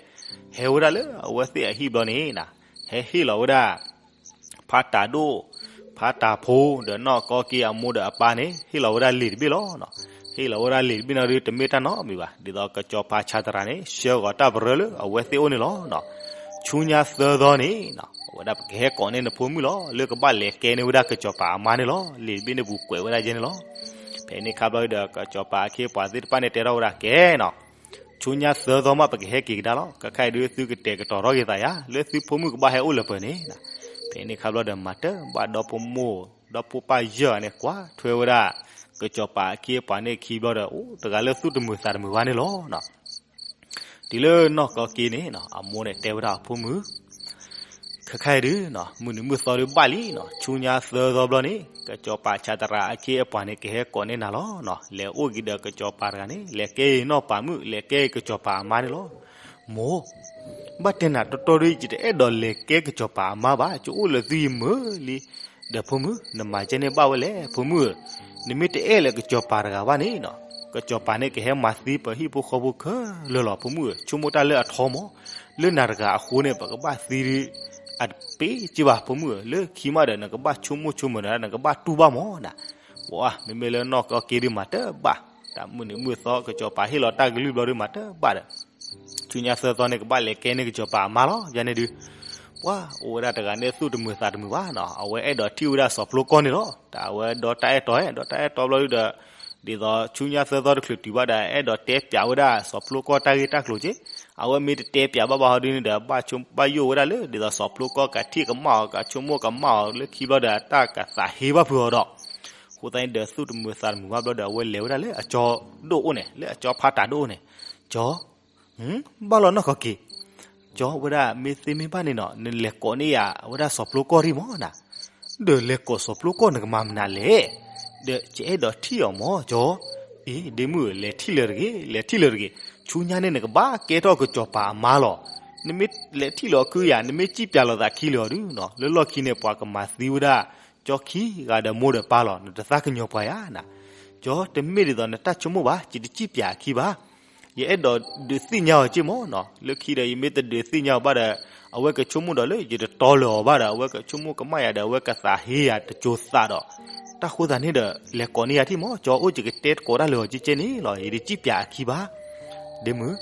ဟဲဝဲဒၣ်လၢအဝဲသ့ၣ်အဟံၣ်ဘျီန့ၣ်, ဟဲဟ့ၣ်လီၤဝဲဒၣ် ဖါတၢ်ဒိၣ်, ဖါတၢ်ဖိ, ဒီးနီၢ်ကီက့အမိၢ်ဒီးအပၢ်န့ၣ် ဟ့ၣ်လီၤဝဲဒၣ်လံာ်တဘ့ၣ်လီၤ. ဟ့ၣ်လီၤဝဲဒၣ်လံာ်တဘ့ၣ်န့ၣ်ဒီး တမ့ၢ်တၢ်နီတမံၤဘၣ်, ဒ်သိးကစီၤပၤဆးတရၤန့ၣ် ဆှၢဂီၤတၢ်ပရၢလၢအဝဲသ့ၣ်အိၣ်န့ၣ်လီၤ. ဆူညါသၢသီန့ၣ်, အဝဲဒၣ်ပကဟဲကိးန့ၢ်နဖိမုၣ်လီၤ, လၢကဘၣ်လဲၤကဲန့ၢ်ဝဲဒၣ်ကစီၤပၤအမါန့ၣ်လီၤ. လံာ်တဘ့ၣ်န့ၣ်ပူၤကွဲးဝဲဒၣ်ယဲန့ၣ်လီၤ. ဖဲန့ၣ်ခါဘျီဒီး ကစီၤပၤအခ့အပှၤသ့ၣ်တဖၣ်န့ၣ် တဲထီၣ်ဝဲဒၣ်ကဲနီၤ ဆူညါသၢသီမး ပကဟဲက့ၤကဒါလီၤ. ခဲခါအံၤဒုး သုကတဲာ်ကတီၤထီၣ်က့ၤသးယၤ လၢသုဖိမုၣ်ကဘၣ်ဟဲအိၣ်လၢပှဲၤန့ၣ်. ဖဲန့ၣ်ခါဘျီဒီး မၤတဘၣ်ဒီဖိမိၢ်, ဒီဖိပၢ်ယဲၢ်ဂၤန့ၣ် ကွၢ်ထွဲဝဲဒၣ် ကစီၤပၤအခ့အပှၤန့ၣ်ခံဘျီဒီး အိၣ်တဂၤလၢသူၣ်တမုာ်သးတမုာ်ဘၣ်န့ၣ်လီၤ. တုၤလၢနီၢ်ကီက့န့ၣ် အမိၢ်န့ၣ်တဲဝဲဒၣ်အဖိမုၣ် ခဲခါအံၤဒုး မုၢ်နံၤမုၢ်သီဒုးဘၣ်လံနီၤ, ဆူညါသၢသီဘျီန့ၣ် ကစီၤပၤဆးတရၤအခ့အပှၤန့ၣ် ကဟဲကိးန့ၢ်နၤလီၤ. လဲၤအိၣ်က့ၤဒီးကစီၤပၤတဂၤန့ၣ် လဲၤကဲအံၤနီၢ်ပၤမုၣ်, လဲၤကဲအံၤကစီၤပၤအမါန့ၣ်လီၤ. မိၢ်, ဘၣ်တဲနၤတီတီဒီး ယတအဲၣ်ဒိးလဲၤကဲကစီၤပၤအမါဘၣ်, ယအိၣ်လၢသုယမုာ်လံ. ဒီးဖိမုၣ်, နမၤကဲန့ၣ်ဘၣ်ဝဲလဲၣ် ဖိမုၣ်ဧၢ. နမ့ၢ်တအဲၣ်လၢကစီၤပၤတဂၤဘၣ်န့ၣ်နီၤ, ကစီၤပၤန့ၣ်ကဟဲမၤသံပဟံၣ်ဖိဃီဖိခဲလၢာ်လီၤ ဖိမုၣ်ဧၢ. ဆိကမိၣ်တၢ်လၢအထီမး, လၢနၤတဂၤအဃိန့ၣ် ပကဘၣ်သံဒုး အတပ့ၤက့ဘၣ် ဖိမုၣ်ဧၢ. လၢခံမးဒီး နကဘၣ်ဆိကမိၣ်ဆိကမၢၤနၤ နကဘၣ်တူၢ်ဘၣ်မးနၤ. ပှၤ မ့မ့ၢ်လၢနီၢ်ကီက့ဒုးမၤတဘၣ်, တၢ်မုၢ်နံၤမုၢ်သီ ကစီၤပၤဟ့ၣ်လီၤတၢ်ကလုၢ်ဘျီဒုးမၤတဘၣ်ဒီး ဆူညါသၢသီန့ၣ် ကဘၣ်လဲၤကဲန့ၢ်ကစီၤပၤအမါလီၤ. ယၤန့ၣ်ဒုး ပှၤအိၣ်ဝဲဒၣ်တဂၤန့ၣ် သူၣ်တမုာ်သးတမုာ်ဘၣ်နီၤ, အဝဲအဲၣ်ဒိးထံၣ်ဝဲဒၣ်စီၤပျိကီၢ်န့ၣ်လီၤ. တၢ်အဝဲဒီးတၢ်အဲၣ်တီအဲၣ်, ဒီးတၢ်အဲၣ်တီဘျီဒုးဒီး ဒ်သိးဆူညါသၢသီတချုးတုၤဘၣ်ဒီး အဲၣ်ဒိးတဲပျးဝဲဒၣ်စီၤပျိကီၢ်တၢ်ဂ့ၢ်တၢ်ကျိၤက့, အဝဲမ့ၢ်တတဲပျးဘၣ်ဘၣ်ဟီဒုးန့ၣ်ဒီး ဘၣ်ဆိဘၣ်ယိၣ်ဝဲဒၣ်လၢ ဒ်သိးစီၤပျိကီၢ်ကထံၣ်ကမၣ်အီၤ ကဆိကမိၣ်ကမၣ်အီၤ လၢခံဘျီဒီး တၢ်ကသးဟ့ဘၣ်ဖုးအီၤဒီး အဃိသတးန့ၣ်ဒီး သူၣ်တမုာ်သးတမုာ်ဘၣ်ဘျီဒီး အဝဲလဲၤဝဲဒၣ်လၢအကၠီဒိၣ်အိၣ်န့ၣ်, လၢအကၠီဖါတၢ်ဒိၣ်အိၣ်န့ၣ်, ကၠီ, ဘၣ်လီၤနီၢ်ကီက့, ကၠီဝဲဒၣ် မ့ၢ်သ့မ့ၢ်ဘၣ်န့ၣ်နီၤ နလဲၤကိးန့ၢ်ယၤဝဲဒၣ်စီၤပျိကီၢ်ဒံးမးနၤ. ဒီးလဲၤကိးစီၤပျိကီၢ်နကမၤမနုၤလဲၣ်. ဒီးယအဲၣ်ဒိးထံၣ်အီၤမး ကၠီ. အ့ ဒ့မုၣ်ဧၢ လဲၤထံၣ်လၢၤတဂ့ၤ, လဲၤထံၣ်လၢၤတဂ့ၤ, ဆူညါန့ၣ်နကဘၣ်ကဲထီၣ်ကစီၤပၤအမါလီၤ. နမ့ၢ်လဲၤထံၣ်လၢၤအီၤခုယၤ နမ့ၢ်စံၣ်ပျးလိာ်သးခံလၢၤအီၤဒုးနီၤ လၢလီၢ်ခံန့ၣ် ပှၤကမၤသံဝဲဒၣ် ကၠီခံဂၤဒီးမိၢ်ဒီးပၢ်လီၤ. နတသးကညီၤပှၤယၤနၤ. ကၠီ တမ့ၢ်ဒ်သိးနတၢ်ဆိကမိၣ်ဘၣ်, ယတစံၣ်ပျးအခံဘၣ်. ယအဲၣ်ဒိးဒုးသ့ၣ်ညါအီၤက့မးနီၤ. လၢခံဒီး ယမ့ၢ်တဒုးသ့ၣ်ညါအီၤဘၣ်ဒီး အဝဲကဆိကမိၣ်ဒီးလၢယတတီလၢၤအီၤဘၣ်ဒီး အဝဲကဆိကမိၣ်ကမၣ်ယၤဒီး အဝဲကသးဟ့ယၤတစိၤသးဒီး တၢ်ဃိသးန့ၣ်ဒီး လဲၤကိးန့ၢ်ယၤထံၣ်မး ကၠီ, အိၣ်ယကတဲသကိးတၢ်လၢအီၤကဲကဲန့ၣ်လီၤ. ယတစံၣ်ပျးအခံဘၣ်. ဒ့မုၣ်,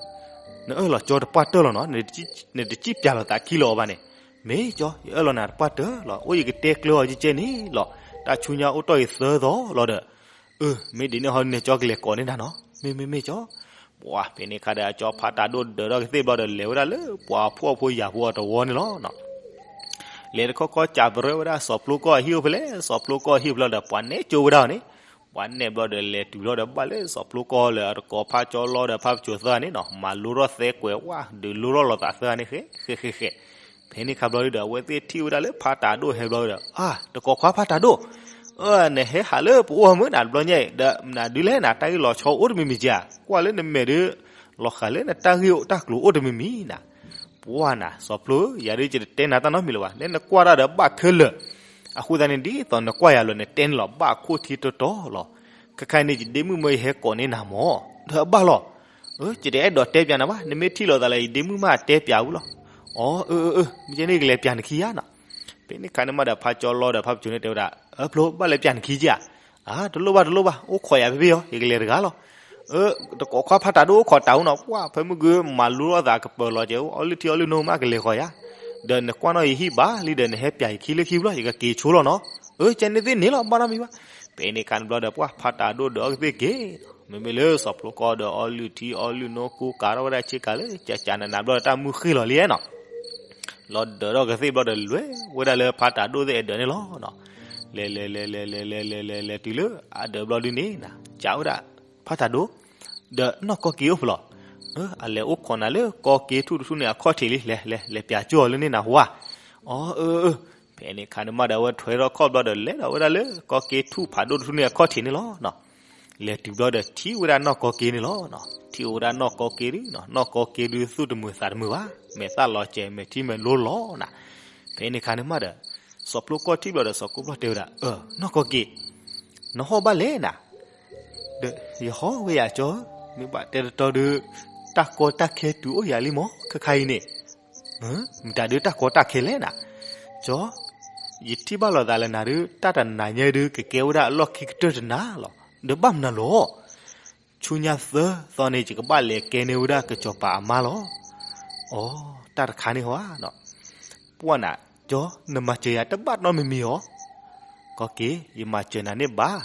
နအၢၣ်လီၤကၠီတပှၢ်တၢၢ်လီၤနီၤ, နတစံၣ်ပျးလိာ်သးခံလၢၤအီၤဘၣ်န့ၣ်. မ့ၢ်ကၠီ, ယအၢၣ်လီၤနၤတပှၢ်တၢၢ်လီၤ. အိၣ်ယကတဲကျၢၤအီၤကဲကဲန့ၣ်လီၤ. တၢ်ဆူညါအိၣ်တ့ၢ်ဂ့ၤသၢသီလီၤဒီး အၢ မ့ၢ်ဒ်န့ၣ်ဟီဒ်န့ၣ် ကၠီကလဲၤကိးန့ၢ်နၤနီၤ. မ့မ့ၢ်မ့ၢ်ကၠီ. ပှၤဖဲန့ၣ်ခါဒီး အကၠီဖါတၢ်ဒိၣ်ဒၢးထီၣ်ကသ့ၣ်ဘျီဒီး လဲၤဝဲဒၣ်လၢပှၤဖှီၣ်ဖိယာ်ဖိအတဝီန့ၣ်လီၤ. လဲၤတခီခီ စံးပရၢဝဲဒၣ်စီၤပျိကီၢ်အဟံၣ်အိၣ်ဖဲလဲၣ်, စီၤပျိကီၢ်အဟံၣ်ဖဲလဲၣ်ဒီး ပှၤနဲၣ်ကၠိဝဲဒၣ်အီၤန့ၣ်. ပှၤနဲၣ်ဘျီဒီး လဲၤတုၤဘျီဒီး ဘၣ်လၢစီၤပျိကီၢ်လၢအတကိးဖါကၠီလီဒီးဖါပစိၤသၢဂၤန့ၣ်နီၤ, မၤလိထီၣ်သဲကွဲးဝဲ ဒုးလိထီၣ်လိာ်သးသၢဂၤန့ၣ် ဃဲဃဲဃဲဃဲ ဖဲန့ၣ်ခါဘျီဒုဒီး အဝဲသ့ၣ်ထံၣ်ဝဲဒၣ်လၢဖါတၢ်ဒိၣ်ဟဲဘျီဒီး အါ တကိးခွါဖါတၢ်ဒိၣ်, နဟဲဟးလၢပအိၣ်မုၢ်နၤတဘျီညါအံၤ ဒီးမနုၤဒုလဲၣ်နၤ တၢ်ဂ့ၢ်လီၤဆီအိၣ်တမံၤမံၤကဧါ, ကွၢ်လၢနမဲာ်ဒုး လီၤဃာ်လၢနတၢ်ဂ့ၢ်တၢ်ကျိၤအိၣ်တမံၤမံၤနၤ. ပှၤနၤ စီၤပျိဧၢ, ယၤဒုးယတတဲနၤတၢ်နီတမံၤလၢၤဘၣ်, နဲနကွၢ်တၢ်ဒီးဘၣ်ခဲလၢာ်, အဃိသတးန့ၣ် ဒ်သိးနကွၢ်ယၤလီၤ နတဲန့ၣ်လီၤ ဘၣ်ခိၣ်ထံတီတီလီၤ. ခဲခါအံၤန့ၣ် ယဒ့မုၣ်မၢယဟဲကိးန့ၢ်နၤမၢ်, ဒီးဘၣ်လီၤ. ယတအဲၣ်ဒိးတဲပျးနၤဘၣ်, နမ့ၢ်ထံၣ်လိာ်သးလၢယဒ့မုၣ်မးတဲပျးဝံၤလီၤ. အီ အၢ အၢ အၢ မ့ၢ်ကဲန့ၣ်ကလဲၤပျးနခံယါနီၤ. ဖဲန့ၣ်ခါန့ၣ်မးဒီး ဖါကၠီလီဒီးဖါပစိၤန့ၣ်တဲဝဲဒၣ် အၢ ဖျိ ဘၣ်လဲၤပျးနခံကဧါ. အါ တလိၣ်ဘၣ်တလိၣ်ဘၣ် အိၣ်ခိးယၤဖဲဖဲအီၤ ယကလဲၤတဂၤလီၤ. တကိးခွါဖါတၢ်ဒိၣ်အိၣ်ခိးတၢ်အူ နီၤ, ပှၤဖဲမုၢ်ဂုၤမၤလိထီၣ်သးကပၢၤလီၤကဲ အီလုၢ်ထံအီလုၢ်နိမးကလဲၤဃီၤယါ. ဒီးနကွၢ်နီၣ်ယဟံၣ်ဘၣ်လံဒီး နဟဲပျးယခံလၢခံဖျိ ယကက့ၤဆိလီၤနီၤ. အၢ ကဲန့ၣ်သ့ၣ်န့ၣ်လီၤ ဘၣ်နီတမံၤဘၣ်. ဖဲန့ၣ်ခါန့ၣ်ဘျီဒီး ပှၤဖါတၢ်ဒိၣ်ဒီးအီကသ့ၣ်က့ၤ, မ့မ့ၢ်လၢစီၤပျိကီၢ်ဒီးအီလုၢ်ထံအီလုၢ်နိ ကူကၤထီၣ်ဝဲဒၣ်ဆ့ကၤလၢ ကကနနၤဘျီဒီး တၢ်မုၢ်ဃ့ၢ်လီၤလံနီၤ. လီၤဒၢးထီၣ်ကသ့ၣ်ဘျီဒီး လဲၤဝဲဒၣ်လၢဖါတၢ်ဒိၣ်သ့ၣ်အဒၢးန့ၣ်လီၤ. လဲၤလဲၤလဲၤလဲၤလဲၤလဲၤလဲၤလဲၤလဲၤတုၤလၢအဒၢးဘျီဒုန့ၣ် ကးဝဲဒၣ်ဖါတၢ်ဒိၣ် ဒီးနီၢ်ကီၢ်က့ၤအိၣ်ဖဲလဲၣ်. အလဲၤအိၣ်ခိးနၤလၢကီၢ်က့ၤထူၣ်တထူၣ်န့ၣ်အခီၣ်ထံးလံ, လဲၤလဲၤလဲၤပၠးကၠိအီၤလၢန့ၣ်နၢ်ဟူဧါ. အၢ အၢ အၢ ဖဲန့ၣ်အခါန့ၣ်မးဒီး အဝဲထွဲထီၣ်ခီၣ်ဘျီဒီး လဲၤဒီးဝဲဒၣ်လၢကီၢ်က့ၤထူၣ်ဖးဒိၣ်တထူၣ်န့ၣ်အခီၣ်ထံးန့ၣ်လီၤ. လဲၤတုၤဘျီဒီးထံၣ်ဝဲဒၣ်နီၢ်ကီၢ်က့ၤန့ၣ်လီၤ. ထံၣ်ဝဲဒၣ်နီၢ်ကီၢ်က့ၤဒု, နီၢ်ကီၢ်က့ၤဒုသူၣ်တမုာ်သးတမုာ်ဘၣ်, မဲာ်သၣ်လီၤစဲၤ မဲာ်ထံမဲာ်လိလီၤနၤ. ဖဲန့ၣ်အခါန့ၣ်မးဒီး စီၤဖျိကီၢ်ထံၣ်ဘျီဒီး စီၤကိၣ်ဖျီၣ်တဲဝဲဒၣ်, နီၢ်ကီၢ်က့ၤ, နဟီၣ်ဘၣ်လဲၣ်နၤ. ဒီးယဟီၣ်ဝဲယၤကၠီ, မ့ၢ်ဘၣ်တဲတတီဒု, တၢ်ကီတၢ်ခဲတုၤအိၣ်ယၤလံမး ခဲခါအံၤန့ၣ်. မတၤဒုတၢ်ကီတၢ်ခဲလဲၣ်နၤ. ကၠီ, ယထံၣ်ဘၣ်လိာ်သးလၢနၤဒု တၢ်တနၤညါဒု ကကဲဝဲဒၣ်အလီၢ်ခံကတၢၢ်တနၤလီၤ. ဒီးဘၣ်မနုၤလီၤ. ဆူညါသၢသီန့ၣ် ယကဘၣ်လဲၤကဲန့ၢ်ဝဲဒၣ်ကစီၤပၤအမါလီၤ. အိ, တၢ်တခါန့ၣ်ဟီဧါ. ပှၢ်နၤ, ကၠီ, နမၤစၢၤယၤတဘၣ်နီတမံၤမံၤအီၤ. ကီၢ်က့ၤ, ယမၤစၢၤနၤန့ၣ်ဘၣ်.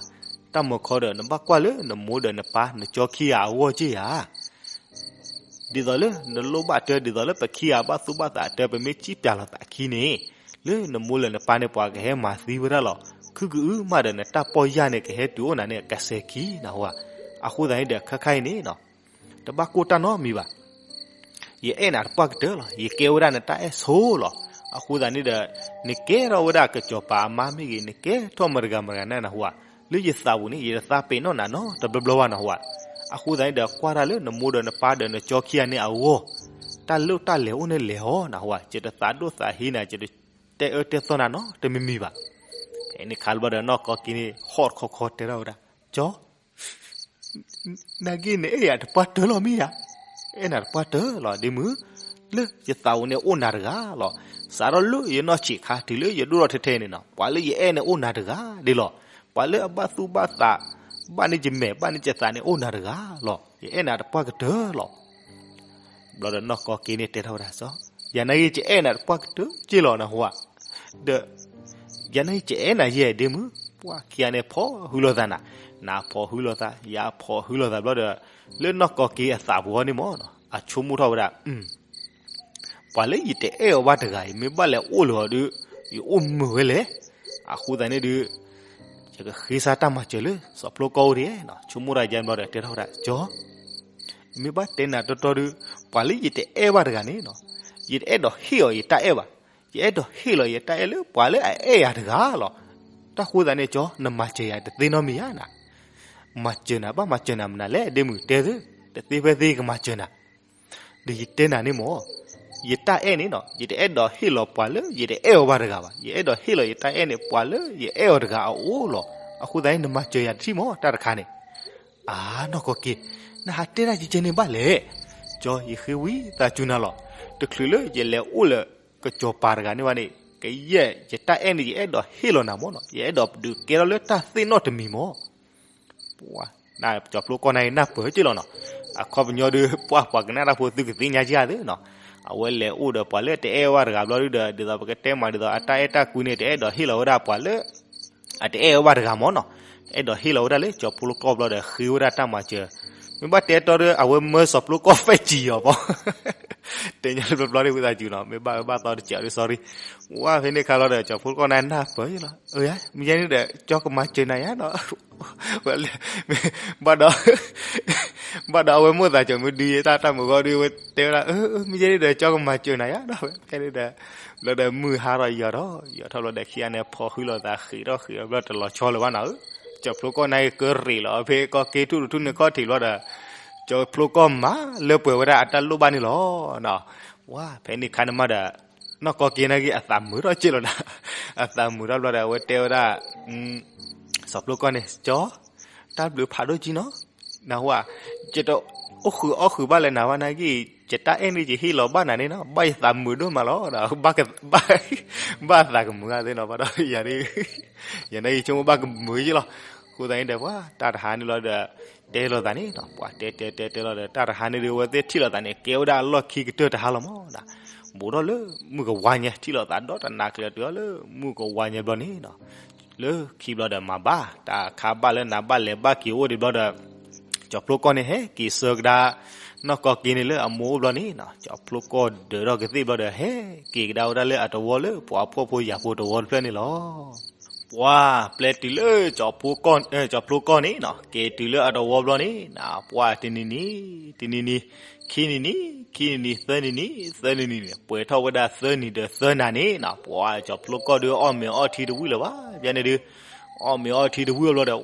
တၢ်မုၢ်ခီဒီး နဘၣ်ကွၢ်လၢနမိၢ်ဒီးနပၢ် နကၠီခံဂၤအဂီၢ်က့ၢ်ဧါ. ဒ်သိးလၢနလိၣ်ဘၣ်တၢ် ဒ်သိးလၢပခံဂၤဘၣ်သူၣ်ဘၣ်သးတၢ် ပမ့ၢ်စံၣ်ပၠးလိာ်သးခံန့ၣ်, လၢနမိၢ်လၢနပၢ်န့ၣ် ပှၤကဟဲမၤသံဝဲဒၣ်လီၤ. ခုကအုမးဒီး နတၢ်ပီၢ်ယၢ်န့ၣ် ကဟဲတုၤအိၣ်နၤန့ၣ် ကစဲၤခံနၢ်ဟူဧါ. အဃိသတးန့ၣ်ဒီး ခဲခါအံၤန့ၣ် တဘၣ်ကိၢ်တၢ်နီတမံၤဘၣ်. ယအဲၣ်နၤတပှၢ်ကတၢၢ်လီၤ. ယကဲဝဲဒၣ်နတၢ်အဲၣ်ဆိလီၤ. အဃိသတးန့ၣ်ဒီး နကဲထီၣ်ဝဲဒၣ်ကစီၤပၤအမါမ့ၢ်ဂ့ၤ, နကဲထီၣ်မတၤတဂၤမတၤတဂၤန့ၣ်နၢ်ဟူဧါ. လၢယသးပူၤန့ၣ် ယတသးပ့ၤနီၣ်နၤနီတဘျီဘျီဘၣ်နၢ်ဟူဧါ. အဃိသတးန့ၣ်ဒီး ကွၢ်တၢ်လၢနမိၢ်ဒီးနပၢ်ဒီးနကၠီခံဂၤန့ၣ်အဂီၢ်, တၢ်လိၣ်တၢ်လဲၤအိၣ်န့ၣ်လဲၤအီၤနၢ်ဟူဧါ. ယတသးဒိၣ်သးဟ့နၤ, ယတတဲအၢတဲသီနၤနီတမံၤမံၤဘၣ်. ဖဲန့ၣ်အခါဘျီဒီးနီၢ်ကီၢ်က့ၤန့ၣ် ဟီၣ်တခီခီတဲထီၣ်ဝဲဒၣ်, ကၠီ နာ်က့နအဲၣ်ယၤတပှၢ်တၢၢ်လီၤမ့ၢ်ဧါ. အဲၣ်နၤတပှၢ်တၢၢ်လီၤဒ့မုၣ်, လၢယသးပူၤန့ၣ်အိၣ်နၤတဂၤလီၤ. စးထီၣ်လၢယနီၢ်ဆံးခါတုၤလၢယဒိၣ်ထီၣ်ထဲထဲန့ၣ်နီၤ, ပှၤလၢယအဲၣ်န့ၣ်အိၣ်နၤတဂၤဒ်လီၤ. ပှၤလၢအဘၣ်သူၣ်ဘၣ်သး, ဘၣ်န့ၢ်ယမဲာ်ဘၣ်န့ၢ်ယသးန့ၣ်အိၣ်နၤတဂၤလီၤ. ယအဲၣ်နၤတပှၢ်ကတၢၢ်လီၤ. ဘျီဒီးနီၢ်ကီၢ်က့ၤန့ၣ်တဲထီၣ်ဝဲဒၣ်စီၤ, ယၤနာ်က့ယအဲၣ်နၤတပှၢ်ကတၢၢ်က့ၢ်လီၤနၢ်ဟူဧါ. ဒီး ယၤနာ်က့ယအဲၣ်နၤယဲၢ်ဒ့မုၣ်, ပှၤခံဂၤန့ၣ်ဖီၣ်ဟုလိာ်သးနၤ, နၤဖီၣ်ဟုလိာ်သး, ယၤဖီၣ်ဟုလိာ်သးဘျီဒီး, လၢနီၢ်ကီၢ်က့ၤအသးပူၤအီၤန့ၣ်မ့ၢ်နီၤ, အဆိကမိၣ်ထီၣ်ဝဲဒၣ်, ပှၤလၢယတအဲၣ်အီၤဘၣ်တဂၤအံၤ မ့ၢ်ဘၣ်လဲၤအိၣ်လၢအီၤဒီး, ယအိၣ်မုာ်ဝဲလဲၣ်. အဃိသတးန့ၣ်ဒီး, ယကဃ့စၢ်တၢ်မၤစၢၤလၢစီၤဖျိကီၢ်အိၣ်ဒံးနီၤ, ဆိကမိၣ်တၢ်ယါဘျီဒီးတဲထီၣ်ဝဲဒၣ်, ကၠီ မ့ၢ်ဘၣ်တဲနၤတီတီဒီး, ပှၤလၢယတအဲၣ်ဘၣ်တဂၤန့ၣ်နီၤ, ယတအဲၣ်ဒိးဟ့ၣ်အီၤယတၢ်အဲၣ်ဘၣ်. ယအဲၣ်ဒိးဟ့ၣ်လီၤယတၢ်အဲၣ်လၢပှၤလၢအအဲၣ်ယၤတဂၤလီၤ. တၢ်ဃိသတးန့ၣ် ကၠီ နမၤစၢၤယၤတသ့နီတမံၤဧါနၤ. မၤစၢၤနၤ ဘၣ်မၤစၢၤနၤမနုၤလဲၣ် ဒ့မုၣ်တဲသ့, တသ့ဖဲသ့ကမၤစၢၤနၤ. ဒီးယတဲနၤန့ၣ်မ့ၢ်, ယတၢ်အဲၣ်န့ၣ်နီၤ, ယတအဲၣ်ဒိးဟ့ၣ်လီၤပှၤလၢယတအဲၣ်အီၤဘၣ်တဂၤဘၣ်. ယအဲၣ်ဒိးဟ့ၣ်လီၤယတၢ်အဲၣ်န့ၣ် ပှၤလၢယအဲၣ်အီၤတဂၤအအိၣ်လီၤ. အဃိသတးန့ၣ် နမၤစၢၤယၤတထံၣ်မ့ၢ် တၢ်တခါန့ၣ်. အါ နီၢ်ကီၢ်က့ၤ, နဟးတဲတၢ်ကဲကဲန့ၣ်ဘၣ်လဲၣ်. ကၠီ ယဃ့ဝံသးစူၤနၤလီၤ. တချုးလၢယလဲၤအိၣ်လၢကစီၤပၤတဂၤန့ၣ်ဘၣ်န့ၣ်, ကယဲၢ်ယတၢ်အဲၣ်န့ၣ် ယအဲၣ်ဒိးဟ့ၣ်လီၤနၤမ့ၢ်နီၤ, ယအဲၣ်ဒိးဒုးကဲထီၣ်လၢတၢ်သ့ၣ်နီၣ်တမံၤမ့ၢ်. ပှၤ, စီၤဖျိကီၢ်န့ၣ်နၢ်ပၢၢ်က့ၢ်လီၤနီၤ. အခီပညီဒီး ပှၤ ပှၤကနၣ်တၢ်ဖိသုကသ့ၣ်ညါက့ၤသ့နီၤ. အဝဲလဲၤအိၣ်ဒီးပှၤလၢတအဲၣ်ဝဲတဂၤဘျီဒီး, ဒ်သိးပကတဲမးဒ်သိး အတၢ်အဲၣ်တၢ်ကွံန့ၣ် တအဲၣ်ဒိးဟ့ၣ်လီၤဝဲဒၣ်ပှၤလၢ အတအဲၣ်ဝဲဘၣ်တဂၤမ့ၢ်နီၤ. အဲၣ်ဒိးဟ့ၣ်လီၤဝဲဒၣ်လၢစီၤဖျိကီၢ်ဘျီဒီး ဃ့ဝဲဒၣ်တၢ်မၤစၢၤ. မ့ၢ်ဘၣ်တဲတီဒီး အဝဲမၢစီၤဖျိကီၢ်ပဲာ်စံၣ်အီၤမ့ၢ်. တဲညါလၢပျီပျီဒ်ဝံသးစူၤနီၤ, မ့ၢ်ဘၣ်ဘၣ်သီတစဲးဒီး sorry. ဝဲဖဲန့ၣ်အခါလီၤဒီး စီၤဖျိကီၢ်န့ၣ်နၢ်ပၢၢ်လီၤ. မ့ၢ်ယဲန့ၣ်ဒီး ကၠီကမၤစၢၤနၤယါနီၤ. ဘၣ်ဒီး ဘၣ်ဒီးအဝဲမိၣ်သးစၢၤမ့ၢ်ဒုးယဲတၢ်တၢ်မုာ်ဂီၢ်ဒီး အဝဲတဲဝဲဒၣ်, မ့ၢ်ယဲန့ၣ်ဒီး ကၠီကမၤစၢၤနၤယါနီၤ. ဖဲန့ၣ်ဒီး ဘျီဒီးမုၢ်ဟါထီၣ်ယီၤထီၣ် ယီၤထီၣ်ဘျီဒီး ခံဂၤန့ၣ်ဖီၣ်ဟုလိာ်သး ဃ့ထီၣ်ဃ့ထီၣ်ဘျီတလီၤဆီလၢၤဘၣ်နီၤဧၢ. စီၤဖျိကီၢ်န့ၣ်ကရ့းလီၤ ဖဲကီၢ်က့ၤထူၣ်တထူၣ်န့ၣ်ခီၣ်ထံးဘျီဒီး စီၤဖျိကီၢ်မၤလၢပှဲၤဝဲဒၣ်အတၢ်လိၣ်ဘၣ်န့ၣ်လီၤ. ဝဲဖဲန့ၣ်အခါန့ၣ်မးဒီး နီၢ်ကီၢ်က့ၤန့ၣ်က့ၤအသးမုာ်ထီၣ်က့ၢ်လီၤနၤ. အသးမုာ်ထီၣ်ဘျီဒီး အဝဲတဲဝဲဒၣ် စီၤဖျိကီၢ်န့ၣ် ကၠီ, တၢ်ဘျုးဖးဒိၣ်ကံနီၤ. နၢ်ဟူဧါ, ယတအိၣ်ဃုာ်အီၣ်ဃုာ်ဘၣ်လၢနၤဘၣ်နာ်က့, ယတၢ်အဲၣ်န့ၣ် ယဟ့ၣ်လီၤဘၣ်နၤန့ၣ်နီၤ, ဘၣ်ယသးမုာ်ဒိၣ်မးလီၤ. ဘၣ်သးကမုာ်ဂ့ၤသ့နီၤ, ဘၣ်ဒီး ယၤန့ၣ် ယဆိကမိၣ်ဘၣ်ကမုာ်ယ့ၢ်လီၤ. အဃိသတးန့ၣ်ဒီး ပှၤတၢ်တဟါန့ၣ်လီၤဒီး တဲလိာ်သးန့ၣ်နီၤ, ပှၤတဲတဲတဲတဲလီၤဒီး တၢ်တဟါန့ၣ်ဒီး အဝဲသ့ၣ်ထံၣ်လိာ်သးန့ၣ် ကဲဝဲဒၣ်အလီၢ်ခံကတၢၢ်တဟါလီၤမးနီၤ. ဘူးထီၣ်လၢမုၢ်ကဝါညါ ထံၣ်လိာ်သးဒီတနၤကျၢၤတုၤအီၤလၢမုၢ်ကဝါညါဘျီန့ၣ်နီၤ. လၢခံဘျီဒီးမၤဘၣ် တၢ်ခါဘၣ်လၢနၤဘၣ်လဲၤဘၣ်က့ၤအိၣ်ဒံးဘျီဒီး စီၤဖျိကီၢ်န့ၣ်ဟဲက့ၤဆှၢကဒါ နီၢ်ကီၢ်က့ၤန့ၣ်လၢအမိၢ်အိၣ်ဘျီန့ၣ်နီၤ, ကၠီဖျိကီၢ်ဒၢးထီၣ်ကသ့ၣ်ဘျီဒီး ဟဲက့ၤကဒါဝဲဒၣ်လၢအတဝီလၢပှၤဖှီၣ်ဖိယာ်ဖိတဝီတဖျၢၣ်န့ၣ်လီၤ. ပှၤပျဲတုၤလၢ ကၠီဖျိကီၢ်န့ၣ်နီၤ, က့ၤတုၤလၢအတဝီဘျီန့ၣ်နီၤ, ပှၤတနံၤနံၤ, တနံၤနံၤ, ခံနံၤနံၤ, ခံနံၤနံၤ, သၢနံၤနံၤ, သၢနံၤနံၤန့ၣ် ပှဲၤထီၣ်ဝဲဒၣ်သၢနံၤဒီးသၢနၤန့ၣ်နီၤ, ပှၤကၠီဖျိကီၢ်ဒုးအီၣ်မ့ၤအီထံတဝံၣ်လၢၤဘၣ်. ဘၣ်န့ၣ်ဒုး အီၣ်မ့ၤအီထံတဝံၣ်ဘျီဒီး ဝဲ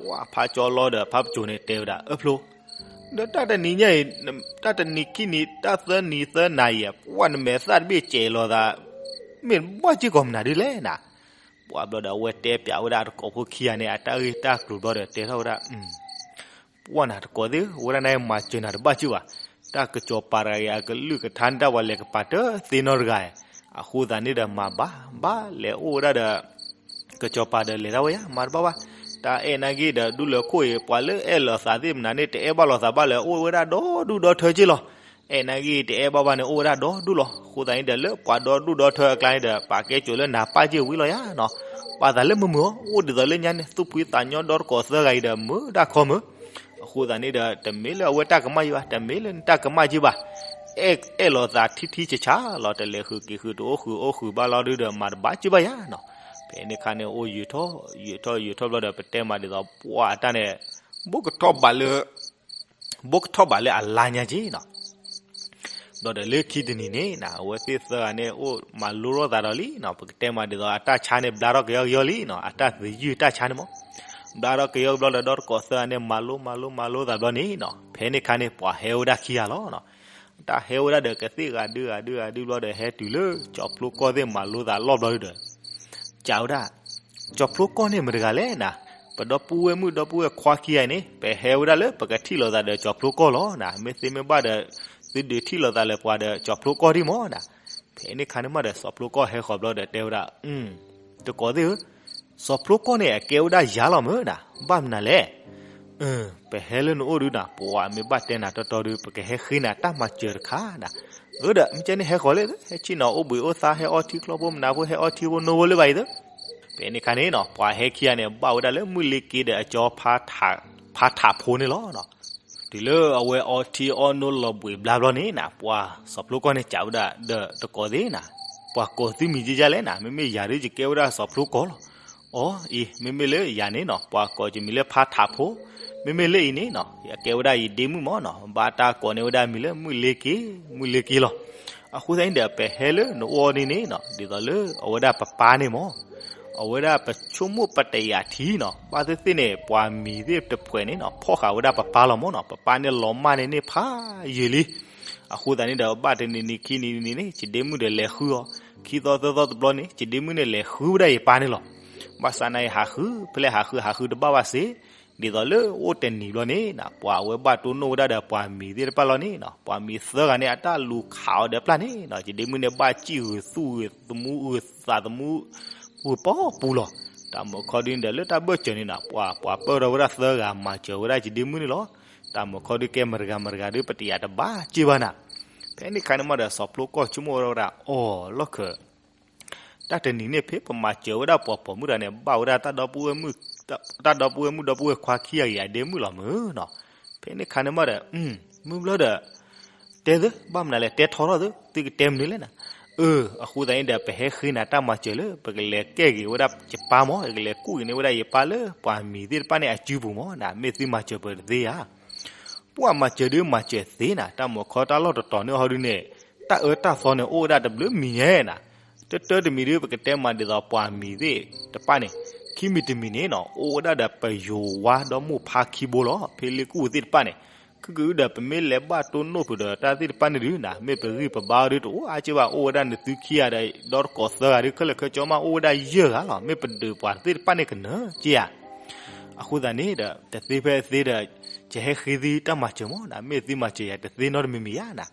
ဖးကၠီလီဒီး ဖးပစိၤန့ၣ်တဲဝဲဒၣ် အၢဖျိ ဒီးတၢ်တနံၤညါအံၤ, တၢ်တနံၤခံနံၤ, တၢ်သၢနံၤသၢနၤအံၤ, ပှၤနမဲာ်သၣ်တဘ့ၣ်စဲးလီၤသး, မ့ၢ်ဘၣ်က့ၤကိးမနုၤဒ်လဲၣ်နၤ. ပှၤဘျီဒီးအဝဲတဲပၠးဝဲဒၣ်တကိးဖိခံဂၤန့ၣ် အတၢ်ဂ့ၢ်တၢ်ကျိၤဘျီဒီးတဲထီၣ်ဝဲဒၣ် ပှၤနၤတကိးသ့ၣ်ဧၢ, ဝဲဒၣ်နမၤစၢၤနၤတဘၣ်က့ၤဘၣ်. တၢ်ကစီၤပၤတဂၤအံၤ အကလုၢ်ကထါန့ၣ် တၢ်ပှၤလဲၤကပၤတသ့နီတဂၤ, အဃိသတးန့ၣ်ဒီးမၤဘၣ်, ဘၣ်လဲၤအိၣ်ဝဲဒၣ်ဒီး ကစီၤပၤဒီးလဲၤတၢ်ဝဲယါ မၤတဘၣ်ဘၣ်. တၢ်အဲၣ်နာ်က့ဒီးဒူလၢခိၣ်အံၤ ပှၤလၢအဲၣ်လိာ်သးသ့ၣ်မနုၤန့ၣ် တအဲၣ်ဘၣ်လိာ်သးဘၣ်လၢၤ အိၣ်ဝဲဒၣ်ဒီဒူၣ်ဒီထၢက့ၤလီၤ. အဲၣ်နာ်က့တအဲၣ်ဘၣ်ဘၣ်န့ၣ် အိၣ်ဝဲဒၣ်ဒီဒူၣ်လီၤ. အဃိသတးန့ၣ်ဒီးလၢပှၤဒီဒူၣ်ဒီထၢအကျါန့ၣ်ဒီး ပာ်ကဲစိၤလၢနၤပၢ်က့ၤဝံၤလီၤယါနီၤ. ပာ်သးလၢမုာ်မုာ်အီၤ အိၣ်ဒ်သိးလၢညါန့ၣ် သူၣ်ဖှံသးညီဒီတကိးသၢဂၤအံၤဒီး မုာ်ဒၣ်ခီမုာ်. အဃိသတးန့ၣ်ဒီး တမ့ၢ်လၢအဝဲတၢ်ကမၣ်ယံၤဘၣ်, တမ့ၢ်လၢနတၢ်ကမၣ်ယံၤဘၣ်. အဲၣ်လိာ်သးထံထံဆးဆးလီၤ, တလဲၤဃုာ်က့ၤဃုာ် တအိၣ်ဃုာ်အိၣ်ဃုာ်ဘၣ်လီၤဒုဒီး မၤတဘၣ်က့ၤဘၣ်ယါနီၤ. ဖဲန့ၣ်ခါန့ၣ် အိၣ်ယံာ်ထီၣ်ယံာ်ထီၣ်ယံာ်ထီၣ်ဘျီဒီး ပတဲမးဒ်သိး ပှၤအတၢ်န့ၣ် ဘိးကထီၣ်ဘးလၢ ဘိးကထီၣ်ဘးလၢအလါညါက့ၤနီၤ. ဒီးဒီးလၢခံတနံၤန့ၣ်နီၤ အဝဲသ့ၣ်သၢဂၤန့ၣ် အိၣ်မၤလိထီၣ်သးဒီးလံနီၤ, ပကတဲမးဒ်သိး အတၢ်ဆါန့ၣ် ဘျါထီၣ်ကယီကယီလံနီၤ, အတၢ်သယုၢ်တၢ်ဆါန့ၣ်မး ဘျါထီၣ်ကယီဘျီဒီး ဒီတကိးသၢဂၤန့ၣ် မၤလိမၤလိမၤလိသးဘျီန့ၣ်နီၤ, ဖဲန့ၣ်ခါန့ၣ် ပှၤဟဲဝဲဒၣ်ခံဂၤလီၤနီၤ. တၢ်ဟဲဝဲဒၣ်ဒီးကသ့ၣ်ဂၤဒုဂၤဒုဂၤဒုဘျီဒီး ဟဲတုၤလၢကၠီဖျိကီၢ်သ့ၣ်မၤလိသးလီၢ်ဘျီဒီး ကးဝဲဒၣ် ကၠီဖျိကီၢ်န့ၣ်မတၤတဂၤလဲၣ်နၤ, ပဒီပုၢ်ဝဲၢ်မုၣ်ဒီပုၢ်ဝဲၢ်ခွါခံဂၤအံၤန့ၣ် ပဟဲဝဲဒၣ်လၢပကထံၣ်လိာ်သးဒီးကၠီဖျိကီၢ်လီၤနၤ, မ့ၢ်သ့မ့ၢ်ဘၣ်ဒီး သုဒုးထံၣ်လိာ်သးလၢပှၤဒီးကၠီဖျိကီၢ်ဒံးမးနၤ. ဖဲန့ၣ်ခါန့ၣ်မးဒီး စီၤဖျိကီၢ်ဟဲဃီၤဘျီဒီးတဲဝဲဒၣ် တကိးသ့ၣ်ဧၢ, စီၤဖျိကီၢ်န့ၣ် အကဲဝဲဒၣ်ယၤလီၤမ့ၢ်နၤ, ဘၣ်မနုၤလဲၣ် ပဟဲလၢနအိၣ်ဒုနၤ, ပှၤမ့ၢ်ဘၣ်တဲနၤတီတီဒု ပကဟဲဃ့နၤတၢ်မၤစၢၤတခါနၤ. အၢဒီး မ့ၢ်ကဲန့ၣ်ဟဲဃီၤလၢ ဟဲဆ့ၣ်နီၤအိၣ်ဘှံးအိၣ်သါ ဟဲအီထံချီဖိမနၤဖိ ဟဲအီထံဖိနိဖိလၢၤဘၣ်အံၤသၢ. ဖဲန့ၣ်ခါန့ၣ်နီၤ ပှၤဟဲခံဂၤန့ၣ် ဘၣ်ဝဲဒၣ်လၢမုၢ်လ့က့ဒီးအကၠီ ဖါထးဖိန့ၣ်လီၤ. တုၤလၢအဝဲအီထံအီနိလီၤဘှံးဘျါဘျီန့ၣ်နၤ ပှၤစီၤဖျိကီၢ်န့ၣ်ကးဝဲဒၣ်ဒီးတကိးသ့ၣ်နၤ, ပှၤကိးသုမံၤက့ယါလဲၣ်နၤ, မ့မ့ၢ်ယၤဒုယကဲဝဲဒၣ်စီၤဖျိကီၢ်လီၤ. အီ အံၤ မ့မ့ၢ်လၢယၤန့ၣ်နီၤ ပှၤကိးယမံၤလၢဖါထးဖိ, မ့မ့ၢ်လၢအံၤန့ၣ်နီၤ ယကဲဝဲဒၣ်ယဒ့မုၣ်မးနီၤ, ဘၣ်တၢ်ကိးန့ၢ်ဝဲဒၣ်မံၤလၢမုၢ်လ့က့, မုၢ်လ့က့လီၤ. အဃိသတးန့ၣ်ဒီး ပဟဲလၢနအိၣ်အီၤဒ်န့ၣ်နီၤ ဒ်သိးလၢအဝဲဒၣ်ပပၢ်န့ၣ်မး အဝဲဒၣ်ပဆိကမိၣ်ပတယာ်ထံနီၤ, ဘၣ်သ့ၣ်သ့ၣ်န့ၣ် ပှၤမံၤသ့ၣ်တဖှဲးန့ၣ်နီၤ ဖီၣ်ဃာ်ဝဲဒၣ်ပပၢ်လီၤမးနီၤ, ပပၢ်န့ၣ်လီၤမၢ်န့ၣ်န့ၢ်ဖးယံာ်လံ. အဃိသတးန့ၣ်ဒီး ဘၣ်တနံၤနံၤခံနံၤနံၤန့ၣ် ယဒ့မုၣ်ဒီးလဲၤဃုအီၤ, ခံသီသၢသီတဘျီန့ၣ် ယဒ့မုၣ်န့ၣ်လဲၤဃုဝဲဒၣ်ယပၢ်န့ၣ်လီၤ. ဘၣ်ဆၣ်နာ်အံၤဟးဃု ဖဲလဲၣ်ဟးဃုဟးဃုတဘၣ်ဘၣ်စ့ၢ် ဒ်သိးလၢအိၣ်တနံၤဘျီန့ၣ်နီၤ ပှၤအဝဲဘၣ်တိၢ်နီၣ်ဝဲဒၣ်ဒီးပှၤမံၤသ့ၣ်တဖၣ်လီၤန့ၣ်နီၤ, ပှၤမံၤသၢဂၤန့ၣ် အတၢ်လူၤခးအီၤဒီးပျၢ်န့ၣ်နီၤ, ယဒ့မုၣ်န့ၣ် ဘၣ်စံၣ်ဂုာ်သူၣ်ဂုာ်သမူဂုာ်သးသမူ ဂုာ်ပီပူၤလီၤ. တၢ်မုာ်ခီဒုန့ၣ်ဒီး လၢတၢ်ဘၢၣ်စၢၤန့ၣ်နီၤ ပှၤ ပှၤပၢၢ်ထီၣ်ဝဲဒၣ်သၢဂၤမၤစၢၤဝဲဒၣ်ယဒ့မုၣ်န့ၣ်လီၤ. တၢ်မုာ်ခီဒုကဲမတဂၤမတဂၤဒု ပတယာ်တဘၣ်စ့ၢ်ဘၣ်နၤ. ဖဲန့ၣ်ခါန့ၣ်မးဒီး စီၤဖျိကီၢ်ဆိကမိၣ်ဝဲဒၣ် အီၤလီၢ်ခၢၣ် တၢ်တနံၤန့ၣ် ဖဲပမၤစၢၤဝဲဒၣ်ပှၤပိာ်မုၣ်တဂၤန့ၣ် ဘၣ်ဝဲဒၣ်တၢ်ဒီပုၢ်ဝဲၢ်မုၣ်, တၢ်ဒီပုၢ်ဝဲၢ်မုၣ်ဒီပုၢ်ဝဲၢ်ခွါခံဂၤအံၤအဒ့မုၣ်လီၤမုၢ်နီၤ. ဖဲန့ၣ်ခါန့ၣ်မးဒီး မုၢ်ဘျီဒီး တဲသ့ ဘၣ်မနုၤလဲၣ် တဲထီထီၣ်သ့ သုကတဲမနုၤလဲၣ်နၤ. အၢ အဃိသတးန့ၣ်ဒီး ပဟဲဃ့နၤတၢ်မၤစၢၤလၢ ပကလဲၤကဲက့ၤဝဲဒၣ်ယပၢ်မး ကလဲၤကူၣ်က့ၤန့ၢ်ဝဲဒၣ်ယပၢ်လၢပှၤမံၤသ့ၣ်တဖၣ်န့ၣ်အစုပူၤမးနၤ, မ့ၢ်သုမၤစၢၤပတသ့ဧါ. ပှၤမၤစၢၤဒုမၤစၢၤသ့နၤ, တၢ်မုာ်ခီတၢ်လီၢ်တတီၤန့ၣ်ဟီဒုန့ၣ် တၢ်အၢတၢ်သီန့ၣ် အိၣ်ဝဲဒၣ်တဘျုးမံၤညါနၤ. တၢတၢတမံၤဒု ပကတဲမးဒ်သိးပှၤမံၤသ့ၣ်တဖၣ်န့ၣ် ခံမံၤတမံၤန့ၣ်နီၤ အိၣ်ဝဲဒၣ်ဒီးပယိၤဝါဒီးမိၢ်ဖါခံဘိလီၤ. ဖဲလ့ကူၣ်သ့ၣ်တဖၣ်န့ၣ် ခုၣ်ကဒုဒီး ပမ့ၢ်လဲၤဘၣ်တိၢ်နီၣ်ဖုးဒီးတၢ်သ့ၣ်တဖၣ်န့ၣ်ဒုနၤ မ့ၢ်ပဂံၢ်ပဘါအီၤဒုတအိၣ်အါက့ၢ်ဘၣ် အိၣ်ဝဲဒၣ်နသုခံဂၤဒီး ဒီတကိးသၢဂၤဒု ခဲလၢာ်ခဲဆ့မး အိၣ်ဝဲဒၣ်ယဲၢ်ဂၤလီၤ. မ့ၢ်ပဒုးပှၤသ့ၣ်တဖၣ်န့ၣ်ကနၢၤက့ဧါ. အဃိသတးန့ၣ်ဒီး တသ့ဖဲအသ့ဒီး ယဟဲဃ့သုတၢ်မၤစၢၤမးနၤ, မ့ၢ်သုမၤစၢၤယၤတသ့နီတမံၤမံၤဧါနၤ.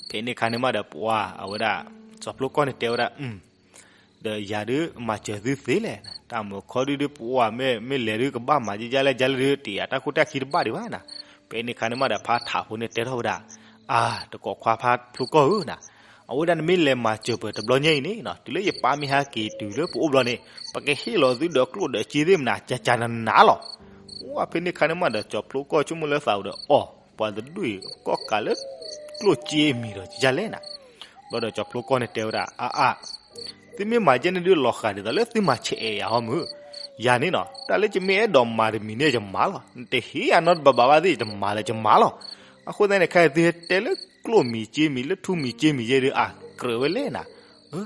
ဖဲန့ၣ်ခါန့ၣ်မးဒီး ပှၤအဝဲဒၣ် စီၤဖျိကီၢ်န့ၣ်တဲဝဲဒၣ် ဒီးယၤဒုးမၤစၢၤသုသ့လဲၣ်, တၢ်မုာ်ခီဒုဒုးပှၤမ့ၢ် မ့ၢ်လဲၤဒုးကဘၣ်မၤယဲယဲလဲၣ်ယဲလဲၣ်ဒုး တယာ်တၢ်ခိၣ်တၢ်ခံတဘၣ်ဒံးဘၣ်နၤ. ဖဲန့ၣ်ခါန့ၣ်မးဒီး ဖါထးဖိန့ၣ်တဲထီၣ်ဝဲဒၣ် အါ တကိးခွါဖါဖျိကီၢ်ဧၢနၤ, အဝဲဒၣ်နမ့ၢ်လဲၤမၤစၢၤပၢၤတဘျီညါအံၤန့ၣ်နီၤ တုၤလၢယပၢ်မ့ၢ်ဟဲက့ၤတုၤလၢပအိၣ်ဘျီန့ၣ် ပကဟ့ၣ်လီၤသုဒီးကျိၣ်ဒီးစ့သ့ၣ်မနၤ ကကနနၤလီၤ. ဝဲဖဲန့ၣ်ခါန့ၣ်မးဒီး စီၤဖျိကီၢ်ဆိကမိၣ်လၢသးအိၣ်ဒီး အီၤ ပှၤတဒူၣ်အံၤ ကီၢ်ကးလၢ ကျိၣ်စ့မံၤဒီးယလဲၣ်နၤ. ဘျီဒီးကၠီဖျိကီၢ်န့ၣ်တဲဝဲဒၣ် အါအါ, သုမ့ၢ်မၤကဲန့ၣ်ဒုးလီၤဃာ်ဒ်သိးလၢသုမၤဆဲးအဲၣ်ယၤဟီမုၢ်, ယၤန့ၣ်နီၤ တၢ်လၢယမ့ၢ်အဲၣ်ဒိးမၤတမံၤန့ၣ်ယမၤလီၤ, နတဟ့ၣ်ယၤနီတဘးဘၣ်သ့ၣ်ယတမၤလၢၤယမၤလီၤ. အဃိသတးန့ၣ် ခဲအံၤသုဟဲတဲလၢကျိၣ်မံၤစ့မံၤ လၢထူမံၤစ့မံၤယဲဒုးအကြၢးဝဲလဲၣ်နၤ.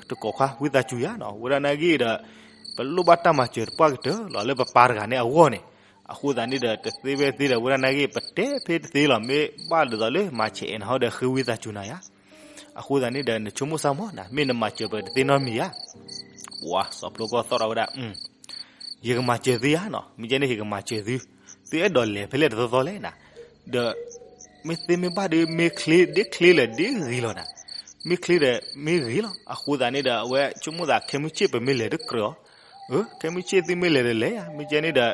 တကိးခွါဝံသးစူၤယၤနီၤ, ဝဲဒၣ်နာ်က့ဒီး ပလိၣ်ဘၣ်တၢ်မၤစၢၤတပှၢ်ကတၢၢ်လီၤလၢပပၢ်တဂၤန့ၣ်အဂီၢ်န့ၣ်. အဃိသတးန့ၣ်ဒီး တသ့ဝဲသ့ဒီး ဝဲဒၣ်နာ်က့ ပတဲဖဲတသ့လီၤ, မ့ၢ်ဘၣ်ဒ်သိးလၢမၤဆဲးအဲၣ်နၤဟီဒီး ဃ့ဝံသးစူၤနၤယၤ. အဃိသတးန့ၣ်ဒီး နဆိကမိၣ်စၢ်မီၢ်နၤ, မ့ၢ်နမၤစၢၤပတသ့နီတမံၤဧါ. ပှၤစီၤဖျိကီၢ်သီၣ်ထီၣ်ဝဲဒၣ်, ယကမၤစၢၤသုဧါနီၤ, မ့ၢ်ကဲန့ၣ်ယကမၤစၢၤသု, သုအဲၣ်ဒိးလဲၤဖဲလဲၣ်တသီသီလဲၣ်နၤ. ဒီး မ့ၢ်သ့မ့ၢ်ဘၣ်ဒီး မ့ၢ်ချ့ဒ်ချ့လၢာ်ဒ်ဂ့ၤလီၤနၤ, မ့ၢ်ချ့ဒီးမ့ၢ်ဂ့ၤလီၤ. အဃိသတးန့ၣ်ဒီး အဝဲဆိကမိၣ်သး ခဲမုၢ်ဆ့ၣ်ပမ့ၢ်လဲၤတကြၢးအီၤ, ခဲမုၢ်ဆ့ၣ်သုမ့ၢ်လဲၤဒီးလဲၤယၤ, မ့ၢ်ကဲန့ၣ်ဒီး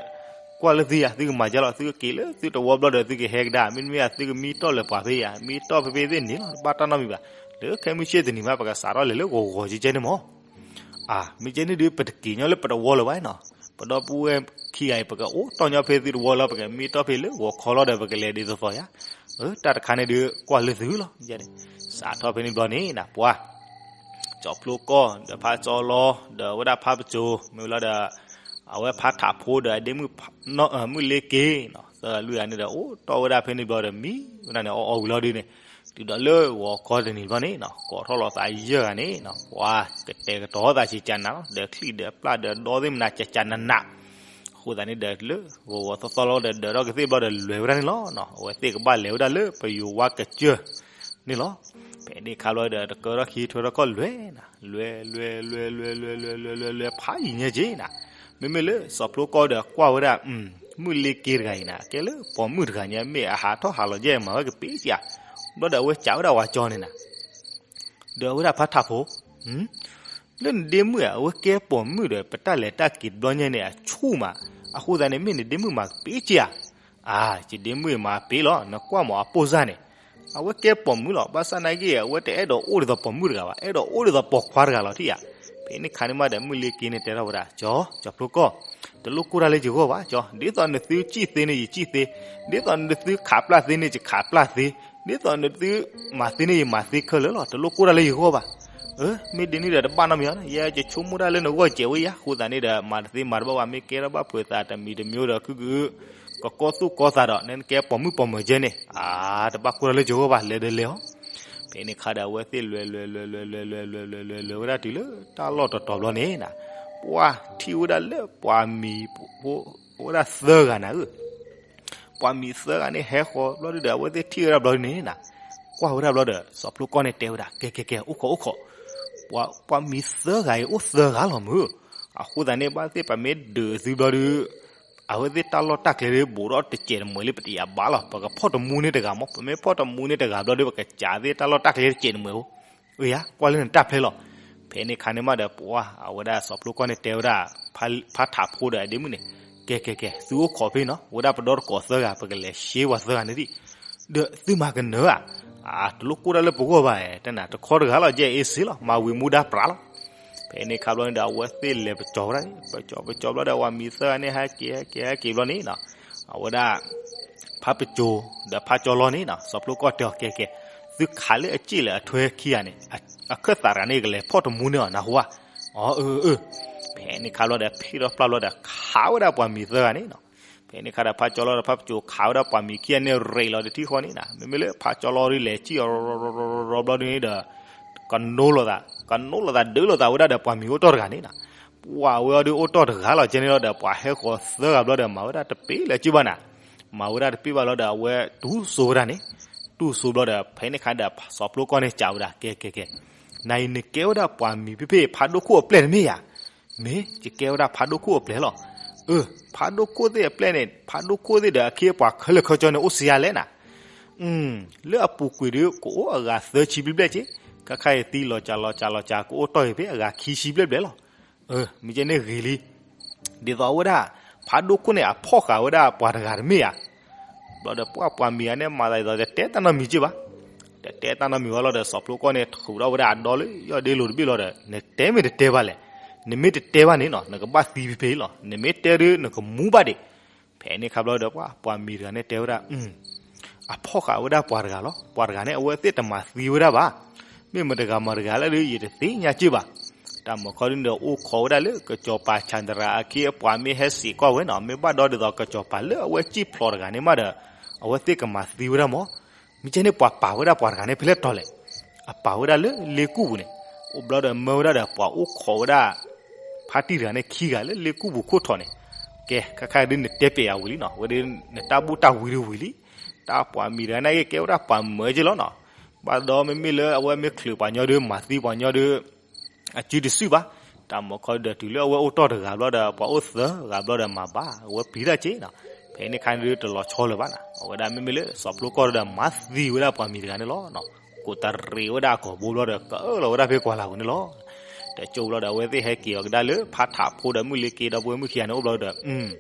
ကွၢ်လၢသုယၤ သုကမၤယါလီၤ, သုကက့ၤလၢသုတဝီဘျီဒီး သုကဟဲကဒါ, မ့တမ့ၢ် သုကမံတီၢ်လၢပှၤဖဲယၤ, မံတီၢ်ဖဲဖဲသ့ၣ်န့ၣ်လီၤ, တဘၣ်တၢ်နီတမံၤဘၣ်. လၢခဲမုၢ်ဆ့ၣ်တနံၤမး ပကစးထီၣ်လဲၤလၢဂီၤဂီၤကဲကဲန့ၣ်မီၢ်. အါ, မ့ၢ်ကဲန့ၣ်ဒုး ပတက့ၤညီလၢပတဝီလၢၤဘၣ်နီၤ, ပဒီပုၢ်ဝဲၢ်ခံဂၤအံၤ ပကအိၣ်တီၢ်ညီဖဲသုတဝီလီၤ, ပကမံတီၢ်ဖဲလၢဂီၤခီလီၤဒီး ပကလဲၤဒ်သိးသိးယၤ. တၢ်တခါန့ၣ်ဒုး ကွၢ်လၢသုလီၤ. စးထီၣ်ဖဲန့ၣ်ဘျီန့ၣ်နၤ ပှၤ ကၠီဖျိကီၢ် ဒီးဖးကၠီလီ ဒီးဝဲဒၣ်ဖးပစိၤ မ့ၢ်ဝံၤလီၤဒီး အဝဲဖးထးဖိဒီးအဒ့မုၣ် မုၢ်လ့က့ၤနီၤ, သၢဂၤလွံၢ်ဂၤန့ၣ်ဒီး အိၣ်တီၢ်ဝဲဒၣ်ဖဲန့ၣ်ဘျီဒီး မံဝဲဒၣ်န့ၣ် အီၣ်အီၣ်ဝံၤလီၤဒုးန့ၣ်, တုၤဒီးလၢဂီၤခီတနံၤဘျီန့ၣ်နီၤ ကိးထီၣ်လီၤသးယဲၢ်ဂၤန့ၣ်နီၤ, ပှၤကတဲာ်ကတီၤသးစံးကနၤလီၤ, ဒီးချံၣ်ဒီးပျၢ်ဒီးဒီသ့ၣ်မနၤ ကကနနး. အဃိသတးန့ၣ်ဒီး လၢဂီၤဂီၤသီသီလီၤဒီး ဒၢးထီၣ်ကသ့ၣ်ဘျီဒီး လဲၤဝဲဒၣ်န့ၣ်လီၤနီၤ, အဝဲသ့ၣ်ကဘၣ်လဲၤဝဲဒၣ်လၢပယိၤဝါကစၢၢ်န့ၣ်လီၤ. ဖဲန့ၣ်ခါဘျီဒီး တကၢထီၣ်ခံထွဲထီၣ်ကီၢ်လွဲနၤ, လွဲ လွဲ လွဲ လွဲ လွဲ လွဲ လွဲ လွဲ ဖးယံၤညါက့နၤ, မ့မ့ၢ်လၢစီၤဖျိကီၢ်ဒီးကွၢ်ဝဲဒၣ် မုၢ်လ့က့ၤတဂၤအံၤနၤ ကဲလၢပိာ်မုၣ်တဂၤညါ မ့ၢ်အဟးထီၣ်ဟးလီၤကဲ မၤဝဲကပ့ၤစ့ဧါ, ဘျီဒီးအဝဲစံးဝဲဒၣ်ဝၤကၠီန့ၣ်နၤ ဒီးအဝဲဒၣ်ဖးထးဖိ, လၢနဒ့မုၣ်ဧါ အဝဲကဲပိာ်မုၣ်ဒီး ပတၢ်လဲၤတၢ်က့ၤတဘျီညါန့ၣ် အဆူၣ်မး, အဃိသတးန့ၣ် မ့ၢ်နဒ့မုၣ်မၤကပ့ၤစ့ဧါ. အါ, ယဒ့မုၣ်မၤပ့ၤလီၤ, နကွၢ်မးအပိၢ်စၢ်န့ၣ်, အဝဲကဲပိာ်မုၣ်လီၤ, ဘၣ်ဆၣ်နာ်က့ အဝဲတအဲၣ်ဒိးအိၣ်ဒ်သိးပိာ်မုၣ်တဂၤဘၣ်, အဲၣ်ဒိးအိၣ်ဒ်သိးပိာ်ခွါတဂၤလီၤထံၣ်ဧါ. ဖဲန့ၣ်ခါန့ၣ်မးဒီး မုၢ်လ့က့ၤန့ၣ်တဲထီၣ်ဝဲဒၣ် ကၠီ, ကၠီဖျိကီၢ်, တလိၣ်ကိၢ်တၢ်လၢယဂီၢ်ဘၣ် ကၠီ, ဒ်သိးနသုစံၣ်သ့န့ၣ် ယစံၣ်သ့, ဒ်သိးနသုခးပျၢ်သ့န့ၣ် ယခးပျၢ်သ့, ဒ်သိးနသုမၤသ့န့ၣ် ယမၤသ့ခဲလၢာ်လီၤ, တလိၣ်ကိၢ်တၢ်လၢယဂီၢ်ဘၣ်. အၢ မ့ၢ်ဒ်န့ၣ်ဒီးတဘၣ်နီတမံၤ, ယဆိကမိၣ်တၢ်လၢနဂီၢ်စဲးဝဲယၤ, အဃိသတးန့ၣ်ဒီး မၤတသ့မၤတဘၣ်ဘၣ်, မ့ၢ်ကဲထီၣ်ဘၣ်ဖုးသးတမံၤတမံၤဒီး ခုက ကကီသူၣ်ကီသးဒီး နကဲပိာ်မုၣ်ပိာ်မၢၤကဲန့ၣ်, အါ, တဘၣ်ကိၢ်တၢ်လၢယဂီၢ်ဘၣ်, လဲၤဒီးလဲၤအီၤ. ဖဲန့ၣ်ခါဒီး အဝဲသ့ၣ်လဲၤလဲၤလဲၤလဲၤလဲၤလဲၤလဲၤဝဲဒၣ်တုၤလၢတၢ်လီၢ်တတီၤဘျီန့ၣ်နၤ, ပှၤထံၣ်ဝဲဒၣ်လၢပှၤမံၤဖိ ဝဲဒၣ်သၢဂၤနၤဧၢ ပှၤမံၤသၢဂၤန့ၣ်ဟဲဃီၤဘျီဒုဒီး အဝဲသ့ၣ်ထံၣ်ဝဲဒၣ်ဘျီဒုန့ၣ်နၤ, ကွၢ်ဝဲဒၣ်ဘျီဒီး စီၤဖျိကီၢ်န့ၣ်တဲဝဲဒၣ် ကဲ ကဲ ကဲ အိၣ်ခိး အိၣ်ခိး, ပှၤမံၤသၢဂၤအံၤအိၣ်သၢဂၤလီၤမုၢ်, အဃိသတးန့ၣ် ဘၣ်သ့ၣ်ပမ့ၢ်ဒုးသုဘျီဒု အဝဲသ့ၣ်တၢ်လီၢ်တၢ်ကျဲဒု ဘူးထီၣ်တစဲးတမှဲၤလၢပတယာ်ဘၣ်လီၤ, ပကဖီၣ်တမူန့ၢ်တဂၤမး, ပမ့ၢ်ဖီၣ်တမူန့ၢ်တဂၤဘျီဒု ပကစးသ့ၣ်တၢ်လီၢ်တၢ်ကျဲတစဲးတမှဲၤဧိၤ, အၢယၤ ကွၢ်လၢနတၢ်ဖျဲလီၤ. ဖဲန့ၣ်ခါန့ၣ်မးဒီး ပှၤအဝဲဒၣ်စီၤဖျိကီၢ်န့ၣ်တဲဝဲဒၣ် ဖးထးဖိဒီးအဒ့မုၣ်န့ၣ်, ကဲ ကဲ ကဲ သုအိၣ်ခိးဖဲနီၤ, ဝဲဒၣ်ပဒီတကိးသၢဂၤ ပကလဲၤရှဲပှၤသၢဂၤန့ၣ်ဒံး, ဒီးသုမၤကနၢၤဧါ, အါ တလိၣ်ကိၢ်တၢ်လၢပဂီၢ်ဘၣ်, တနၤတခီတဂၤလီၤ ယဲအ့စ့လီၤ, မၤဝံၤမူဒါပြးလီၤ. ဖဲန့ၣ်ခါဘျီန့ၣ်ဒီး အဝဲသ့ၣ်လဲၤပကၠီဝဲဒၣ်န့ၣ်, ပကၠီပကၠီဘျီဒီး ပှၤမံၤသၢဂၤန့ၣ် ဟဲက့ၤ ဟဲက့ၤ ဟဲက့ၤဘျီန့ၣ်နီၤ, အဝဲဒၣ် ဖးပစိၤ ဒီးဖးကၠီလီန့ၣ်နီၤ, စီၤဖျိကီၢ်တဲအီၤ ကဲ ကဲ, သုခးလၢအစ့ၣ်လၢအထွဲခံဂၤန့ၣ်, အခၢၣ်သးတဂၤန့ၣ် ကလဲၤဖီၣ်တမူန့ၢ်အီၤနၢ်ဟူဧါ. အီ အၢ အၢ. ဖဲန့ၣ်ခါဘျီဒီး ဖ့ၣ်ထီၣ်ဖျါဘျီဒီး ခးဝဲဒၣ်ပှၤမံၤသၢဂၤန့ၣ်နီၤ. ဖဲန့ၣ်ခါဒီး ဖးကၠီလီဒီးဖးပစိၤ ခးဝဲဒၣ်ပှၤမံၤခံဂၤန့ၣ် ရ့းလီၤတထံၣ်ဃီန့ၣ်နီၤ. မ့မ့ၢ်လၢဖးကၠီလီဒုး လဲၤစံၣ်အီၤရီရီရီရီဘျီဒုန့ၣ်ဒီး ကနိလီၤသး ကနိလီၤသးဒုးလိာ်သးဝဲဒၣ်ဒီးပှၤမံၤအိၣ်တီၢ်တဂၤန့ၣ်နီၤ. ပှၤဝဲအီၤဒုးအိၣ်တီၢ်တဂၤလီၤကဲန့ၣ်လီၤဒီး ပှၤဟဲဃီၤသၢဂၤဘျီဒီး မၤဝဲဒၣ်တပ့ၤလၢၤက့ဘၣ်နၤ. မၤဝဲဒၣ်တပ့ၤဘၣ်လီၤဒီး အဝဲတူၢ်စိဝဲဒၣ်န့ၣ်, တူၢ်စိဘျီဒီး ဖဲန့ၣ်ခါဒီး စီၤဖျိကီၢ်န့ၣ်စံးဝဲဒၣ် ကဲ ကဲ ကဲ, နအံၤနကဲဝဲဒၣ်ပှၤမံၤဖဲဖဲ ဖးဒိၣ်ခိၣ်အပျဲၢ်တမ့ၢ်ဧါ. မ့ၢ် ယကဲဝဲဒၣ်ဖးဒိၣ်ခိၣ်အပျဲၢ်လီၤ. အၢ ဖးဒိၣ်ခိၣ်သ့ၣ်အပျဲၢ်န့ၣ် ဖးဒိၣ်ခိၣ်သ့ၣ်ဒီးအခ့အပှၤခဲလၢာ်ခဲဆ့န့ၣ် အိၣ်စ့ယါလဲၣ်နၤ. လၢအပူၤကွံာ်ဒီး ကအိၣ်အဂၤသၢဆံဘျဲၣ်ဘျဲၣ်က့, ခါခါအံၤသံလီၤစှၤလီၤစှၤလီၤစှၤ ကအိၣ်တီၢ်အံၤဖဲအဂၤခံဆံဘျဲၣ်ဘျဲၣ်လီၤ. အၢ မ့ၢ်ကဲန့ၣ်ဂ့ၤလံ. ဒ်သိးအဝဲဒၣ် ဖးဒိၣ်ခိၣ်န့ၣ် အဖီၣ်ဃာ်ဝဲဒၣ်ပှၤတဂၤတမ့ၢ်ဧါ. ဘျီဒီးပှၤပှၤမံၤဂၤန့ၣ် မၤသးဒ်သိးတတဲတၢ်နီတမံၤက့ဘၣ်. တတဲတၢ်နီတမံၤဝဲလီၤဒီး စီၤဖျိကီၢ်န့ၣ် ထုးထီၣ်ဝဲဒၣ်အဒီလၢယီၢ်ဒ့လိၤတဘ့ၣ်လီၤဒီး နတဲမ့ၢ်တတဲဘၣ်လဲၣ်. နမ့ၢ်တတဲဘၣ်န့ၣ်နီၤ နကဘၣ်သံဖဲဖဲလီၤ. နမ့ၢ်တဲဒီး နကမူဘၣ်ဒံး. ဖဲန့ၣ်ခါဘျီဒီး ပှၤပှၤမံၤတဂၤန့ၣ်တဲဝဲဒၣ် အဖီၣ်ဃာ်ဝဲဒၣ်ပှၤတဂၤလီၤ. ပှၤတဂၤန့ၣ် အဝဲသ့ၣ်တမၤသံဝဲဒၣ်ဘၣ်. မ့ၢ်မတၤတဂၤမတၤတဂၤလၢဒုး ယတသ့ၣ်ညါက့ၢ်ဘၣ်. တၢ်မၤခီဒုးန့ၣ်ဒီး အိၣ်ခိးဝဲဒၣ်လၢ ကစီၤပၤဆၣ်တရၤအခ့အပှၤမ့ၢ်ဟဲစံးကွၢ်ဝဲနီၤ, မ့ၢ်ဘၣ်ဒီးဒ်သိးကစီၤပၤလၢအဝဲစံၣ်ဖျိးတဂၤန့ၣ်မးဒီး အဝဲသ့ၣ်ကမၤသံဝဲဒၣ်မး. မ့ၢ်ကဲန့ၣ် ပှၤပာ်ဝဲဒၣ်ပှၤတဂၤန့ၣ် ဖဲလဲၣ်တီၤလဲၣ်. အပာ်ဝဲဒၣ်လၢလ့ကူၣ်ပူၤန့ၣ်, အိၣ်ဘျီဒီးမၢဝဲဒၣ်ဒီး ပှၤအိၣ်ခိးဝဲဒၣ် ဖါတံၢ်တဂၤန့ၣ်ခံဂၤလၢလ့ကူၣ်ပူၤခိၣ်ထီးန့ၣ်. ကဲ ခဲခါဒုးနတဲပျဲယၤဝံၤလံနီၤ, အဝဲဒၣ်နတၢ်ဘူၣ်တၢ်ဝံၤဒုးဝံၤလံ. တၢ်ပှၤမံၤတဂၤန့ၣ်ကဲ ကဲဝဲဒၣ်ပှၤမၢက့ၢ်လီၤနီၤ. ဘၣ်ဒီးမ့မ့ၢ်လၢအဝဲမ့ၢ်ချုးပှၤညီဒုး မၤသံပှၤညီဒုး အစုတစုဘၣ်. တၢ်မၤခီဒုးတုၤလၢအဝဲအိၣ်တီၢ်တဂၤဘျီဒီး ပှၤအိၣ်သၢဂၤဘျီဒီးမၤဘၣ် အဝဲပျံၤတၢ်က့ၢ်နီၤ. ဖဲန့ၣ်ခါန့ၣ်ဒုးတလီၤဆီလၢၤဘၣ်နီၤ, အဝဲဒၣ်မ့မ့ၢ်လၢစီၤပျိကီၢ်ဒီးမၤသံဝဲဒၣ်ပှၤမံၤတဂၤန့ၣ်လီၤ. ကိးတရံးဝဲဒၣ်အကိာ်ဘိဘျီဒီး ကအၢၣ်လီၤဝဲဒၣ်ဖဲကွၢ်လၢ်ပူၤန့ၣ်လီၤ. တကၠိဘျီဒီး အဝဲသ့ၣ်ဟဲက့ၤအီၤကဒါလၢ ဖါထးဖိဒီးမုၢ်လ့က့ဒီပုၢ်ဝဲၢ်မုၣ်ခံဂၤန့ၣ်အိၣ်ဘျီဒီး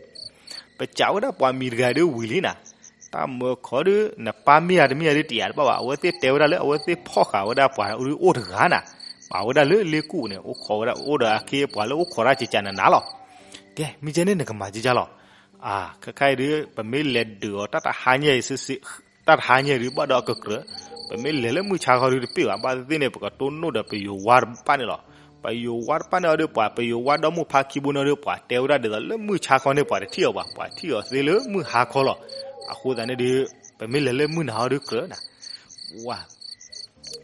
ပစံးဝဲဒၣ်ပှၤမံၤတဂၤဒုးဝံၤလံနီၤ. တၢ်မၤခီဒုး နပၢ်မ့ၢ်ဧါတမ့ၢ်ဧါဒုးတယာ်တဘၣ်ဘၣ်, အဝဲသ့ၣ်တဲဝဲဒၣ်လၢအဝဲသ့ၣ်ဖီၣ်ဃာ်ဝဲဒၣ်ပှၤဒုးအိၣ်တဂၤနီၤ. ပာ်ဝဲဒၣ်လၢလ့ကူၣ်န့ၣ် အိၣ်ခိးဝဲဒၣ် အိၣ်ဒီးအခ့အပှၤလၢအိၣ်ခိးတၢ်ကကးနးနးလီၤ. ကဲ မ့ၢ်ကဲန့ၣ်နကမၤကကၢ်လီၤ. အါ ခဲခါအံၤဒုး ပမ့ၢ်လဲၤဒုးအီၤ တၢ်တဟါညါအံၤဒုး ဘၣ်ဒီးအကကြၢး, ပမ့ၢ်လဲၤလၢမုၢ်ဆါခီဒုးတပ့ၢ်ဘၣ်, ဘၣ်သ့ၣ်သ့ၣ်န့ၣ် ပကတိၢ်နီၣ်ဒီးပယိၤဝါတဖၣ်န့ၣ်လီၤ. ပယိၤဝါတဖၣ်န့ၣ်အီၤဒုး ပှၤပယိၤဝါဒီမုၢ်ဖါခံဘိန့ၣ်အီၤဒုး ပှၤတဲဝဲဒၣ်ဒ်သိးလၢမုၢ်ဆါခီန့ၣ် ပှၤတထံၣ်အီၤဘၣ်, ပှၤထံၣ်အီၤသ့လၢမုၢ်ဟါခီလီၤ. အဃိသတးန့ၣ်ဒုး ပမ့ၢ်လဲၤလၢမုၢ်နၤအီၤဒုးကြၢးနီၤ. ဝါ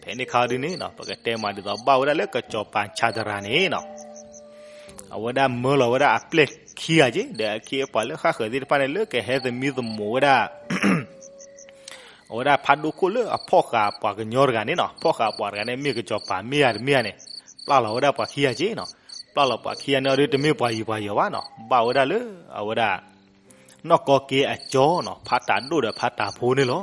ဖဲန့ၣ်ခါဒုးန့ၣ်နီၤ ပကတဲမးဒ်သိးဘၣ်ဝဲဒၣ်လၢကစီၤပၤဆၣ်တရၤန့ၣ်နီၤ အဝဲဒၣ်မၢလီၤဝဲဒၣ်အပျဲၢ်ခံဂၤက့ၢ်, ဒီးအခ့အပှၤလၢဃၣ်ဃၢၤသ့ၣ်တဖၣ်န့ၣ် လၢကဟဲသမံသမိးဝဲဒၣ် အဝဲဒၣ်ဖးဒိၣ်ခိၣ်လၢအဖီၣ်ဃာ်ပှၤကညီတဂၤန့ၣ်နီၤ, ဖီၣ်ဃာ်ပှၤတဂၤန့ၣ် မ့ၢ်ကစီၤပၤမ့ၢ်ဧါတမ့ၢ်ဧါန့ၣ်, ပျၢ်လီၤဝဲဒၣ်ပှၤခံဂၤက့ၢ်နီၤ. ပျၢ်လီၤပှၤခံဂၤန့ၣ်အီၤဒုး တမ့ၢ်ပှၤယံၤပှၤယီၤဘၣ်နီၤ, ဘၣ်ဝဲဒၣ်လၢအဝဲဒၣ် နီၢ်ကီက့အကၠီနီၤ, ဖးတၢ်ဒိၣ်ဒီးဖးတၢ်ဖိန့ၣ်လီၤ.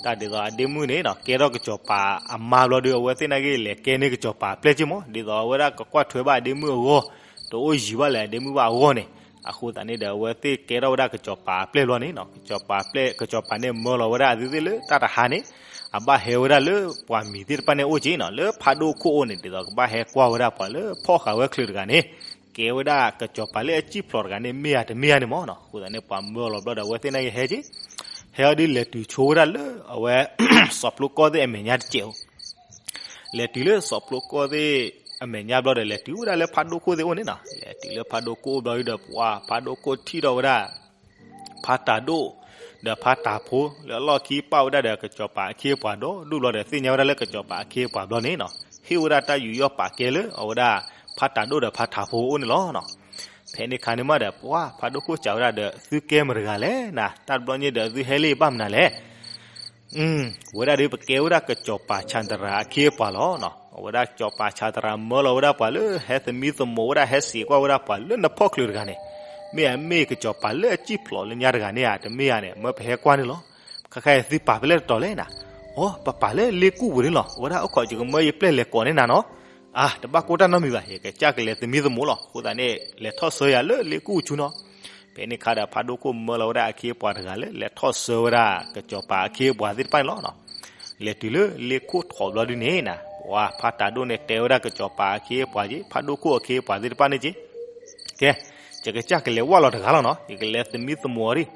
တၢ်ဒ်သိးအဒ့မုၣ်န့ၣ်နီၤ ကဲထီၣ်ကစီၤပၤအမါဘျီဒီး အဝဲသ့ၣ်နာ်က့လဲၤကဲန့ၢ်ကစီၤပၤအပျဲၢ်က့ၢ်မး, ဒ်သိးအဝဲဒၣ်ကကွၢ်ထွဲဘၣ်အဒ့မုၣ်အဂီၢ်, တအိၣ်ယံၤဘၣ်လၢအဒ့မုၣ်ဘၣ်အဂီၢ်န့ၣ်, အဃိသတးန့ၣ်ဒီး အဝဲသ့ၣ်ကဲထီၣ်ဝဲဒၣ်ကစီၤပၤအပျဲၢ်ဘျီန့ၣ်နီၤ, ကစီၤပၤအပျဲၢ် ကစီၤပၤန့ၣ်မၢလီၤဝဲဒၣ်အဝဲသ့ၣ်လၢတၢ်တဟါန့ၣ်, အဘၣ်ဟဲဝဲဒၣ်လၢပှၤမံၤသ့ၣ်တဖၣ်န့ၣ်အအိၣ်က့ၢ်နီၤ, လၢဖးဒိၣ်ခိၣ်အအိၣ်န့ၣ် ဒ်သိးကဘၣ်ဟဲကွၢ်ဝဲဒၣ်ပှၤလၢဖီၣ်ဃာ်ဝဲချုးတဂၤန့ၣ် ကဲဝဲဒၣ်ကစီၤပၤလၢအစံၣ်ဖျိးတဂၤန့ၣ် မ့ၢ်ဧါတမ့ၢ်ဧါန့ၣ်မးနီၤ. အဃိသတးန့ၣ် ပှၤမၢလီၤဘျီဒီး အဝဲသ့ၣ်နာ်က့ဟဲက့ၢ်, ဟဲအီၤဒုးလဲၤတုၤဆိဝဲဒၣ်လၢအဝဲ စီၤပျိကီၢ်သ့ၣ်အမဲာ်ညါတစဲးဧိၤ, လဲၤတုၤလၢစီၤပျိကီၢ်သ့ၣ်အမဲာ်ညါဘျီဒီး လဲၤတုၤဝဲဒၣ်လၢဖးဒိၣ်ခိၣ်သ့ၣ်အိၣ်န့ၣ်နီၤ, လဲၤတုၤလၢဖးဒိၣ်ခိၣ်အိၣ်ဘျီဒီး ပှၤဖးဒိၣ်ခိၣ်ထံၣ်ထီၣ်ဝဲဒၣ် ဖးတၢ်ဒိၣ် ဒီးဖးတၢ်ဖိ လၢအလီၢ်ခံပာ်ဝဲဒၣ်ဒီးကစီၤပၤအခ့အပှၤဒီး ဒိၣ်ဘျီဒီးသ့ၣ်ညါဝဲဒၣ်လၢကစီၤပၤအခ့အပှၤဘျီန့ၣ်နီၤ, ဟ့ၣ်ဝဲဒၣ်တၢ်ယူးယီၣ်ပာ်ကဲလၢအဝဲဒၣ် ဖးတၢ်ဒိၣ်ဒီးဖးတၢ်ဖိအအိၣ်န့ၣ်လီၤနီၤ. ဖဲန့ၣ်ခါန့ၣ်မးဒီး ပှၤဖးဒိၣ်ခိၣ်စံးဝဲဒၣ်ဒီး သုကဲမတၤတဂၤလဲၣ်နၤ, တၢ်တဘျီညါဒီးသုဟဲလၢဘၣ်မနုၤလဲၣ် ဝဲဒၣ်ဒီးပကဲဝဲဒၣ်ကစီၤပၤဆၣ်တရၤအခ့အပှၤလီၤနီၤ. အဝဲဒၣ်ကစီၤပၤဆၣ်တရၤမၢလီၤဝဲဒၣ်ပှၤလၢဟဲသမံသမိးဝဲဒၣ် ဟဲစံးကွၢ်ဝဲဒၣ်ပှၤလၢနဖီၣ်ချုးတဂၤန့ၣ် မ့ၢ်အမ့ၢ်ကစီၤပၤလၢအစံၣ်ဖျိးလၢညါတဂၤန့ၣ်ဧါ တမ့ၢ်ဧါန့ၣ် မၢပဟဲကွၢ်န့ၣ်လီၤ. ခဲခါအံၤသုပာ်ဖဲလဲၣ်တတီၤလဲၣ်နၤ. အိ ပပာ်လၢလ့ကူၣ်ပူၤန့ၣ်လီၤ. အဝဲဒၣ်အိၣ်ခိးယကမၢယပျဲၢ်လဲၤကိးန့ၢ်နၤနီၤ. အါ တဘၣ်ကိၢ်တၢ်နီတမံၤဘၣ်, ယကစၢ်ကလဲၤသမံသမိးလီၤ. အဃိသတးန့ၣ် လဲၤထီၣ်ဆၢယၤလၢလ့ကူၣ်ဆူနီၤ. ဖဲန့ၣ်ခါဒီးဖးဒိၣ်ခိၣ်မၢလီၤဝဲဒၣ်အခ့အပှၤတဂၤလၢ လဲၤထီၣ်ဆၢဝဲဒၣ်ကစီၤပၤအခ့အပှၤသ့ၣ်တဖၣ်န့ၣ်လီၤ. လဲၤတုၤလၢလ့ခိၣ်ထီးဘျီဒုန့ၣ်နၤ, ပှၤဖးတၢ်ဒိၣ်န့ၣ်တဲဝဲဒၣ်ကစီၤပၤအခ့အပှၤက့ ဖးဒိၣ်ခိၣ်အခ့အပှၤသ့ၣ်တဖၣ်န့ၣ်က့, ကဲ, ယကစၢ်ကလဲၤဝၢ်လီၤတဂၤလီၤနီၤ, ယကလဲၤသမံသမိးအီၤဒံး.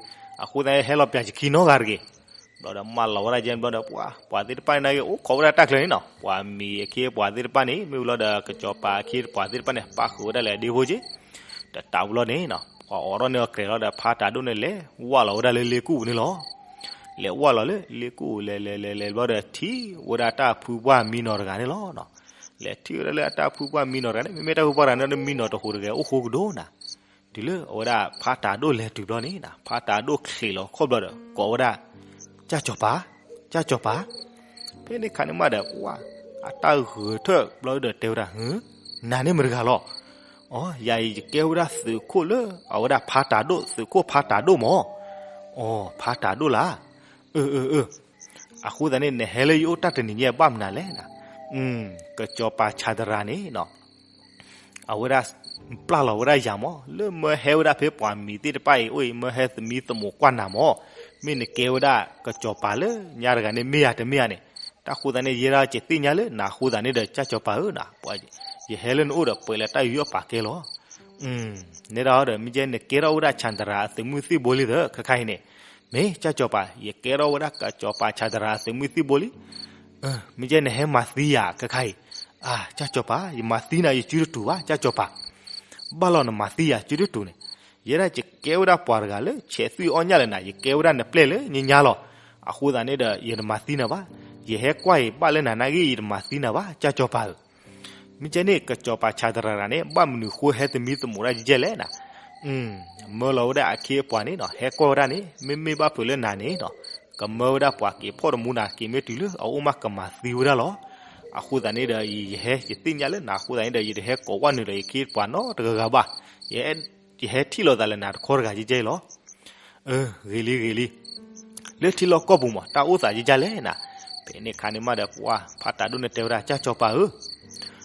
အဃိသတးဟဲလီၤပၠးယခံနီတဂၤတဂ့ၤ. ဘျီဒီးမၢလီၤဝဲဒၣ်ယဲဘျီဒီး ပှၤ ပှၤသ့ၣ်တဖၣ်န့ၣ်နာ်က့ အိၣ်ခိးဝဲဒၣ်တၢ်ချၢန့ၣ်နီၤ, ပှၤမံၤအခ့အပှၤသ့ၣ်တဖၣ်န့ၣ် မ့ၢ်ဝံၤလီၤဒီးကစီၤပၤအခ့အပှၤသ့ၣ်တဖၣ်န့ၣ် ပၣ်ဃုာ်ဝဲဒၣ်လၢအဒ့ဖိက့, တတးဘျီန့ၣ်နီၤ, ပှၤအိးထီၣ်န့ၢ်အီၤကြဲးလီၤဒီး ဖးတၢ်ဒိၣ်န့ၣ်လဲၤဝၢ်လီၤဝဲဒၣ်လၢလ့ကူၣ်ပူၤန့ၣ်လီၤ. လဲၤဝၢ်လီၤလၢလ့ကူၣ်ပူၤ လဲၤလဲၤလဲၤလဲၤဘျီဒီး ထံၣ်ဝဲဒၣ်တၢ်ဖုပှၢ်မံနီၤတဂၤန့ၣ်လီၤ. လဲၤထံၣ်ဝဲဒၣ်လၢအတၢ်ဖုပှၢ်မံနီၤတဂၤန့ၣ် မ့မ့ၢ်တၢ်ဖုပှၢ်တဂၤန့ၣ် မံနီၤတဟူးတဂဲၤအိၣ်ဃိကဒိၣ်နၤ. တုၤလၢအဝဲဒၣ်ဖးတၢ်ဒိၣ်လဲၤတုၤဘျီန့ၣ် ဖးတၢ်ဒိၣ်ချံးလီၤခီၣ်ဘျီဒီး ကိးဝဲဒၣ် ကၢ်စီၤပၤ, ကၢ်စီၤပၤ. ဖဲန့ၣ်ခါန့ၣ်မးဒီး ပှၤ အတၢ်ဂဲၤထၢၣ်ဘျီဒီးတဲဝဲဒၣ် နၤန့ၣ်မတၤတဂၤလီၤ. အိ ယၤအံၤယကဲဝဲဒၣ်သုးခိၣ်လၢအဝဲဒၣ်ဖးတၢ်ဒိၣ်, သုးခိၣ်ဖးတၢ်ဒိၣ်မး. အိ ဖးတၢ်ဒိၣ်လၢ အၢ အၢ အၢ. အဃိသတးန့ၣ် နဟဲလၢယအိၣ်တၢ်တနံၤညါဘၣ်မနုၤလဲၣ်နၤ. ကစီၤပၤဆၣ်တရၤန့ၣ်နီၤ အဝဲဒၣ်ပျၢ်လီၤဝဲဒၣ်ယၤမး လၢမၢဟဲဝဲဒၣ်ဖဲပှၤမံၤသ့ၣ်တဖၣ်အံၤအိၣ်အံၤ မၢဟဲသမံသမိးကွၢ်နၤမး, မ့ၢ်နကဲဝဲဒၣ်ကစီၤပၤလၢညါတဂၤန့ၣ် မ့ၢ်ယၤတမ့ၢ်ယၤန့ၣ်, တၢ်ဃိသတးန့ၣ် ယဲဒၣ်ကသ့ၣ်ညါလၢနၤအဃိသတးန့ၣ်ဒီး ကၢ်စီၤပၤဧၢနၤ, ယဟဲလၢနအိၣ်ဒီးပှဲၤလၢတၢ်ယူးယီၣ်ပာ်ကဲလီၤ. နဲဒၣ်ဒီး မ့ၢ်ကဲနကဲထီၣ်ဝဲဒၣ်ဆၣ်တရၤအသုးမုၢ်သံၣ်ဘိလံသၢ ခဲခါအံၤန့ၣ်, မ့ၢ်ကၠၢ်စီၤပၤ, ယကဲထီၣ်ဝဲဒၣ်ကစီၤပၤဆးသရၣ်သုးမုၢ်သံၣ်ဘိလံ. မ့ၢ်ကဲနဟဲမၤသံယၤခဲခါအံၤ. ကၠၢ်စီၤပၤ, ယမၤသံနၤ ယစုတတူာ်ဘၣ် ကၠၢ်စီၤပၤ. ဘၣ်လီၤနမၤသံယၤ စုတတူာ်န့ၣ်. ယဲဒၣ်ယကဲဝဲဒၣ်ပှၤတဂၤလၢဆဲးသွံၣ်အီၣ်ညၣ်လၢနၤ, ယကဲဝဲဒၣ်နပျဲၢ်လၢညါညါလီၤ. အဃိသတးန့ၣ်ဒီး ယတမၤသံနၤဘၣ်. ယဟဲကွၢ်အံၤ ဘၣ်လၢနၤနာ်က့ ယတမၤသံနၤဘၣ် ကၠၢ်စီၤပၤဧၢ. မ့ၢ်ကဲန့ၣ် ကစီၤပၤဆးသရၣ်န့ၣ် ဘၣ်မနုၤဃိဟဲသမံသမိးတၢ်ကဲကဲလဲၣ်နၤ. မၢလီၤဝဲဒၣ်အခ့အပှၤန့ၣ်နီၤ, ဟဲကွၢ်ဝဲဒၣ်န့ၣ် မ့မ့ၢ်ဘၣ်ဖုးလၢနၤန့ၣ်နီၤ, ကမၢဝဲဒၣ်ပှၤက့ၤဖီၣ်တမူနၤ, က့ၤမ့ၢ်တုၤလၢအအိၣ်မးကမၤသံဝဲဒၣ်လီၤ. အဃိသတးန့ၣ်ဒီး ယဟဲ ယသ့ၣ်ညါလၢနၤအဃိသတးန့ၣ်ဒီး ယတဟဲကိးကွၢ်နုာ်ဒီးယခ့အပှၤနီတဂၤဂၤဘၣ်. ယဟဲ ယဟဲထံၣ်လိာ်သးလၢနၤတခီတဂၤကဲကဲလီၤ. ဂ့ၤလံ ဂ့ၤလံ. လၢထံလီၢ်ကီၢ်ပူၤမး တၢ်အိၣ်သးကဲကဲလဲၣ်နၤ. ဖဲန့ၣ်အခါန့ၣ်မးဒီး ပှၤဖးတးဒိၣ်န့ၣ်တဲဝဲဒၣ် ကၠၢ်စီၤပၤဧၢ,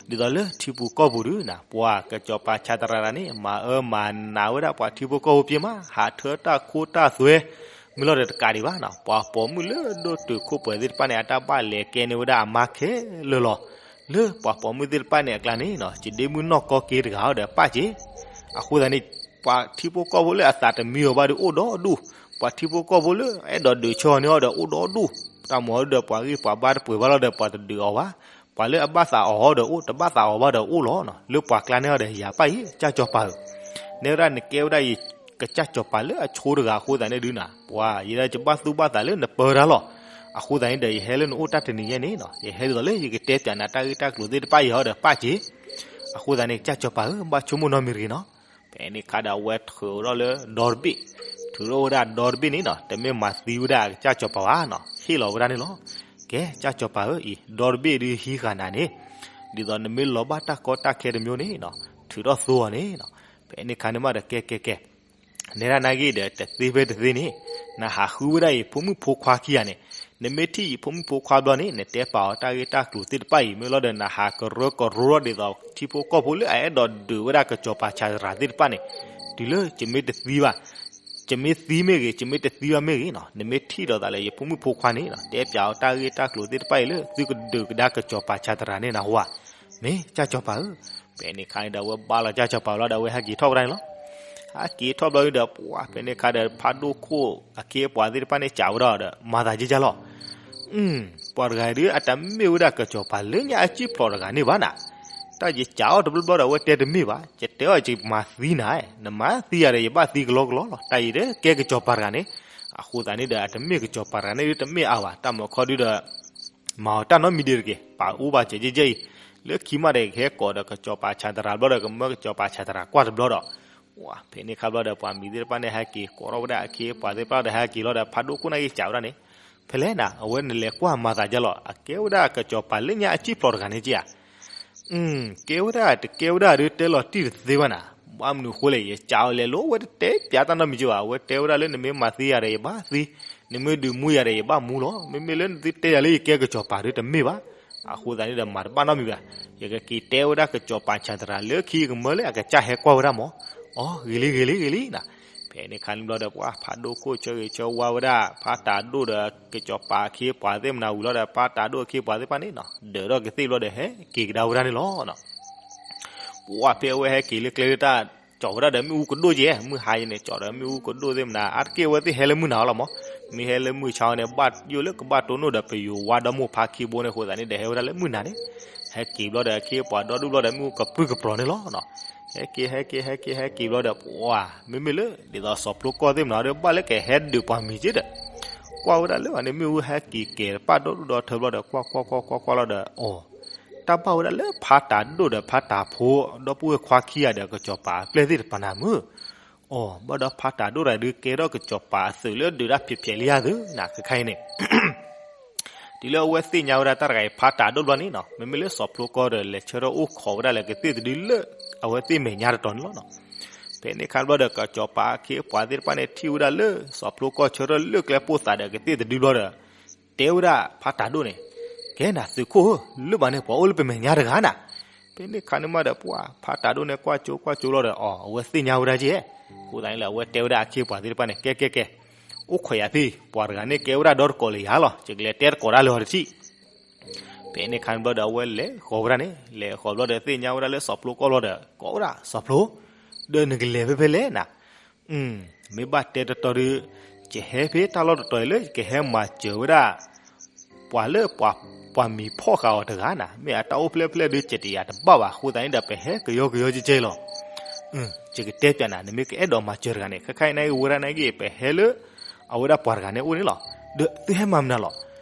ဒ်သိးလၢထံပူၤကီၢ်ပူၤဒုးနၤ, ပှၤကစီၤပၤဆးသရၣ်န့ၣ် မၤအၢမၤနးဝဲဒၣ်ပှၤထံဖိကီၢ်ဖိပှဲၤမး, ဟးထၢတၢ်ခိတၢ်သွဲ, မ့ၢ်လီၤဒီးတကးဒံးဘၣ်နီၤ, ပှၤပိာ်မုၣ်လၢဒိၣ်တုာ်ခိၣ်ပှဲၤသ့ၣ်တဖၣ်န့ၣ် အတၢ်ဘၣ်လဲၤကဲန့ၢ်ဝဲဒၣ်အမါခဲလၢာ်လီၤ. လၢပှၤပိာ်မုၣ်သ့ၣ်တဖၣ်န့ၣ်အကျါန့ၣ်နီၤ, ယဒ့မုၣ်နီၢ်ကီက့တဂၤအီၤဒီးပၢ်က့. အဃိသတးန့ၣ် ပှၤထံဖိကီၢ်ဖိလၢအသးတမံအီၤဘၣ်ဒီးအိၣ်ဒီဒူၣ်, ပှၤထံဖိကီၢ်ဖိလၢအဲၣ်ဒိးဒုးဆၢအီၤန့ၢ်အီၤဒီးအိၣ်ဒီဒူၣ်, တၢ်မၤအီၤဒီးပှၤဂံၢ်ပှၤဘါတပှဲၤဘၣ်လီၤဒီး ပှၤတဒုးအီၤဘၣ်, ပှၤလၢအဘၣ်သးအီၤဒီးအိၣ်, တဘၣ်သးအီၤဘၣ်ဒီးအိၣ်လီၤ. လၢပှၤကျါန့ၣ်အီၤဒီးယၤပၢ်အံၤ ကၠၢ်စီၤပၤဧၢ, နဲဒၣ်နကဲဝဲဒၣ်ယကစၢ်စီၤပၤလၢအဆိတဂၤအဃိသတးန့ၣ်ဒုးနၤ, ပှၤယဲဒၣ်ယဘၣ်သူၣ်ဘၣ်သးလၢနပၢတၢ်လီၤ. အဃိသတးန့ၣ်ဒီး ယဟဲလၢနအိၣ်တၢ်တနံၤညါန့ၣ်နီၤ, ယဟဲဒ်သိးလၢယကတဲပၠးနၤတၢ်ဂ့ၢ်တၢ်ကျိၤသ့ၣ်တဖၣ်အံၤအီၤဒီးပၢ်က့. အဃိသတးန့ၣ် ကၠၢ်စီၤပၤဧၢ, ဘၣ်ဆိကမိၣ်နီတမံၤတဂ့ၤနီၤ. ဖဲန့ၣ်အခါဒီးအဝဲထုးထီၣ်လၢဒီတဘ့ၣ်, ထုးထီၣ်ဝဲဒၣ်ဒီတဘ့ၣ်န့ၣ်နီၤ, တမ့ၢ်မၤသံဝဲဒၣ်ကစၢ်စီၤပၤဘၣ်နီၤ, ဟ့ၣ်လီၤဝဲဒၣ်န့ၣ်လီၤ. ကဲ ကၠၢ်စီၤပၤဧၢအံၤ, ဒီတဘ့ၣ်ဒုးဟံးဃာ်နၤန့ၣ်, ဒ်သိးနမ့ၢ်လီၤဘၣ်တၢ်ကီတၢ်ခဲတမံၤန့ၣ်နီၤ, ထုးထီၣ်သိအီၤန့ၣ်နီၤ. ဖဲန့ၣ်အခါန့ၣ်မးဒီး ကဲ ကဲ ကဲ နဲဒၣ်နာ်က့ဒီး တသ့ဖဲတသ့န့ၣ်, နဟးဃုဝဲဒၣ်အံၤဖိမုၣ်ဖိခွါခံဂၤန့ၣ်, နမ့ၢ်ထံၣ်အံၤဖိမုၣ်ဖိခွါဘျီန့ၣ် နတဲပာ်အီၤတၢ်ဂ့ၢ်တၢ်ကျိၤသ့ၣ်တဖၣ်အံၤ မ့ၢ်လီၤဒီး နဟးကရၢကရိဒ်သိးထံဖိကီၢ်ဖိလၢအအဲၣ်ဒိးဒုးဝဲဒၣ်ကစီၤပၤဆးသရၣ်သ့ၣ်တဖၣ်န့ၣ်, တုၤလၢယမ့ၢ်တသံဘၣ်, ယမ့ၢ်သံမ့ၢ်ဂ့ၤ, ယမ့ၢ်တသံဘၣ်မ့ၢ်ဂ့ၤနီၤ, နမ့ၢ်ထံၣ်ဒီးသးလၢယဖိမုၣ်ဖိခွါန့ၣ်နီၤ, တဲပာ်အီၤတၢ်ဂ့ၢ်တၢ်ကျိၤသ့ၣ်တဖၣ်အံၤလၢ သုကဒုးကဒါကစီၤပၤဆးသရၣ်န့ၣ်နဟူဧါ. မ့ၢ်ကၠၢ်စီၤပၤဧၢ. ဖဲန့ၣ်အခါန့ၣ်ဒီး အဝဲဘါလီၤကၠၢ်စီၤပၤလီၤဒီး အဝဲဟဲက့ၤထီၣ်ဝဲဒၣ်န့ၣ်လီၤ. ဟဲက့ၤထီၣ်ဘျီဒီး ပှၤဖဲန့ၣ်အခါဒီး ဖးဒိၣ်ခိၣ်အခ့အပှၤသ့ၣ်တဖၣ်န့ၣ် စံးဝဲဒၣ်ဒီး မၤသးကဲကၢ်လီၤ. ပှၤတဂၤအံၤဒုး အတမ့ၢ်ဝဲဒၣ်ကစီၤပၤလၢညါအစံၣ်ဖျိးတဂၤန့ၣ်ဘၣ်နၤ. တၢ်ယစံးအီၤတဘျီဘျီဒီး အဝဲတဲတမ့ၢ်ဘၣ်, ယတဲအီၤယမၤသံနၤ, နမၤသံယၤဒီး ယဘၣ်သံကလီကလီလီၤ. တၢ်အံၤဒီးကဲကစီၤပၤတဂၤန့ၣ်, အဃိသတးန့ၣ်ဒီး အတမ့ၢ်ကစီၤပၤတဂၤန့ၣ်ဒုး တမ့ၢ်အါဘၣ်, တၢ်မၤခီဒုဒီး မၤအီၤတၢ်နီတမံၤဒံးတဂ့ၤ, ပာ်အူဘၣ်စဲးကဲကၢ်အံၤ, လၢခံမးဒီး ကဟဲကိးဒီးကစီၤပၤဆးသရၣ်ဘျီဒီး ကမၢကစီၤပၤဆးသရၣ်ကွၢ်တဘျီဒီး, ဝါ ဖဲန့ၣ်အခါဘျီဒီး ပှၤမံၤသ့ၣ်တဖၣ်န့ၣ် ဟဲက့ၤကိးထီၣ်ဝဲဒၣ်အခ့အပှၤသ့ၣ်တဖၣ်ဒီး ဟဲက့ၤလီၤဒီး ဖးဒိၣ်ခိၣ်န့ၣ်က့ၤစံးဝဲဒၣ်န့ၣ်, ဖဲလဲၣ်နၤ အဝဲနလဲၤကွၢ်မၤသးကၢ်လီၤ, အကဲဝဲဒၣ်ကစီၤပၤလၢညါအစံၣ်ဖျိးတဂၤန့ၣ်က့ၢ်ဧါ. ကဲဝဲဒၣ်တကဲဝဲဒၣ်ဒီး တဲလီၤတံၢ်တသ့ဘၣ်နၤ, ဘၣ်မနုၤအဃိလဲၣ်, ယစံးအီၤလဲၤလိၤဝဲတတဲပၠးတၢ်နီတမံၤက့ၢ်ဘၣ်, အဝဲတဲဝဲဒၣ်လၢနမ့ၢ်မၤသံယၤဒီး ယဘၣ်သံ, နမ့ၢ်ဒုးမူယၤဒီး ယဘၣ်မူလီၤ. မ့မ့ၢ်လၢနသုတဲယၤလၢယကဲကစီၤပၤဒီး တမ့ၢ်ဘၣ်. အဃိသတးန့ၣ်ဒီး မၤတဘၣ်နီတမံၤဘၣ်, ယကက့ၤတဲဝဲဒၣ်ကစီၤပၤဆးသရၣ်လၢခံကမၢလၢအကစၢ်ဟဲကွၢ်ဝဲဒၣ်မး. အိ ဂ့ၤလံ ဂ့ၤလံ ဂ့ၤလံနၤ. ဖဲန့ၣ်အခါန့ၣ်ဘျီဒီး ပှၤဖးဒိၣ်ခိၣ်ဆၢဂ့ၤဆၢဝါဝဲဒၣ် ဖးတးဒိၣ်ဒီးကစီၤပၤအခ့အပှၤသ့ၣ်မနၤဝံၤလီၤဒီး ဖးတးဒိၣ်အခ့အပှၤသ့ၣ်တဖၣ်န့ၣ်နီၤ ဒၢးထီၣ်ကသ့ၣ်ဘျီဒီး ဟဲက့ၤကဒါဝဲဒၣ်န့ၣ်လီၤ. ပှၤဖဲအဝဲဟဲက့ၤလၢကျဲဒၣ် ကၠီၤဝဲဒၣ်ဒီးမ့ၣ်အူကဒိၣ်ကဲ, မုၢ်ဟါအံၤန့ၣ် ကၠီၤဒီးမ့ၣ်အူကဒိၣ်သ့ၣ်မနၤ, အါတက့ၢ်အဝဲသ့ၣ်ဟဲလၢမုၢ်နၤအီၤလီၤမး, မ့ၢ်ဟဲလၢမုၢ်ဆါအီၤန့ၣ် ဘၣ်ယိၣ်လၢကဘၣ်တိၢ်နီၣ်ဒီးပယိၤဝါဒီမါဖါခံဘိန့ၣ်အဃိသတးန့ၣ်ဒီး ဟဲဝဲဒၣ်လၢမုၢ်နၤန့ၣ်, ဟဲက့ၤဘျီဒီး အခ့အပှၤဒီဒူၣ်ဘျီဒီး မ့ၣ်အူကပြုၢ်ကပြီၤန့ၣ်လီၤ. ဟဲက့ၤ ဟဲက့ၤ ဟဲက့ၤ ဟဲက့ၤဘျီဒီး ပှၤ မ့မ့ၢ်လၢ ဒ်သိးစီၤဖျိကီၢ်သ့ၣ်မနၤဒီး ဘၣ်လၢကဟဲဒုးပှၤမံၤက့ဒီး ကွၢ်ဝဲဒၣ်လၢအန့ၣ် မ့ၣ်အူဟဲက့ၤကဲၤတပၣ်ဒီဒူၣ်ဒီထၢဘျီဒီး ကွၢ်ကွၢ်ကွၢ်ကွၢ်ကွၢ်လီၤဒီး အိ တၢ်ဘၣ်ဝဲဒၣ်လၢဖးတးဒိၣ်ဒီးဖးတးဖိ ဒီပုၢ်ဝဲၢ်ခွါခံဂၤဒီး ကစီၤပၤအပျဲၢ်သ့ၣ်တဖၣ်နၤမုၢ်, အိ ဘၣ်ဒီးဖးတးဒိၣ်တဂၤဒုးကဲထီၣ်ကစီၤပၤအသုးလၢဒုးတၢ်ဖျဲးဖျဲးလံဧါသုနၤ ခဲခါအံၤန့ၣ် တုၤလၢအဝဲသ့ၣ်ညါဝဲဒၣ်တၢ်တဂၤအံၤ ဖးတးဒိၣ်ဘျီန့ၣ်နီၤ, မ့မ့ၢ်လၢစီၤဖျိကီၢ်ဒီး လဲၤဆၢထၢၣ်အိၣ်ခိးဝဲဒၣ်လၢကသ့ၣ်တဒုလၢ အဝဲသ့ၣ်မဲာ်ညါတတီၤန့ၣ်လီၤနီၤ. ဖဲန့ၣ်အခါဘျီဒီး ကစီၤပၤအခ့အပှၤသ့ၣ်တဖၣ်န့ၣ် ထံၣ်ဝဲဒၣ်လၢ စီၤဖျိကီၢ်ဆၢထၢၣ်လၢကျဲပိၢ်သးဒီးကသ့ၣ်တဒုဘျီဒီး တဲဝဲဒၣ်ဖးတးဒိၣ်န့ၣ်, ကဲနၤသုးခိၣ်ဧၢ, လၢဘၣ်န့ၣ် ပှၤအိၣ်လၢပမဲာ်ညါတဂၤနၤ. ဖဲန့ၣ်အခါန့ၣ်မးဒီး ပှၤဖးတးဒိၣ်န့ၣ် ကွၢ်ကၠိကွၢ်ကၠိလီၤဒီး အီၤ အဝဲသ့ၣ်ညါဝဲဒၣ်က့, အဃိသတးန့ၣ်လၢအဝဲတဲဝဲဒၣ်အခ့အပှၤသ့ၣ်တဖၣ်န့ၣ် ကဲကဲကဲ, အိၣ်ခိးယၤဖဲအံၤ, ပှၤတဂၤန့ၣ်ကဲဝဲဒၣ်ဒီတကိးလၢယၤလီၤ, ယကလဲၤတဲတကိးတၢ်လၢအီၤတထံၣ်. ဖဲန့ၣ်အခါန့ၣ်ဘျီဒီး အဝဲလဲၤဃီၤဝဲဒၣ်န့ၣ်, လဲၤဃီၤဘျီဒီးသ့ၣ်ညါဝဲဒၣ်လၢစီၤဖျိကီၢ်ဘျီဒီး ကိးဝဲဒၣ်စီၤဖျိ, ဒီးနကလဲၤဖဲဖဲလဲၣ်နၤ. မ့ၢ်ဘၣ်တဲတတီၤဒီး ယဟဲဖဲတၢ်လီၢ်တတီၤအံၤလၢယကဟဲမၤစၢၤဝဲဒၣ် ပှၤလၢပှၤ ပှၤမံၤဖီၣ်ဃာ်အီၤတဂၤနၤ, မ့ၢ်အတၢ်အိၣ်ဖျဲၣ်ဖျဲၣ်ဒုး ကတယၤတဘၣ်ဘၣ်. အဃိသတးန့ၣ်ဒီး ပဟဲကယီကယီကဲကဲလီၤ. ယကတဲပျးနၤ, နမ့ၢ်ကအဲၣ်ဒိးမၤစၢၤတဂၤန့ၣ် ခဲခါအံၤနဂ့ၢ်ဝဲဒၣ်နဂ့ၢ် ပဟဲလၢ အဝဲဒၣ်ပှၤတဂၤန့ၣ်အိၣ်န့ၣ်လီၤ. ဒီးသုဟဲမၤမနုၤလီၤ.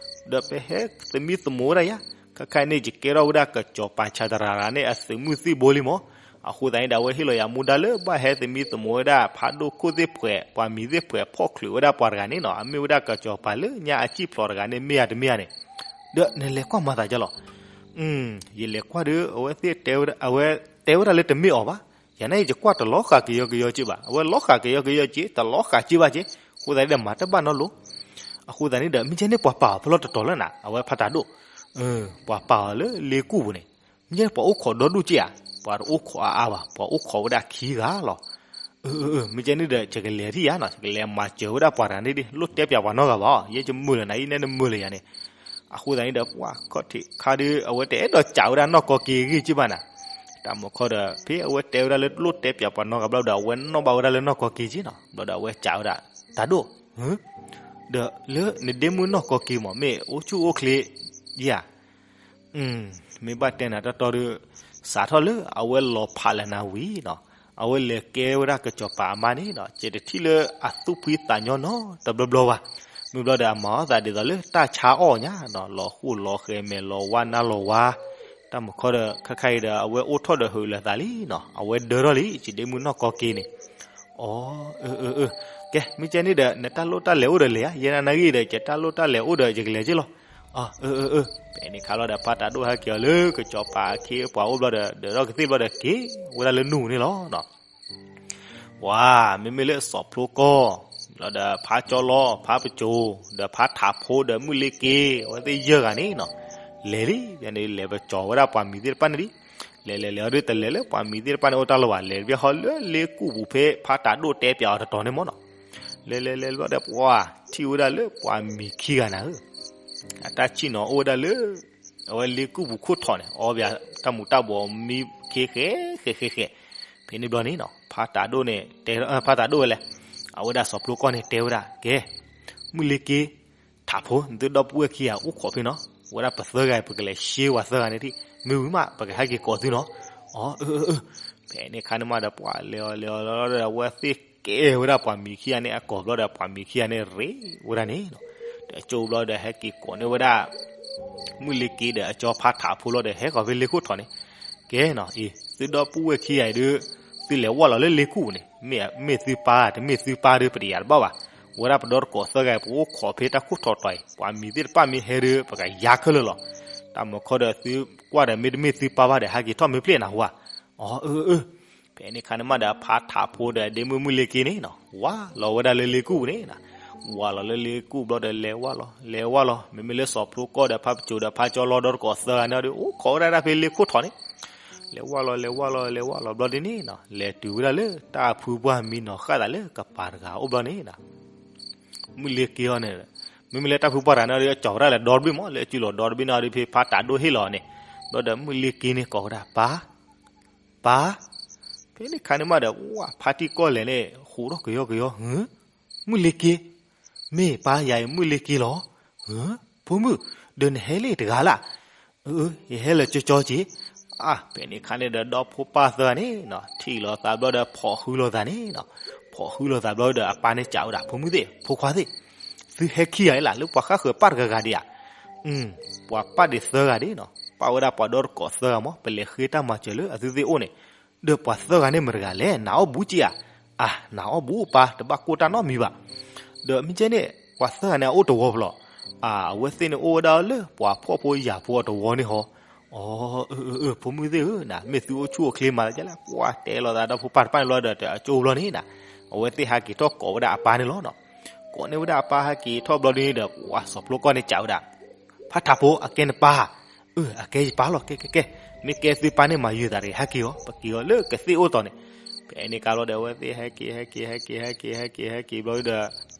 ဒီးပဟဲသမံသမိးဝဲဒၣ်ယၤ, ခဲခါအံၤန့ၣ် ယကဲထီၣ်ဝဲဒၣ်ကစီၤပၤဆးတရၤရၤန့ၣ် အသုးမုၢ်သံၣ်ဘိလံမး. အဃိသတးန့ၣ်ဒီး အဝဲဟ့ၣ်လီၤယၤမူဒါလၢဘၣ်ဟဲသမံသမိးဝဲဒၣ် ဖးဒိၣ်ခိၣ်သ့ၣ်ဖှဲး ပှၤမံၤသ့ၣ်ဖှဲး ဖီၣ်ချုးဝဲဒၣ်ပှၤတဂၤန့ၣ်နီၤ, အမ့ၢ်ဝဲဒၣ်ကစီၤပၤလၢညါအစံၣ်ဖျိးတဂၤန့ၣ် မ့ၢ်ဧါတမ့ၢ်ဧါန့ၣ်. ဒီးနလဲၤကွၢ်မၤသးဒ်လဲၣ်. ယလဲၤကွၢ်ဒီး အဝဲသ့ၣ်တဲဝဲဒၣ် အဝဲတဲဝဲဒၣ်လၢတမ့ၢ်အီၤဘၣ်. ယၤန့ၣ် ယကွၢ်တလီၤဃာ်ကယီကယီက့ဘၣ်, အဝဲလီၤဃာ်ကယီကယီက့ တလီၤဃာ်က့ဘၣ်က့. အဃိသတးဒီး မၤတဘၣ်နီတလိၤ. အဃိသတးန့ၣ်ဒီး မ့ၢ်ကဲန့ၣ် ပှၤပာ်အီၤဖဲလီၢ်တတီၤလၢနၤ, အဝဲဖးတးဒိၣ် ပှၤပာ်အီၤလၢလ့ကူၣ်ပူၤန့ၣ်, မ့ၢ်ကဲန့ၣ် ပှၤအိၣ်ခိးဒီဒူၣ်က့ဧါ. ပှၤတအိၣ်ခိးအါအါဘၣ်, ပှၤအိၣ်ခိးဝဲဒၣ်ခံဂၤလီၤ. မ့ၢ်ကဲန့ၣ်ဒီး ယကလဲၤထံၣ်ယၤနီၤ, ယကလဲၤမၤစၢၤဝဲဒၣ်ပှၤတဂၤန့ၣ်ဒ် လိၣ်တဲပျးပှၤနီတဂၤဘၣ်, ယဲယမုာ်လၢၤနၤအံၤ နဲနမုာ်လၢၤယၤန့ၣ်. အဃိသတးန့ၣ်ဒီး ပှၤခီၣ်ထံးခါဒီး အဝဲတအဲၣ်ဒိးစံးဝဲဒၣ်နီၢ်ကီၢ်က့ၤအဂ့ၢ်က့ဘၣ်နၤ. တၢ်မုၢ်ခီဒီး ဖဲအဝဲတဲဝဲဒၣ်လၢလိၣ်တဲပျးပှၤနီတဂၤဘျီဒီး အဝဲနီၣ်ဘၣ်ဝဲဒၣ်လၢနီၢ်ကီၢ်က့ၤက့နီၤ. ဘျီဒီးအဝဲစံးဝဲဒၣ် တးဒိၣ် ဒီးလၢနဒ့မုၣ်နီၢ်ကီၢ်က့ၤမး မ့ၢ်အိၣ်ဆူၣ်အိၣ်ချ့ဧါ. မ့ၢ်ဘၣ်တဲနၤတီတီဒီး စးထီၣ်လၢအဝဲလီၤဖးလၢနၤဝံၤနီၤ, အဝဲလဲၤကဲဝဲဒၣ်ကစီၤပၤအမါန့ၣ်နီၤ, ယတထံၣ်လၢအသူၣ်ဖှံသးညီနီတဘျီဘျီဘၣ်. မ့ၢ်ဘျီဒီးအမၤအီၣ်သးဒ်သိးလၢတၢ်ဆါအီၣ်ညါနီၤ, လီၤဃိၣ်လီၤဃဲၤ မဲာ်လီၤဝါနါလီၤဝါ. တၢ်မုၢ်ခီဒီး ခဲခါအံၤဒီး အဝဲအိၣ်ထီၣ်ဒီးဟုးလၢာ်သးလံနီၤ, အဝဲဒၢထီၣ်လံ ယဒ့မုၣ်နီၢ်ကီၢ်က့ၤန့ၣ်. အၢ အၢ အၢ ကဲ မ့ၢ်ကဲန့ၣ်ဒီး နတၢ်လိၣ်တၢ်လဲၤအိၣ်ဒီးလဲၤဧါ, ယဲနၤနဂ့ၢ်ဒီး ယတၢ်လိၣ်တၢ်လဲၤအိၣ်ဒီး ယကလဲၤက့လီၤ. အၢ အၢ အၢ အၢ ဖဲန့ၣ်ခါလီၤဒီး ဖးတးဒိၣ်ဟဲက့ၤအီၤလၢကစီၤပၤအခ့အပှၤအိၣ်ဘျီဒီး ဒၢးထီၣ်ကသ့ၣ်ဘျီဒီး က့ၤဝဲဒၣ်လၢနူၢ်ပူၤန့ၣ်လီၤ. ပှၤ မ့မ့ၢ်လၢစီၤဖျိကီၢ် ဘျီဒီးဖးကၠီလီ ဖးပစိၤ ဒီးဖးထးဖိ ဒီးမုၢ်လ့က့ၤ အဝဲသ့ၣ်ယဲၢ်ဂၤန့ၣ်နီၤ, လဲၤလံ ယန့ၣ် လဲၤပစိာ်ဝဲဒၣ်ပှၤမံၤသ့ၣ်တဖၣ်န့ၣ်လံ. လဲၤလဲၤလဲၤအီၤဒီး တလဲၤလၢပှၤမံၤသ့ၣ်တဖၣ်န့ၣ်အိၣ်တၢ်လီၤဘၣ်, လဲၤတဘျီဃီလၢလ့ကူၣ်ပူၤဖဲဖးတးဒိၣ်တဲပၠးအီၤတတီၤန့ၣ်မးနီၤ. လဲၤလဲၤလဲၤဘျီဒီး ပှၤ ထံၣ်ဝဲဒၣ်လၢပှၤမံၤခံဂၤနၤဧၢ, အတၢ်ဆံၣ်နီၤအိၣ်ဝဲဒၣ်လၢ အဝဲလ့ကူၣ်ပူၤခိၣ်ထီၣ်န့ၣ် အီဘၣ်တၢ်မူၤတၢ်ဘှီးမံခံဃဲဃဲဃဲဃဲ. ဖဲန့ၣ်ဘျီန့ၣ်နီၤ ဖးတးဒိၣ်န့ၣ် တဲ ဖးတးဒိၣ်ဝဲလဲၣ်, အဝဲဒၣ်စီၤဖျိကီၢ်န့ၣ်တဲဝဲဒၣ် ကဲ မုၢ်လ့က့ၤ ထးဖိ သုဒီပုၢ်ဝဲၢ်ခံဂၤအိၣ်ခိးဖဲနီၤ, ဝဲဒၣ်ပသၢဂၤ ပကလဲၤရှဲပှၤသၢဂၤန့ၣ်ထံၣ်, မ့ၢ်ဝံၤမး ပကဟဲက့ၤကိးသုနီၤ. အၢ အၢ အၢ အၢ. ဖဲန့ၣ်ခါန့ၣ်မးဒီး ပှၤလဲၤအီၤလဲၤအီၤလီၤဒီး အဝဲသ့ၣ်ကဲဝဲဒၣ်ပှၤမံၤခံဂၤန့ၣ်အကိာ်ဘျီဒီး ပှှၤမံၤခံဂၤန့ၣ်ရ့ဝဲဒၣ်န့ၣ်နီၤ, ဒီးကၠိဘျီဒီး ဟဲက့ၤကိးန့ၢ်ဝဲဒၣ် မုၢ်လ့က့ၤဒီးအကၠီဖးထးဖိလီၤဒီး ဟဲဃီၤဖဲလ့ခိၣ်ထီၣ်န့ၣ်, ကဲနီၤ အံၤ သုဒီပုၢ်ဝဲၢ်ခံဂၤအံၤဒီး သုလဲၤဝဲလီၤလၢလ့ကူၣ်န့ၣ် မ့ၢ်သုပၢ်တမ့ၢ်သုပၢ်ဒီး ပတယၤတဘၣ်ဘၣ်, ဝဲဒၣ်ပဒီတကိးသၢဂၤ ပအိၣ်ခိးဖဲတၢ်ခိၣ်ထီၣ်တီၤအံၤ ပှၤမံၤသ့ၣ်တဖၣ်မ့ၢ်ဟဲဒီး ပကယါခဲလၢာ်လီၤ. တၢ်မုၢ်ခီဒီးသုကွၢ်ဒီး မ့တမ့ၢ်သုပၢ်ဘၣ်ဒီး ဟဲက့ၤထီၣ်မ့ၢ်ပျဲၢ်နၤဟူဧါ. အၢ အၢ အၢ. ဖဲန့ၣ်ခါန့ၣ်မးဒီး ဖးထးဖိဒီးဒ့မုၢ်မုၢ်လ့က့ၤန့ၣ်နီၤ ဝးလီၤဝဲဒၣ်လၢလ့ကူၣ်န့ၣ်နီၤ, ဝးလီၤလၢလ့ကူၣ်ဘျီဒီး လဲၤဝဲလီၤ လဲၤဝဲလီၤ, မ့မ့ၢ်လၢစီၤဖျိကီၢ်ဒီး ဖးပစိၤဒီးဖးကၠီလီၤဒီတကိးသၢဂၤန့ၣ်ဒီး အိၣ်ခိးဝဲဒၣ်ဖဲလ့ခိၣ်ထီၣ်န့ၣ်, လဲၤဝဲလီၤ လဲၤဝဲလီၤ လဲၤဝဲလီၤဘျီဒ်န့ၣ်နီၤ လဲၤတုၤဝဲဒၣ်လၢတၢ်ဖုပှၢ်မံနီၤဃၣ်သးလၢကပၤတဂၤအိၣ်ဘျီန့ၣ်နီၤ မုၢ်လ့က့ၤအီၤန့ၣ်, မ့မ့ၢ်လၢတၢ်ဖုပှၢ်တဂၤန့ၣ်ဒီး ကၠီၤဝဲဒၣ်လၢဒီတဘ့ၣ်မး လၢအစုလိၤဒီတဘ့ၣ်န့ၣ်ဒီး ဖဲဖးတးဒိၣ်ဟ့ၣ်လီၤန့ၣ်, ဘျီဒီးမုၢ်လ့က့ၤန့ၣ်ကိးဝဲဒၣ် ပၢ် ပၢ်. ဖဲန့ၣ်ခါန့ၣ်မးဒီး ဝးဖါတံၢ်ကီၢ်လဲၣ်န့ၣ် ဃိးထီၣ်ကယီကယီ, မုၢ်လ့က့ၤ, မ့ၢ်ပၢ်ယၤအံၤမုၢ်လ့က့ၤလီၤ. ဖိမုၣ်, ဒီးနဟဲလၢတဂၤလၢ်. အၢ ယဟဲလၢကၠီကၠီက့ၤ. အါ ဖဲန့ၣ်ခါန့ၣ်ဒီး ဒီဖိပၢ်သၢဂၤန့ၣ်နီၤ ထံၣ်လိာ်သးဘျီဒီး ဖိးဟုလိာ်သးန့ၣ်နီၤ, ဖိးဟုလိာ်သးဘျီဒီး အပၢ်န့ၣ်စံးဝဲဒၣ် ဖိမုၣ်သ့ၣ် ဖိခွါသ့ၣ်, သုဟဲခံဂၤလၢ် လၢပှၤဃၣ်ဃၢၤပၢ်တဂၤဂၤဒံးဧါ. ပှၤပၢ်ဒံးသၢဂၤဒံးနီၤ, ပၢ်ဝဲဒၣ်ပှၤဒီတကိးသၢဂၤမး ပလဲၤဃ့တၢ်မၤစၢၤလၢအသုသ့ၣ်အိၣ်န့ၣ်, ဒီးပှၤသၢဂၤန့ၣ်မတၤတဂၤလဲၣ် နၤအီၣ်ဘူးက့ၤဧါ. အါ နၤအီၣ်ဘူးပၢ် တဘၣ်ကိၢ်တၢ်နီတမံၤဘၣ်. ဒီးမ့ၢ်ကဲန့ၣ် ပှၤသၢဂၤန့ၣ်အအိၣ်တဝီဖဲလဲၣ်. အါ အဝဲသ့ၣ်န့ၣ်အိၣ်ဝဲဒၣ်လၢပှၤဖှီၣ်ဖိယာ်ဖိအတဝီန့ၣ်ဟီ. အီ အၢ အၢ အၢ ဖိမုၣ်သ့ၣ်ဧၢ, နမ့ၢ်သုအိၣ်ဆူၣ်အိၣ်ချ့မး ကလဲၣ် ပှၤတဲလိာ်သးဒီဖိပၢ်တဖၣ်န့ၣ်ဘျီဒီး အကၠိဘျီန့ၣ်နီၤ, အဝဲသ့ၣ်ဟဲက့ၤထီၣ်ကိးဝဲဒၣ်အပၢ်န့ၣ်လီၤနီၤ. ကိးန့ၢ်ဝဲဒၣ်အပၢ်ဟဲက့ၤထီၣ်ဘျီဒ်န့ၣ်ဒီး ပှၤစီၤဖျိကီၢ်န့ၣ်စံးဝဲဒၣ် ဖါထးဖိ အကဲနပၢ်ဧါ. အၢ အကဲယပၢ်လီၤ. ကဲ ကဲ ကဲ မ့ၢ်ကဲသုပၢ်န့ၣ်မၤယုၤသးတဂ့ၤ ဟဲက့ၤအီၤ ပက့ၤအီၤလၢကသ့ၣ်အိၣ်တီၤန့ၣ်. ဖဲန့ၣ်ခါလီၤဒီး အဝဲသ့ၣ်ဟဲက့ၤ ဟဲက့ၤ ဟဲက့ၤ ဟဲက့ၤ ဟဲက့ၤ ဟဲက့ၤဘျီ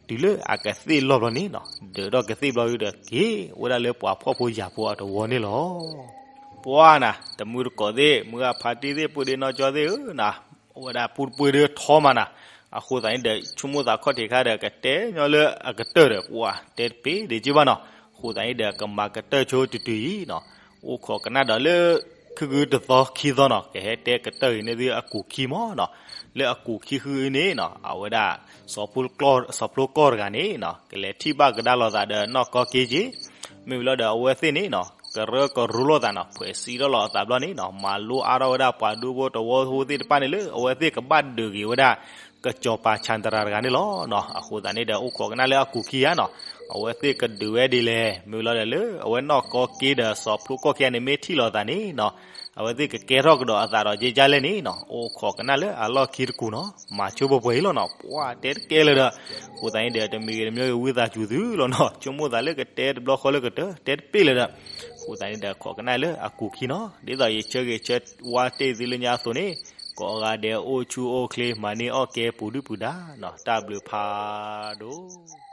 ဒီး တုၤလၢအကသ့ၣ်လီၢ်ဘျီန့ၣ်နီၤ, ဒၢးထီၣ်ကသ့ၣ်ဘျီဒီး က့ၤဝဲဒၣ်လၢပှၤဖှီၣ်ဖိယာ်ဖိအတဝီန့ၣ်လီၤ. ပှၤနၤ တမုာ်တကိးသ့ၣ် မုၢ်ဂၢ်ဖါတံၢ်သ့ၣ် ပုၢ်ဒ့နီၢ်ကၠီသ့ၣ်ဧၢနၤ, အိၣ်ဝဲဒၣ်ပူတပှ့ၤဒီးထီမးနၤ, အဃိသတးန့ၣ်ဒီး ဆိကမိၣ်သးခီၣ်ထံးခါဒီး ကတဲညီလၢအကတၢၢ်ဒီး ပှၤတဲတပ့ၤဒံးက့ဘၣ်နီၤ. အဃိသတးန့ၣ်ဒီး ကမၤကတၢၢ်ဆိတတုၤအံၤနီၤ, အိၣ်ခိးကနၣ်ဒီးလၢ ခုၣ်ခုၣ်တသီခံသီနီၤ, ကဟဲတဲကတၢၢ်အံၤန့ၣ်သုအကူာ်ခံမ့ၢ်နီၤ. လၢအကူာ်ခံဃုအံၤန့ၣ်နီၤ, အဝဲဒၣ် စီၤဖျိကီၢ်တဂၤန့ၣ်နီၤ, ကလဲၤထံၣ်ဘၣ်ကဒါလိာ်သးဒီးနီၢ်ကီက့က့, မ့ၢ်ဝံၤလီၤဒီး အဝဲသ့ၣ်န့ၣ်နီၤ ကရၢကရိလိာ်သးနီၤ, ဖှဲးစံးထီၣ်လီၤအသးဘျီန့ၣ်နီၤ, မၤလိအါထီၣ်ဝဲဒၣ်ပှၤဒူဖိတဝီဖိသ့ၣ်တဖၣ်န့ၣ်လၢ အဝဲသ့ၣ်ကဘၣ်ဒုးက့ၤဝဲဒၣ် ကစီၤပၤဆၣ်တရၤတဂၤန့ၣ်လီၤနီၤ. အဃိသတးန့ၣ်ဒီး အိၣ်ခိးကနၣ်လၢအကူာ်ခံဧါနီၤ, အဝဲသ့ၣ်ကဒုးဝဲဒ်လဲၣ်, မ့ၢ်ဝံၤလီၤဒီးလၢ အဝဲနီၢ်ကီက့ဒီးစီၤဖျိကီၢ်ခံဂၤန့ၣ် မ့ၢ်ထံၣ်လိာ်သးန့ၣ်နီၤ, အဝဲသ့ၣ်ကကဲထီၣ်ကဒီးအသးဒီးက့ကလဲၣ်န့ၣ်နီၤ, အိၣ်ခိးကနၣ်လၢအလီၢ်ခံတကူာ်နီၤ, မၤဆိပှဲၤပှဲၤအံၤလီၤနီၤ, ပှၤတဲတကဲလၢၤဒီး အဃိသတးန့ၣ်ဒီး တမံၤဂ့ၤတမံၤဂ့ၤ ဝံသးစူၤသုလီၤနီၤ, ဆိကမိၣ်သးလၢကတဲတဘျီဃီလၢကတၢၢ် တဲတပ့ၤလၢၤဒီး အဃိသတးန့ၣ်ဒီး ခိးကနၣ်လၢအကူာ်ခံနီၤ, ဒ်သိးယဆၢဂ့ၤဆၢဝါတ့ၢ်သုလၢညါအသိးန့ၣ်, ကိးဂၤဒဲးအိၣ်ဆူၣ်အိၣ်ချ့ မၤန့ၢ်အီၣ်ကဲပူၤဒုၣ်ပူၤဒါနီၤ, တၢ်ဘျုးဖးဒိၣ်